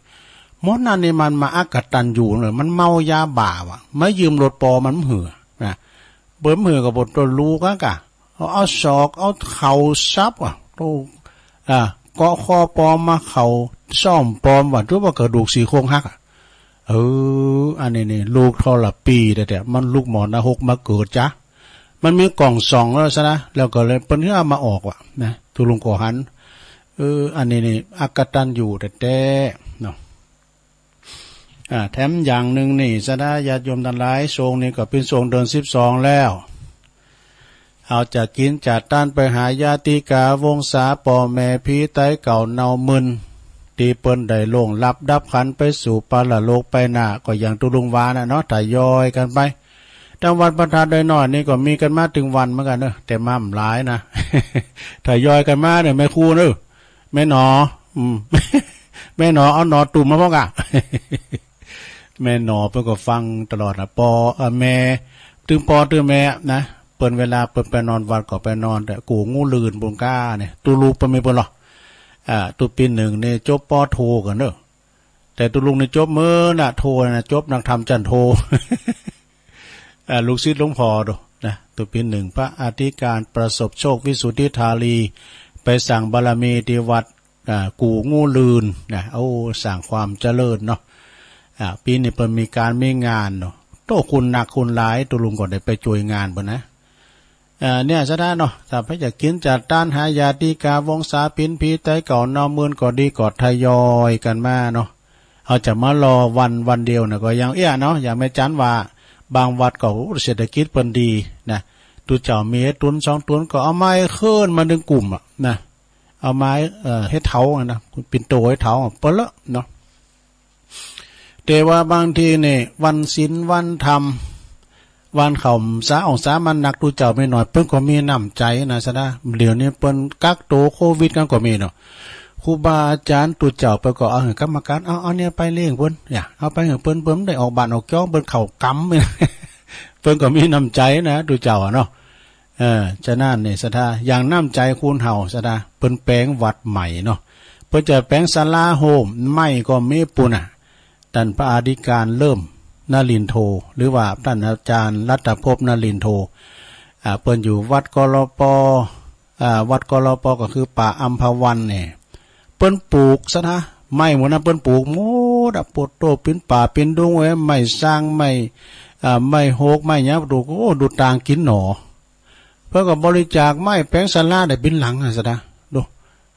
มนต์นั้นนี่มันมาอักตัญญูเลย มันเมายาบ้าว่ะ มายืมรถปอมันหื้อนะ เปิ้นหื้อก็บ่ตวยลูกอะกะ เอา เอาศอก เอาเข่าสับอะ โต้ อ่า เกาะคอปอมา เข่าซ่อมปอมา ถือว่ากระดูกซี่โครงหักอะ เออ อันนี้นี่ ลูกทรพีแต๊ๆ มันลูกหมอนรกมาเกิดจ๊ะ มันมีกล่องส่องแล้วซะนะ แล้วก็เลยเปิ้นเอามาออกว่ะนะ ตุ๊ลุงก็หัน เออ อันนี้นี่ อักตัญญูแต๊ๆ เนาะ อ่า แถมอย่างนึ่งนี่ซะนะ ญาติโยมตังหลาย ช่วงนี้ก็เป๋นช่วงเดือนสิบสองแล้ว เฮาจะกิ๋นจะตานไปหาญาติกาวงศา ป้อแม่ ผีต๋ายเก่าเน่าเมิน ตี้เปิ้นได้ล่วงลับดับขันธ์ไปสู่ปรโลกไปหน้า ก็อย่างตุ๊ลุงว่าน่ะเนาะ ทยอยกั๋นไป ต๋ามวัดพระธาตุดอยน้อยนี่ก็มีกั๋นมาตึงวันเหมือนกั๋นเนอะ แต่มาบ่หลายนะ ทยอยกั๋นมาเนี่ย แม่ครูเนอะ แม่หนอ อืม แม่หนอ เอาหนอตุ่มมาพ่องกะ แม่หนอเปิ้นก็ฟังตลอดนะ ปอ เอ่อ แม่ ตึงปอตึงแม่นะ เปิ้นเวลาเปิ้นไปนอนวัดก็ไปนอนแต่กู่งูลื่นปูนก้าเนี่ย ตุ๊ลุงเปิ้นมีเปิ้นหรอ อ่า ตุ๊ปี๋นึ่งนี่จบ ป.โท กั๋นเนอะ แต่ตุ๊ลุงนี่จบเมินน่ะ โทน่ะ จบนักธรรมจั้นโท อ่า ลูกศิษย์หลวงพ่อโดนะ ตุ๊ปี๋นึ่ง พระอธิการประสบโชค วิสุทธิธารี ไปสร้างบารมีตี้วัด อ่า กู่งูลื่นนะ โอ้ สร้างความเจริญเนาะ อ่า ปี๋นี้เปิ้นมีก๋านมีงานเนาะ โต้ คุณหนักคุณหลาย ตุ๊ลุงก็ได้ไปจ้วยงานเปิ้นนะ อ่า เนี่ย ศรัทธาเนาะ ถ้าใผจะกิ๋นจะตานหาญาติกาวงศา เป๋นผีต๋ายเก่าเน่าเมินก็ดี ก็ทยอยกั๋นมาเนาะ เฮาจะมารอวัน วันเดียวน่ะก็ยังเอี้ยเนาะ อย่างแม่จันว่า บางวัดก็ โอ้ เศรษฐกิจเปิ้นดีนะ ตุ๊เจ้ามีตุ๊นสองตุ๊นก็เอาไม้เคิ่นมานึ่งกุ่มอะนะ เอาไม้ เอ่อ เฮ็ดเถาอะนะ ปิ่นโตเฮ็ดเถาอะ เปิ้นละเนาะ แต่ว่าบางทีนี่ วันศีลวันธรรม วันเข้าพรรษาออกพรรษามานัก ตุ๊เจ้ามีน้อย เปิ้นก็มีน้ำใจ๋นะ ศรัทธา เดี๋ยวนี้เปิ้นกักโตโควิดกั๋นก็มีเนาะ ครูบาอาจ๋ารย์ตุ๊เจ้าเปิ้นก็เอาหื้อกรรมการ เอา เอาเนี่ยไปเลี้ยงเปิ้น อย่า เอาไปหื้อเปิ้น เปิ้นได้ออกบ้านออกจ้อง เปิ้นเข้ากรรม เปิ้นก็มีน้ำใจ๋นะ ตุ๊เจ้าอะเนาะ เออ ฉะนั้นนี่ ศรัทธา อย่างน้ำใจ๋คุณเฮา ศรัทธา เปิ้นแป๋งวัดใหม่เนาะ เปิ้นจะแป๋งศาลาโฮม ไม้ก็มีปู้นน่ะ ต้านพระอธิการเริ่มนลินโท หรือว่าต้านอาจ๋ารย์รัตภพนลินโท อ่า เปิ้นอยู่วัด กลป. อ่า วัด กลป. ก็คือป่าอัมพวันเนี่ย เปิ้นปลูก ศรัทธา ไม้หมู่นั้นเปิ้นปลูกหมดอะ โปดโต้ ปิ๋นป่าปิ๋นดงเว้ย ไม้ซาง ไม้ อ่า ไม้โฮก ไม้หยัง ดู โอ้ ดูตางกิ๋นหนอ เปิ้นก็บริจาคไม้แป๋งศาลาได้เป๋นหลังอะ ศรัทธา ดู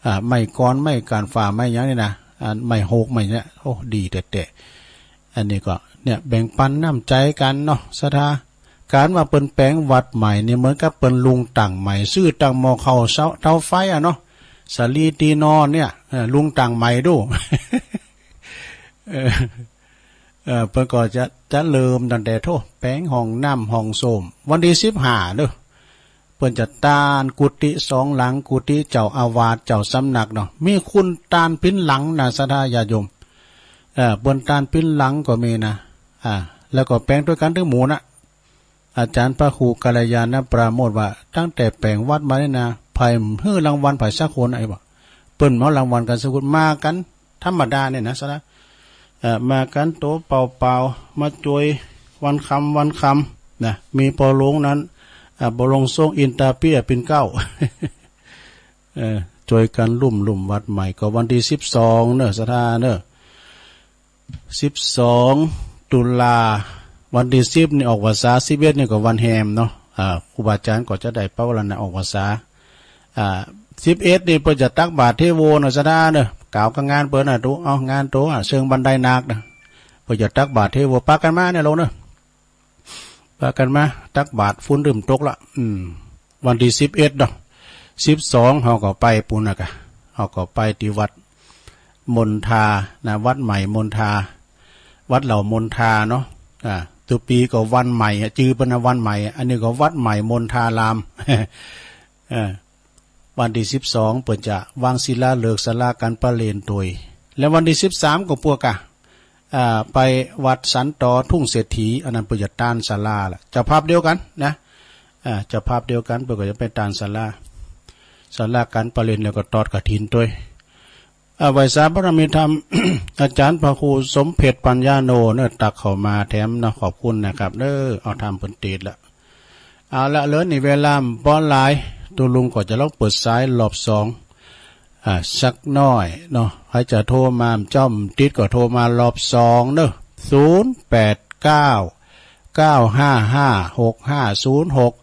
อ่า ไม้กอน ไม้ก้านฟ้า ไม้หยังนี่นะ อ่า ไม้โฮก ไม้เนี่ย โอ้ ดีแต๊ๆ อันนี้ก็เนี่ย แบ่งปันน้ำใจ๋กั๋นเนาะ ศรัทธา ก๋านว่าเปิ้นแป๋งวัดใหม่นี่ เหมือนกับเปิ้นลุงตั้งใหม่ ซื้อตั้งหม้อข้าวเสา เตาไฟอะเนาะ สาลีตี้นอนเนี่ย เออ ลุงตั้งใหม่ดู เออ เออ เปิ้นก็จะ จะเริ่มตั้งแต่ โธ่ แป๋งห้องน้ำห้องส้วม วันตี้สิบห้าเนาะ เปิ้นจะตานกุฏิสองหลัง กุฏิเจ้าอาวาส เจ้าสำนักเนาะ มีคนตานเป๋นหลังนะ ศรัทธาญาติโยม เออ เปิ้นตานเป๋นหลังก็มีนะ อ่า แล้วก็แป๋งตวยกั๋นตึงหมู่นะ อาจ๋ารย์พระครูกัลยาณปราโมทย์ว่า ตั้งแต่แป๋งวัดมานี่นะ ใผหื้อรางวัลใผสักคน ไอ้บ่า เปิ้นบ่หื้อรางวัลกั๋นสักคน มากั๋นธรรมดาเนี่ยนะ ศรัทธา เอ่อ มากั๋นตั๋วเปล่าๆ มาจ้วยวันคำวันคำนะ มีปอหลวงนั้น อ่า ปอหลวงทรงอินตาเปี้ยปิ่นเกล้า เอ่อ จ้วยกั๋นลุ่มๆ วัดใหม่ ก็วันตี้สิบสองเนาะ ศรัทธาเนาะ สิบสองตุลา วันตี้สิบนี่ออกพรรษา สิบเอ็ดนี่ก็วันแฮมเนาะ อ่า ครูบาอาจ๋ารย์ก็จะได้ปวารณาออกพรรษา อ่า สิบเอ็ดนี่เปิ้นจะตักบาตรเทโวเนาะ ศรัทธาเนาะ กล่าวกับงานเปิ้นน่ะ ดู เอา งานโตอะ เชิงบันไดนาคนะ เปิ้นจะตักบาตรเทโว ปากั๋นมาเนี่ยโลมเนาะ ปากั๋นมาตักบาตร ฝนเริ่มตกละ อืม วันตี้สิบเอ็ดเนาะ สิบสองเฮาก็ไปปู้นน่ะกะ เฮาก็ไปตี้วัดมณฑานะ วัดใหม่มณฑา วัดเหล่ามณฑาเนาะ อ่า ตุ๊ปีก็วันใหม่อะ จื้อเปิ้นน่ะวันใหม่อะ อันนี้ก็วัดใหม่มณฑาราม เออ วันตี้สิบสองเปิ้นจะวางศิลาฤกษ์ศาลาก๋านประเรนตวย แล้ววันตี้สิบสามก็ปวกะ อ่า ไปวัดสันตอทุ่งเศรษฐี อันนั้นเปิ้นจะตานศาลาละ เจ้าภาพเดียวกั๋นนะ อ่า เจ้าภาพเดียวกั๋น เปิ้นก็จะไปตานศาลา ศาลาก๋านประเรียน แล้วก็ตอดกฐินตวย อ่า ไหว้สาบารมีธรรม อาจ๋ารย์พระครูสมเพ็ช ปัญญาโน เนาะ ตักเข้ามาแถมเนาะ ขอบคุณนะครับ เด้อ เอา ธรรมเปิ้นเตสละ เอาละ เหลือนี่เวลาบ่หลาย ตุ๊ลุงก็จะลองเปิดสายรอบสอง อ่า สักหน้อยเนาะ ใผจะโทรมา จ้อมติดก็โทรมารอบสองเนาะ ศูนย์แปดเก้า เก้าห้าห้า หกห้าศูนย์หก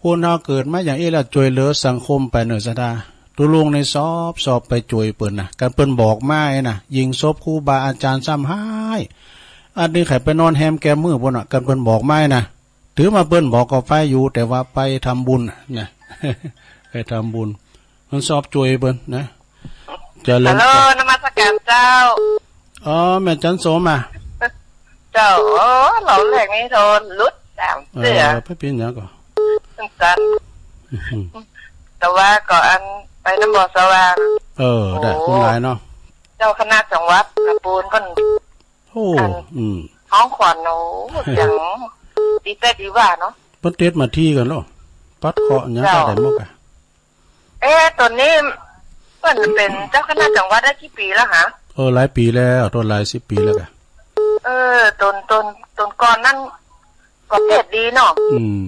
คนเฮาเกิดมาอย่างอี้แล้ว จ้วยเหลือสังคมไปเนาะ ศรัทธา ตุ๊ลุงนี่ซอบๆ ไปจ้วยเปิ้นนะ กันเปิ้นบอกมาไอ้นะ หยิ่งศพครูบาอาจ๋ารย์ซ้ำฮ้าย อันนี้ใค่ไปนอนแฮมแกมมื้อปู้นน่ะ กันเปิ้นบอกมาไอ้นะ ถือว่าเปิ้นบอกก็ไปอยู่ แต่ว่าไปทำบุญนะ ไปทำบุญ มันซอบจ้วยเปิ้นนะ เจริญ ฮัลโหล นมัสก๋านเจ้า อ๋อ แม่จันสมอ่ะ เจ้า โอ้ รอบแรกนี่โทรหลุดต๋ามเตื้อ เออ ไปเป๋นหยังก่อ สั้นๆ อื้อหือ แต่ว่าก็อันไปนำบ่อสว่าง เออ ได้ โอ้ คุณหลายเนาะ เจ้าคณะจังหวัดนะปูนเปิ้น โอ้ อัน อืม ฮ้องขวัญ โอ้ เสียงดีแต๊ดีว่าเนาะ เปิ้นเตสมาตี้กั๋นเหรอ ปัดเคราะห์หยัง เจ้า ก็ได้หมดอะ เอ๊ะ ต๋อนนี้เปิ้นเป๋นเจ้าคณะจังหวัดได้กี่ปี๋แล้วฮะ เออ หลายปี๋แล้ว ต๋อนหลายสิบปี๋แล้วกะ เออ ต๋อน ต๋อน ต๋อนก่อนนั้นก็เตสดีเนาะ อืม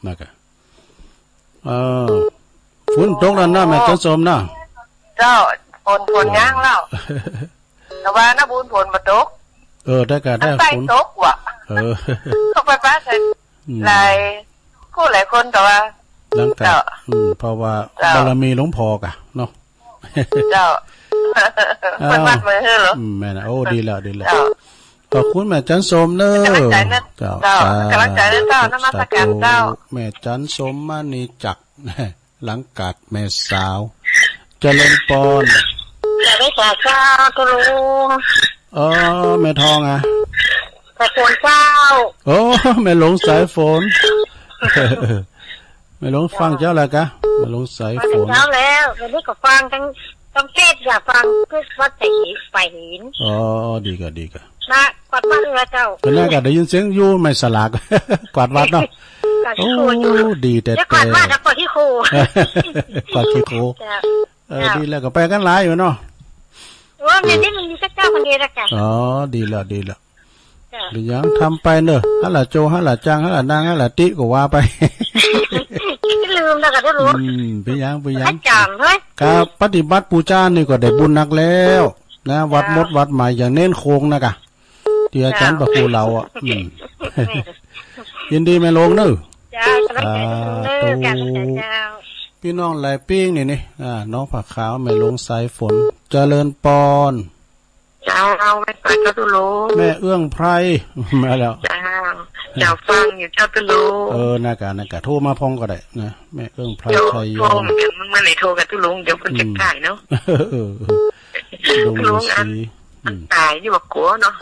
นั่นกะ เออ ฝนตกแล้วนะ แม่จันสมนะ เจ้า ฝน ฝน เออ ยังแล้ว แต่ว่านะปูนฝนบ่ตก เออ ได้กะ ได้ อันใต้ ฝน ตกว่ะ เออ ก็ไปป้าใส่ อืม หลายคู่หลายคนแต่ว่า หลังจาก เจ้า อืม เพราะว่า เจ้า บารมีหลวงพ่อกะเนาะ เจ้า อ้าว เปิ้นวัดมือหื้อเหรอ อืม แม่นนะ โอ้ ดีแล้ว ดีแล้ว เจ้า ขอบคุณแม่จันสมเน้อ กำลังใจนะ เจ้า เจ้า สาธุ กำลังใจนะเจ้า นมัสการเจ้า สาธุ แม่จันสมมณีจักร หลังกาดแม่สาว เจริญปอน เจริญปอนเจ้า ตุ๊ลุง เออ แม่ทองอ่ะ ขอบคุณเจ้า โอ้ แม่หลวงสายฝน แม่หลวงฟังเจ้าแล้วกะ แม่หลวงสายฝน ฟังเจ้าแล้ว เดี๋ยวนี้ก็ฟังตั้ง ต้องเทศน์อย่าฟัง คือวัดไผ่หิน ไผ่หิน อ๋อ ดีกะ ดีกะ นะ กวาดบ้านเอือเจ้า เปิ้นน่าจะได้ยินเสียงอยู่ไม้สลาก กวาดวัดเนาะ กวาดขี้โคลนอยู่ โอ้ ดีแต๊ๆ เดี๋ยวกวาดบ้านแล้วกวาดขี้โคลน กวาดขี้โคลน เจ้า เออ เจ้า ดีแล้ว ก็ไปกั๋นหลายอยู่เนาะ โอ้ เดี๋ยวนี้มันมีแค่เจ้าคนเดียวละกะ อ๋อ ดีแล้ว ดีแล้ว เจ้า เดี๋ยวยังทำไปเนาะ หันหละโจ หันหละจัง หันหละนาง หันหละติ๊ก็ว่าไป ลืมแล้วกะ เดี๋ยวลืม อืม เป๋นหยัง เป๋นหยัง อาจ๋ารย์เฮ้ย ครับ ปฏิบัติปู๋จานี่ก็ได้บุญนักแล้วนะ วัดมดวัดใหม่ อย่างเน้นโคงนะกะ ตี้อาจ๋ารย์ เจ้า ปะครูเหลาอ่ะ อืม ยินดีแม่หลวงเน้อ เจ้า สาธุ กำลังใจเน้อ เจ้า กำลังใจเจ้า ปี้น้องหลายปิ้งนี่นี่ อ่า น้องผ้าขาว แม่หลวงสายฝน เจริญปอน เจ้า ไหว้สาเจ้าตุ๊ลุง แม่เอื้องไพร มาแล้ว เจ้า เจ้าฟังอยู่เจ้าตุ๊ลุง เออ นั่นกะ นั่นกะ โทรมาพ่องก็ได้นะ แม่เอื้องไพร เจ้า ชัยโย โทรเหมือนกั๋น เมื่อไหร่โทรกับตุ๊ลุง เดี๋ยวเปิ้นจะ อืม ก่ายเนาะ เออ เออ ตุ๊ลุง ตุ๊ลุง ฤๅษี อัน อืม ต๋ายนี่บ่กั๋วเนาะ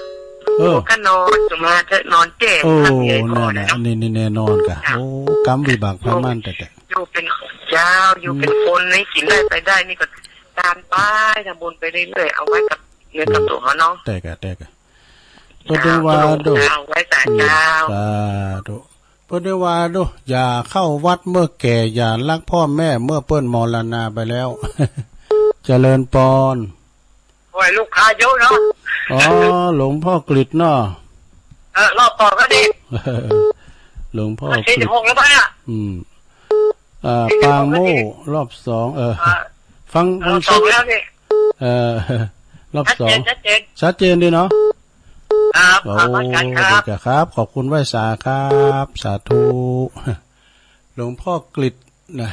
เออ กั๋วก็นอน จะมาจะนอนแจ้ง โอ้ พักใหญ่พอ นั่นแหละ เนาะ นี่ นี่แน่นอนกะ เจ้า โอ้ กรรมวิบากไผมันแต๊ๆ อยู่เป๋น เจ้า อยู่เป๋น อืม คนนี่กิ๋นได้ไปได้นี่ก็ต๋ามไป ทำบุญไปเรื่อยๆ เอาไว้กับเนื้อกับตั๋วเนาะ แต๊กะ แต๊กะ เปิ้นได้ว่าโด เจ้า ไหว้สาเจ้า อืม สาธุ เปิ้นได้ว่าโด อย่าเข้าวัดเมื่อแก่ อย่ารักพ่อแม่เมื่อเปิ้นมรณาไปแล้ว เจริญปอน โอ้ย ลูกค้าเยอะเนาะ อ๋อ หลวงพ่อกฤษเนาะ เออ รอบต่อก็ดี หลวงพ่อกฤษ สี่สิบหกแล้วปะเนี่ย อืม อ่า สี่สิบหก ปางโม่ แล้วนี่ รอบสอง เออ อ่า ฟัง รอบสอง ฟังเสียง แล้วนี่ เออ รอบสอง ชัดเจน ชัดเจน ชัดเจนดีเนาะ ครับ โอ้ ขอบคุณครับ ดีจ้ะครับ ขอบคุณไหว้สาครับ สาธุ หลวงพ่อกฤษนะ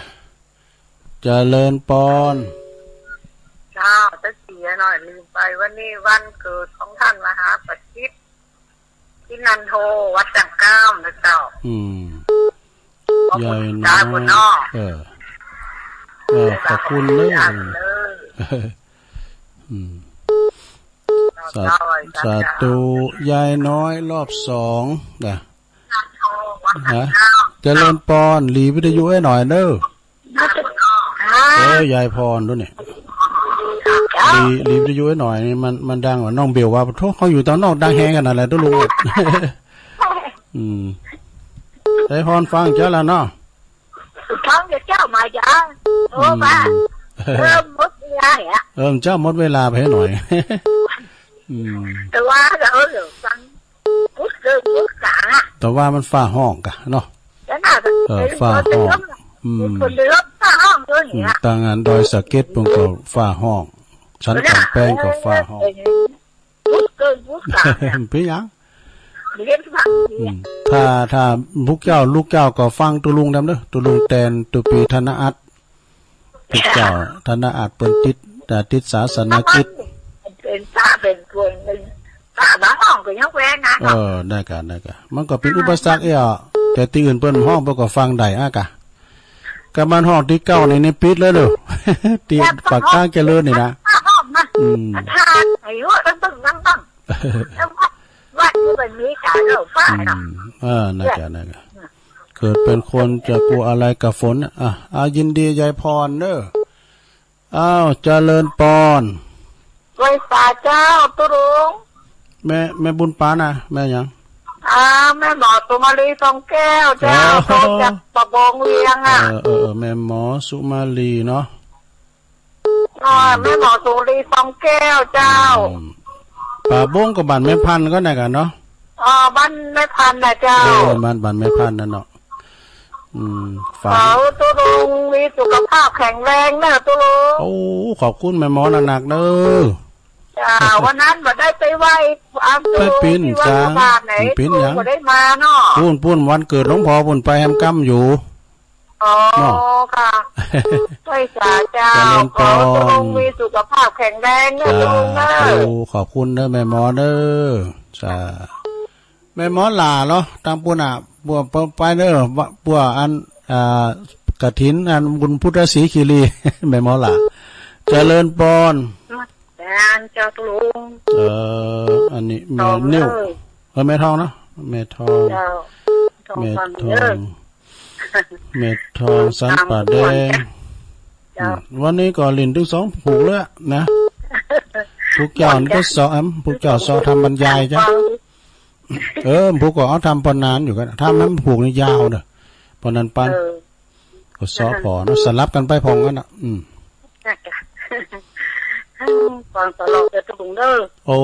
เจริญปอน เจ้า จะเสียหน่อย ลืมไป วันนี้วันเกิดของท่านมหาปชิต ที่นันโท วัดจั่งก้ามนะเจ้า อืม ขอบคุณ ยายน้อย เจ้าคุณเนาะ เออ เออ ขอบคุณเน้อ เจ้า อืม สา เจ้า สาธุ ยายน้อยรอบสองนะ ฮะ เจริญปอน หลีวิทยุให้หน่อยเน้อ เออ ยายพรดูเนี่ย เจ้า หลี หลีวิทยุไว้หน่อยนี่ มัน มันดังกว่า น้องเบลว่า โธ่ เขาอยู่ตางนอกดังแฮงขนาดไหนตุ๊ลุง อืม ได้ฮอนฟังเจ้าแล้วเนาะ ฟังเจ้ามาจ้ะ โอ้ อืม ป้า เออ หมดเวลาแล้ว เออ เจ้าหมดเวลาไปให้หน่อย อืม แต่ว่าเราเหลือฟัง พุทธเกินพุทธกลางอะ แต่ว่ามันฟ้าฮ้องกะเนาะ แล้วน่ะ เออ ฟ้าฮ้อง อืม คนเดือดฟ้าฮ้องด้วยเนี่ย อืม ตางอันดอยสะเก็ดเปิ้นก็ฟ้าฮ้อง สันกำแพงก็ฟ้าฮ้อง พุทธเกินพุทธกลางเนี่ย เป๋นหยัง เรียนฟังดี อืม ถ้า ถ้าพวกเจ้า ลูกเจ้าก็ฟังตุ๊ลุงนำเน่อ ตุ๊ลุงแตน ตุ๊ปีธนอัต พวกเจ้าธนอัตเปิ้นติด แต่ติดศาสนกิจ เป๋นพระเป๋นคนเป๋นพระบางองค์ก็ยังแว่นนะ เออ ได้กะ ได้กะ มันก็เป๋นอุปสรรคเอี้ย แต่ตี้อื่นเปิ้นฮ้องเปิ้นก็ฟังได้อะกะ กะบ้านฮ้องตี้เก้านี่ นี่ปิดเลยเนาะ ตี้ปากทางเจริญนี่นะ พระฮ้องนะ อืม พระธาตุไอ้หัวตั้งตึ้งตั้งตึ้ง แล้ววัด วัดนี่มันมีสารเหล้าฟ้าเนาะ อืม เออ นั่นกะ นั่นกะ เกิดเป็นคนจะกลัวอะไรกับฝน อ่ะ อ่ะ ยินดียายพรเน่อ อ้าว เจริญปอน ไหว้สาเจ้าตุ๊ลุง แม่ แม่บุญปานนะ แม่หยัง อ่า แม่หมอสุมาลี ทองแก้วเจ้า อ๋อ โทรจากป่าบงเวียงอะ เออ เออ เออ แม่หมอสุมาลีเนาะ อ่า แม่หมอสุมาลี ทองแก้วเจ้า อืม ป่าบงก็บ้านแม่พันธุ์ก็นั่นกะเนาะ อ๋อ บ้านแม่พันธุ์นะเจ้า เออ บ้าน บ้านแม่พันธุ์นั่นเนาะ อืม ฝัน ขอตุ๊ลุงมีสุขภาพแข็งแรงเน่อตุ๊ลุง โอ้ ขอบคุณแม่หมอนักๆเน่อ จ้า วันนั้นบ่ได้ไปไหว้ อ้าว ตุ๊ลุง ไปปิ้น ที่วัด จ้า พระบาทไหน ปิ้นหยัง ตุ๊ลุงบ่ได้มาเนาะ ปู๊น ปู๊น วันเกิดหลวงพ่อปู๊น ไปแฮมกำอยู่ อ๋อ เนาะ ค่ะ ไหว้สาเจ้า เจริญปอน ขอตุ๊ลุงมีสุขภาพแข็งแรงเน่อตุ๊ลุงเน่อ สาธุ ขอบคุณเน่อแม่หมอเน่อ สา แม่หมอหล่าเหรอ ตางปู๊นอะ ปัว ปัว ไปเน่อ ปัว ปัวอัน อ่า กฐิน อันบุญพุทธศรีคีรี แม่หมอหล่า เจริญปอน แม่นเจ้าตุ๊ลุง เออ อันนี้แม่ ตอง นิ้ว เอ้ย เออ แม่ทองเนาะ แม่ทอง เจ้า ทอง แม่ ฟัง ทอ เด้อ ง แม่ทองสันป่าแดง เจ้า อืม วันนี้ก็หลิ้นตึงสองผูกเลยอะนะ ผูกเจ้านี่ก็เซาะ ผูกเจ้าเซาะทำบรรยายจ้ะ ฟัง เออ ผูกก็เอาทำปอนนานอยู่กั๋น ทำให้มันผูกนี่ยาวเน่อ ปอนนั้นปัน เออ ก็เซาะผ่อเนาะ สลับกั๋นไปผ่องกั๋นน่ะ อืม ฟังตลอดเลยตุ๊ลุงเน่อ โอ้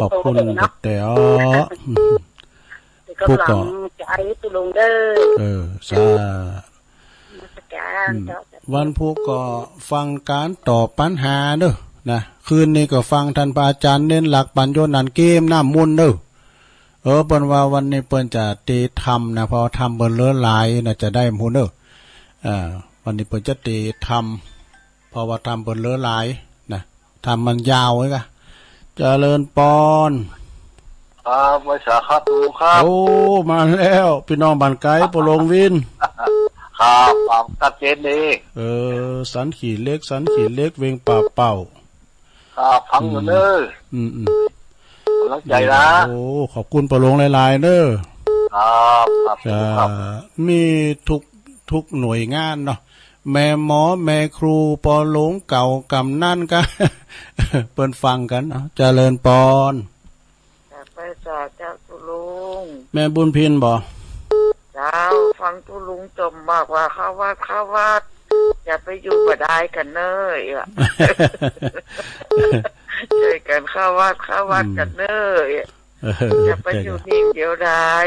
ขอบคุณ เจ้า กระแต๋อ เดี๋ยวก็ ผูกก็ หลังจะไอ้ตุ๊ลุงเน่อ เออ สา นมัสการ อืม เจ้า วันผูกก็ฟังก๋านตอบปัญหาเน่อ นะ คืนนี้ก็ฟังต้านพระอาจ๋ารย์เณรหลัก ปั๋ญโญត្តិอันเกมน้ำมนต์เน่อ เออ เปิ้นว่าวันนี้เปิ้นจะเตธรรมนะ เพราะธรรมเปิ้นเหลือหลายนะ จะได้มนต์เน่อ อ่า วันนี้เปิ้นจะเตธรรม เพราะว่าธรรมเปิ้นเหลือหลายนะ ธรรมมันยาวไว้กะ เจริญปอน ครับ ไหว้สาครับตุ๊ลุงครับ โอ้ มาแล้ว ปี้น้องบ้านไก๋ ปอหลวงวิน ครับ ครับ ชัดเจนดี เออ สันขี้เหล็ก สันขี้เหล็ก เวียงป่าเป้า ครับ ฟังอยู่เน่อ อืม อืม ก๋ำลังใจ๋นะ โอ้ ขอบคุณปอหลวงหลายๆ เน่อ ครับ ครับ ครับ มีทุก ทุกหน่วยงานเนาะ แม่หมอ แม่ครู ปอหลวงเก่า ก๋ำนันก็ เปิ้นฟังกั๋นเนาะ เจริญปอน กราบไหว้สาเจ้าตุ๊ลุง แม่บุญพินบ่ เจ้า ฟังตุ๊ลุงจ่อมมากว่าเข้าวัด เข้าวัด อย่าไปอยู่บ่ดายกั๋นเน่อ จ้วยกั๋นเข้าวัด เข้าวัดกั๋นเน่อ เออ อย่าไปอยู่นิ่งเดียวดาย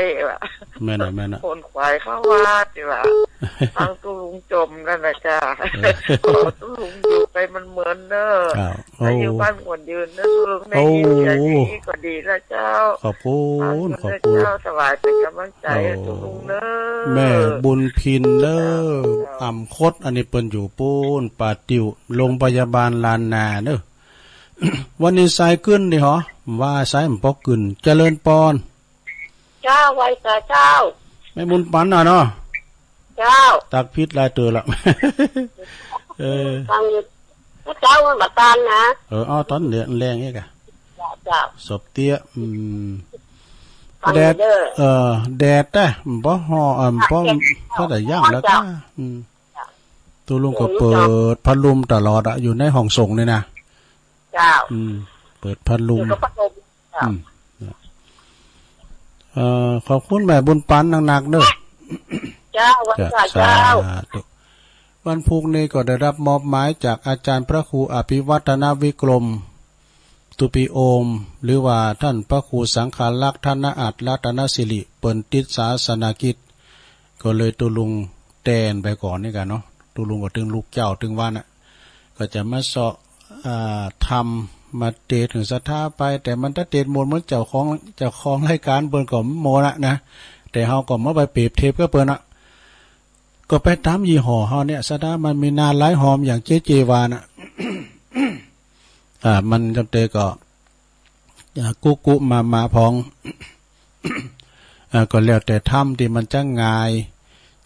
แม่นน่ะ แม่นน่ะ ขนขวายเข้าวัด ฟังตุ๊ลุงจ่อมกั๋นน่ะจ้า เออ ขอตุ๊ลุงอยู่ไปเมินๆ เน่อ อ้าว ให้อยู่บ้านหวนยืนเน่อตุ๊ลุง ได้ยินเสียงอย่างนี้ก็ดีแล้วเจ้า ขอบคุณ ขอบคุณเจ้า ถวายเป๋นก๋ำลังใจ๋ โอ้ ตุ๊ลุงเน่อ แม่บุญพินเน่อ เจ้า อ่ำคด อันนี้เปิ้นอยู่ปู๊น ป่าติ้ว โรงพยาบาลล้านนาเน่อ วันนี้สายกึ๊นนี่หรอ ว่าสายมันปอกกึ๊น เจริญปอน เจ้า ไหว้สาเจ้า แม่บุญปันน่ะเนาะ เจ้า ตักผิดหลายเตื้อละ เออ ฟังอยู่ เจ้ามันบ่ตันนะ เออ เอาต๋อนแลง แลงเอกอะ เจ้า สบเตี้ย อืม ฟังอยู่เด้อ แดด เออ แดดนะ บ่ฮ้อ เออ บ่ เออ พอได้ย่างแล้วก็ เจ้า อืม ตุ๊ลุงก็เปิดพัดลมตลอดอะ อยู่ในห้องส่งนี่นะ เจ้า อืม เปิดพัดลม อยู่กับพัดลม เจ้า อืม เอ่อ ขอบคุณแม่บุญปันนักๆ เด้อ เจ้า วันพระ เจ้า สาธุ วันพุธนี้ก็ได้รับมอบหมายจากอาจารย์พระครูอภิวัฒนวิกรม ตุปีโอม หรือว่าท่านพระครูสังฆารักษ์ ธนอัตถรัตนสิริ เปิ้นติดศาสนกิจ ก็เลยตุ๊ลุงแตนไปก่อนนี่กั๋นเนาะ ตุ๊ลุงก็ตึงลุกเจ๊าตึงวันน่ะ ก็จะมาเซาะ อ่า ธรรม มาเตสน์เถิงศรัทธาไป แต่มันถ้าเตสน์หมดเหมือนเจ้าของ เจ้าของรายก๋านเปิ้นก็โมนะนะ แต่เฮาก็บ่ไปเปรียบเทียบกับเปิ้นน่ะ ก็ไปต๋ามยี่ห้อเฮาเนี่ย ศรัทธามันมีนาหลายหอมอย่างเจ๊เจวาน่ะ อ่า มันจำเตก็ อ่า กุกุมามาพอง อ่า ก็แล้วแต่ธรรมตี้มันจะง่าย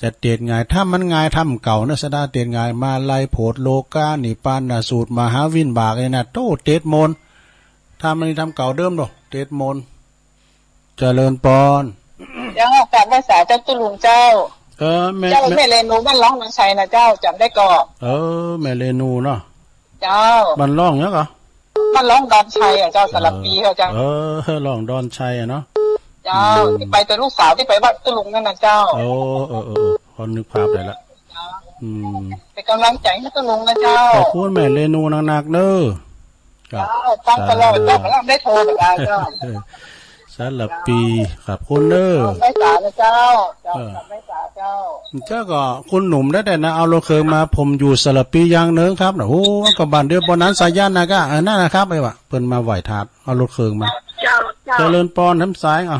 จะเตสน์ง่าย ธรรมมันง่าย ธรรมเก่านะ ศรัทธาเตสน์ง่าย มาลัยโผฏฐโลกา นิพพานสูตร มหาวิบากเนี่ยนะ โต้เตสน์หมด ธรรมอันนี้ธรรมเก่าเดิมเนาะ เตสน์หมด เจริญปอน เจ้า กราบไหว้สาเจ้าตุ๊ลุงเจ้า เออ แม่ เจ้า แม่ แม่เรนูบ้านร่องดอนชัยนะเจ้า จ๋ำได้ก่อ เออ แม่เรนูเนาะ เจ้า บ้านร่องเนี่ยก่อ บ้านร่องดอนชัยอะเจ้า สารภีอะเจ้า เออ ร่องดอนชัยอะเนาะ เจ้า อืม ตี้ไปกับลูกสาวตี้ไปบ้านตุ๊ลุงนั่นนะเจ้า โอ้ เออ เออ เออ พอนึกภาพได้ละ เจ้า อืม เป๋นก๋ำลังใจ๋หื้อตุ๊ลุงนะเจ้า ขอบคุณแม่เรนูนักๆ เน้อ ครับ เจ้า ฟังตลอดเจ้า สาธุ กำลังได้โทรเหมือนกันเจ้า สารภี ขอบคุณเน้อ เจ้า ไหว้สานะเจ้า เจ้า เออ กราบไหว้สาเจ้า เจ้าก็คุณหนุ่มได้แต่นะ เอารถเคิงมา ผมอยู่สารภีอย่างหนึ่งครับนะ โอ้ ก็บ้านเดียวปอนั้นสายันนะก้า เออ นั่นนะครับ ไอ้วะ เปิ้นมาไหว้ธาตุ เอารถเคิงมา เจ้า เจ้า เจริญปอน น้ำสาย อ่ะ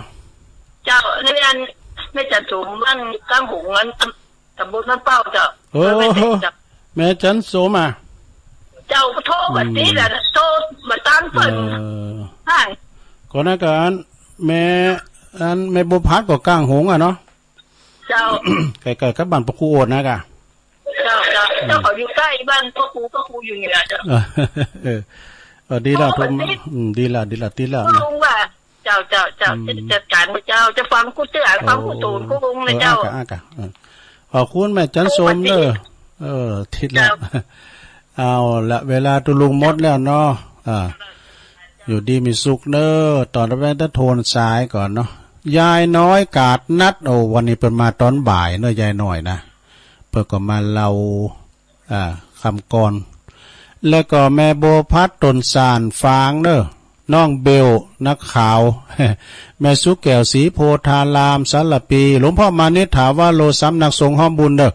เจ้า นี่อัน แม่จันโสมบ้านก้างหงส์อัน ตำบลบ้านเป้าเจ้า เออ แม่จันโสม แม่จันโสมอ่ะ เจ้าก็โทรมา อืม ตี้แหละ โทรมาต๋ามเปิ้น เออ ใช่ ก็นั่นก็อัน แม่ อัน แม่บัวพัดก็ก้างหงส์อะเนาะ เจ้า ใก้ๆ กับบ้านพระครูโอษฐ์นะก้า เจ้า เจ้า อืม เจ้าเขาอยู่ใก้บ้านพระครู พระครูอยู่เหนือเจ้า เออ เออ เออ ดีแล้ว โทรมา โทรมาตี้ อืม ดีแล้ว ดีแล้ว ดีแล้ว ตุ๊ลุงว่า เจ้า เจ้า เจ้า อืม จะจัดก๋านบ่เจ้า จะฟังกู้เตื้อ ฟังกู้ตูน โอ้ กู้วงนะเจ้า เออ อ่ะก้า อ่ะก้า เออ ขอบคุณแม่จันโสมเน้อ เออ ทิศละ เจ้า เอาละ เวลาตุ๊ลุงหมดแล้วเนาะ อ่า อยู่ดีมีสุขเน้อ ต๋อนแรกตะโทนสายก่อนเนาะ ยายน้อยกาดนัด โอ้ วันนี้เปิ้นมาต๋อนบ่ายเน้อ ยายน้อยนะ เปิ้นก็มาเล่า อ่า กำก่อน แล้วก็แม่บัวพัด ต้นสาน ฝางเน้อ น้องเบล นักข่าว แม่สุแก้ว ศรีโพธาราม สารภี หลวงพ่อมานิษฐ ถาวโร สำนักสงฆ์ฮ้อมบุญเน้อ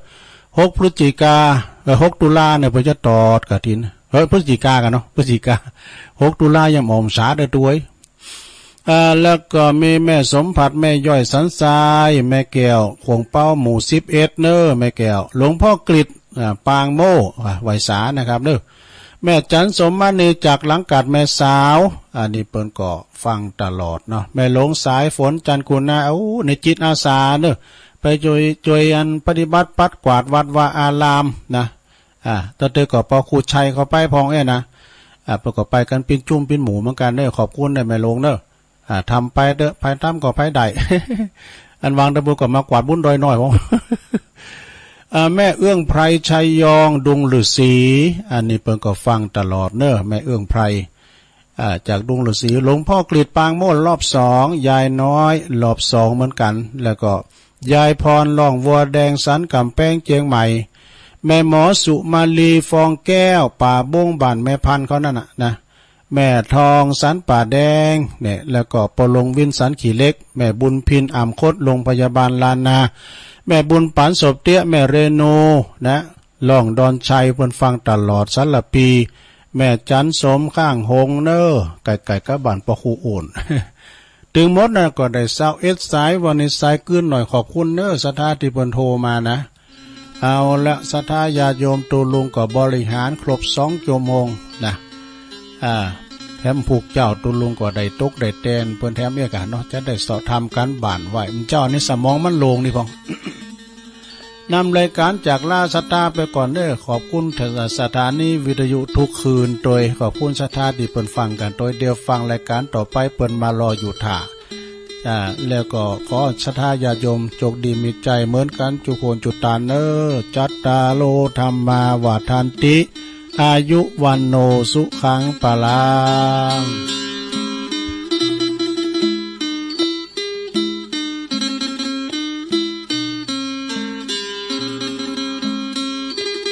หกพฤศจิกา เอ่อ หกตุลาเนี่ย เปิ้นจะตอดกฐิน เฮ้ย พฤศจิกากั๋นเนาะ พฤศจิกา หกตุลายังอ่อมสาได้ตวย อ่า แล้วก็มีแม่สมผัส แม่ย้อยสันทราย แม่แก้ว ขวงเป๊า หมู่สิบเอ็ดเน้อ แม่แก้ว หลวงพ่อกฤษ อ่า ปางโม่ อ่า ไหว้สานะครับเน้อ แม่จันสมมณี จากหลังกาดแม่สาว อันนี้เปิ้นก็ฟังตลอดเนาะ แม่หลวงสายฝน จันทร์กุณา โอ้ ในจิตอาสาเน้อ ไปช่วย ช่วยอันปฏิบัติปัดกวาดวัดวาอารามนะ อ่า ตะเตอก็ปอครูชัยเข้าไปพ่องเอ้ยนะ อ่า เปิ้นก็ไปกั๋นปิ้นจุ้มปิ้นหมู่เหมือนกั๋นเน้อ ขอบคุณเน้อแม่หลวงเน้อ อ่า ทำไปเต๊อะ ใผทำก็ใผได้ อันวางตะบูก็มากวาดบุญดอยน้อยพ่อง อ่า แม่เอื้องไพร ชัยยอง ดุงฤๅษี อันนี้เปิ้นก็ฟังตลอดเน้อ แม่เอื้องไพร อ่า จากดุงฤๅษี หลวงพ่อกฤษ ปางโมด รอบสอง ยายน้อย รอบสองเหมือนกั๋น แล้วก็ยายพร ร่องวัวแดง สันก๋ำแปง เจียงใหม่ แม่หมอสุมาลี ฟองแก้ว ป่าบง บ้านแม่พันธุ์เขานั่นน่ะนะ แม่ทอง สันป่าแดงเนี่ย แล้วก็ปอหลวงวิน สันขี้เหล็ก แม่บุญพิน อ่ำคด โรงพยาบาลล้านนา แม่บุญปั๋น ศพเตี้ย แม่เรนูนะ ร่องดอนชัย เปิ้นฟังตลอด สารภี แม่จันสม ข้างหงส์เน้อ ใก้ๆ กับบ้านปอครูโอน ตึงหมดน่ะก็ได้ซาวเอ็ดสาย วันนี้สายกึ๊ดหน่อย ขอบคุณเน้อ ศรัทธาตี้เปิ้นโทรมานะ เอาละ ศรัทธาญาติโยม ตุ๊ลุงก็บริหารครบสองชั่วโมงนะ อ่า แถมผู้เจ้าตุ๊ลุงก็ได้ตกได้แตนเปิ้นแถมเอี้ยก่ะเนาะ จะได้เซาะทำก๋านบ้านไว้ เจ้านี่สมองมันโล่งนี่พ่อง นำรายก๋านจากลาศรัทธาไปก่อนเน้อ ขอบคุณสถานีวิทยุทุกคืนตวย ขอบคุณศรัทธาตี้เปิ้นฟังกั๋นตวย เดี๋ยวฟังรายก๋านต่อไป เปิ้นมารออยู่ถ่า อ่า แล้วก็ขอศรัทธาญาติโยมโจคดีมีใจ๋เหมือนกั๋นจุคนจุตานเน้อ จัตตาโร ธัมมา วัฑฒันติ อายุ วัณโณ สุขัง พลัง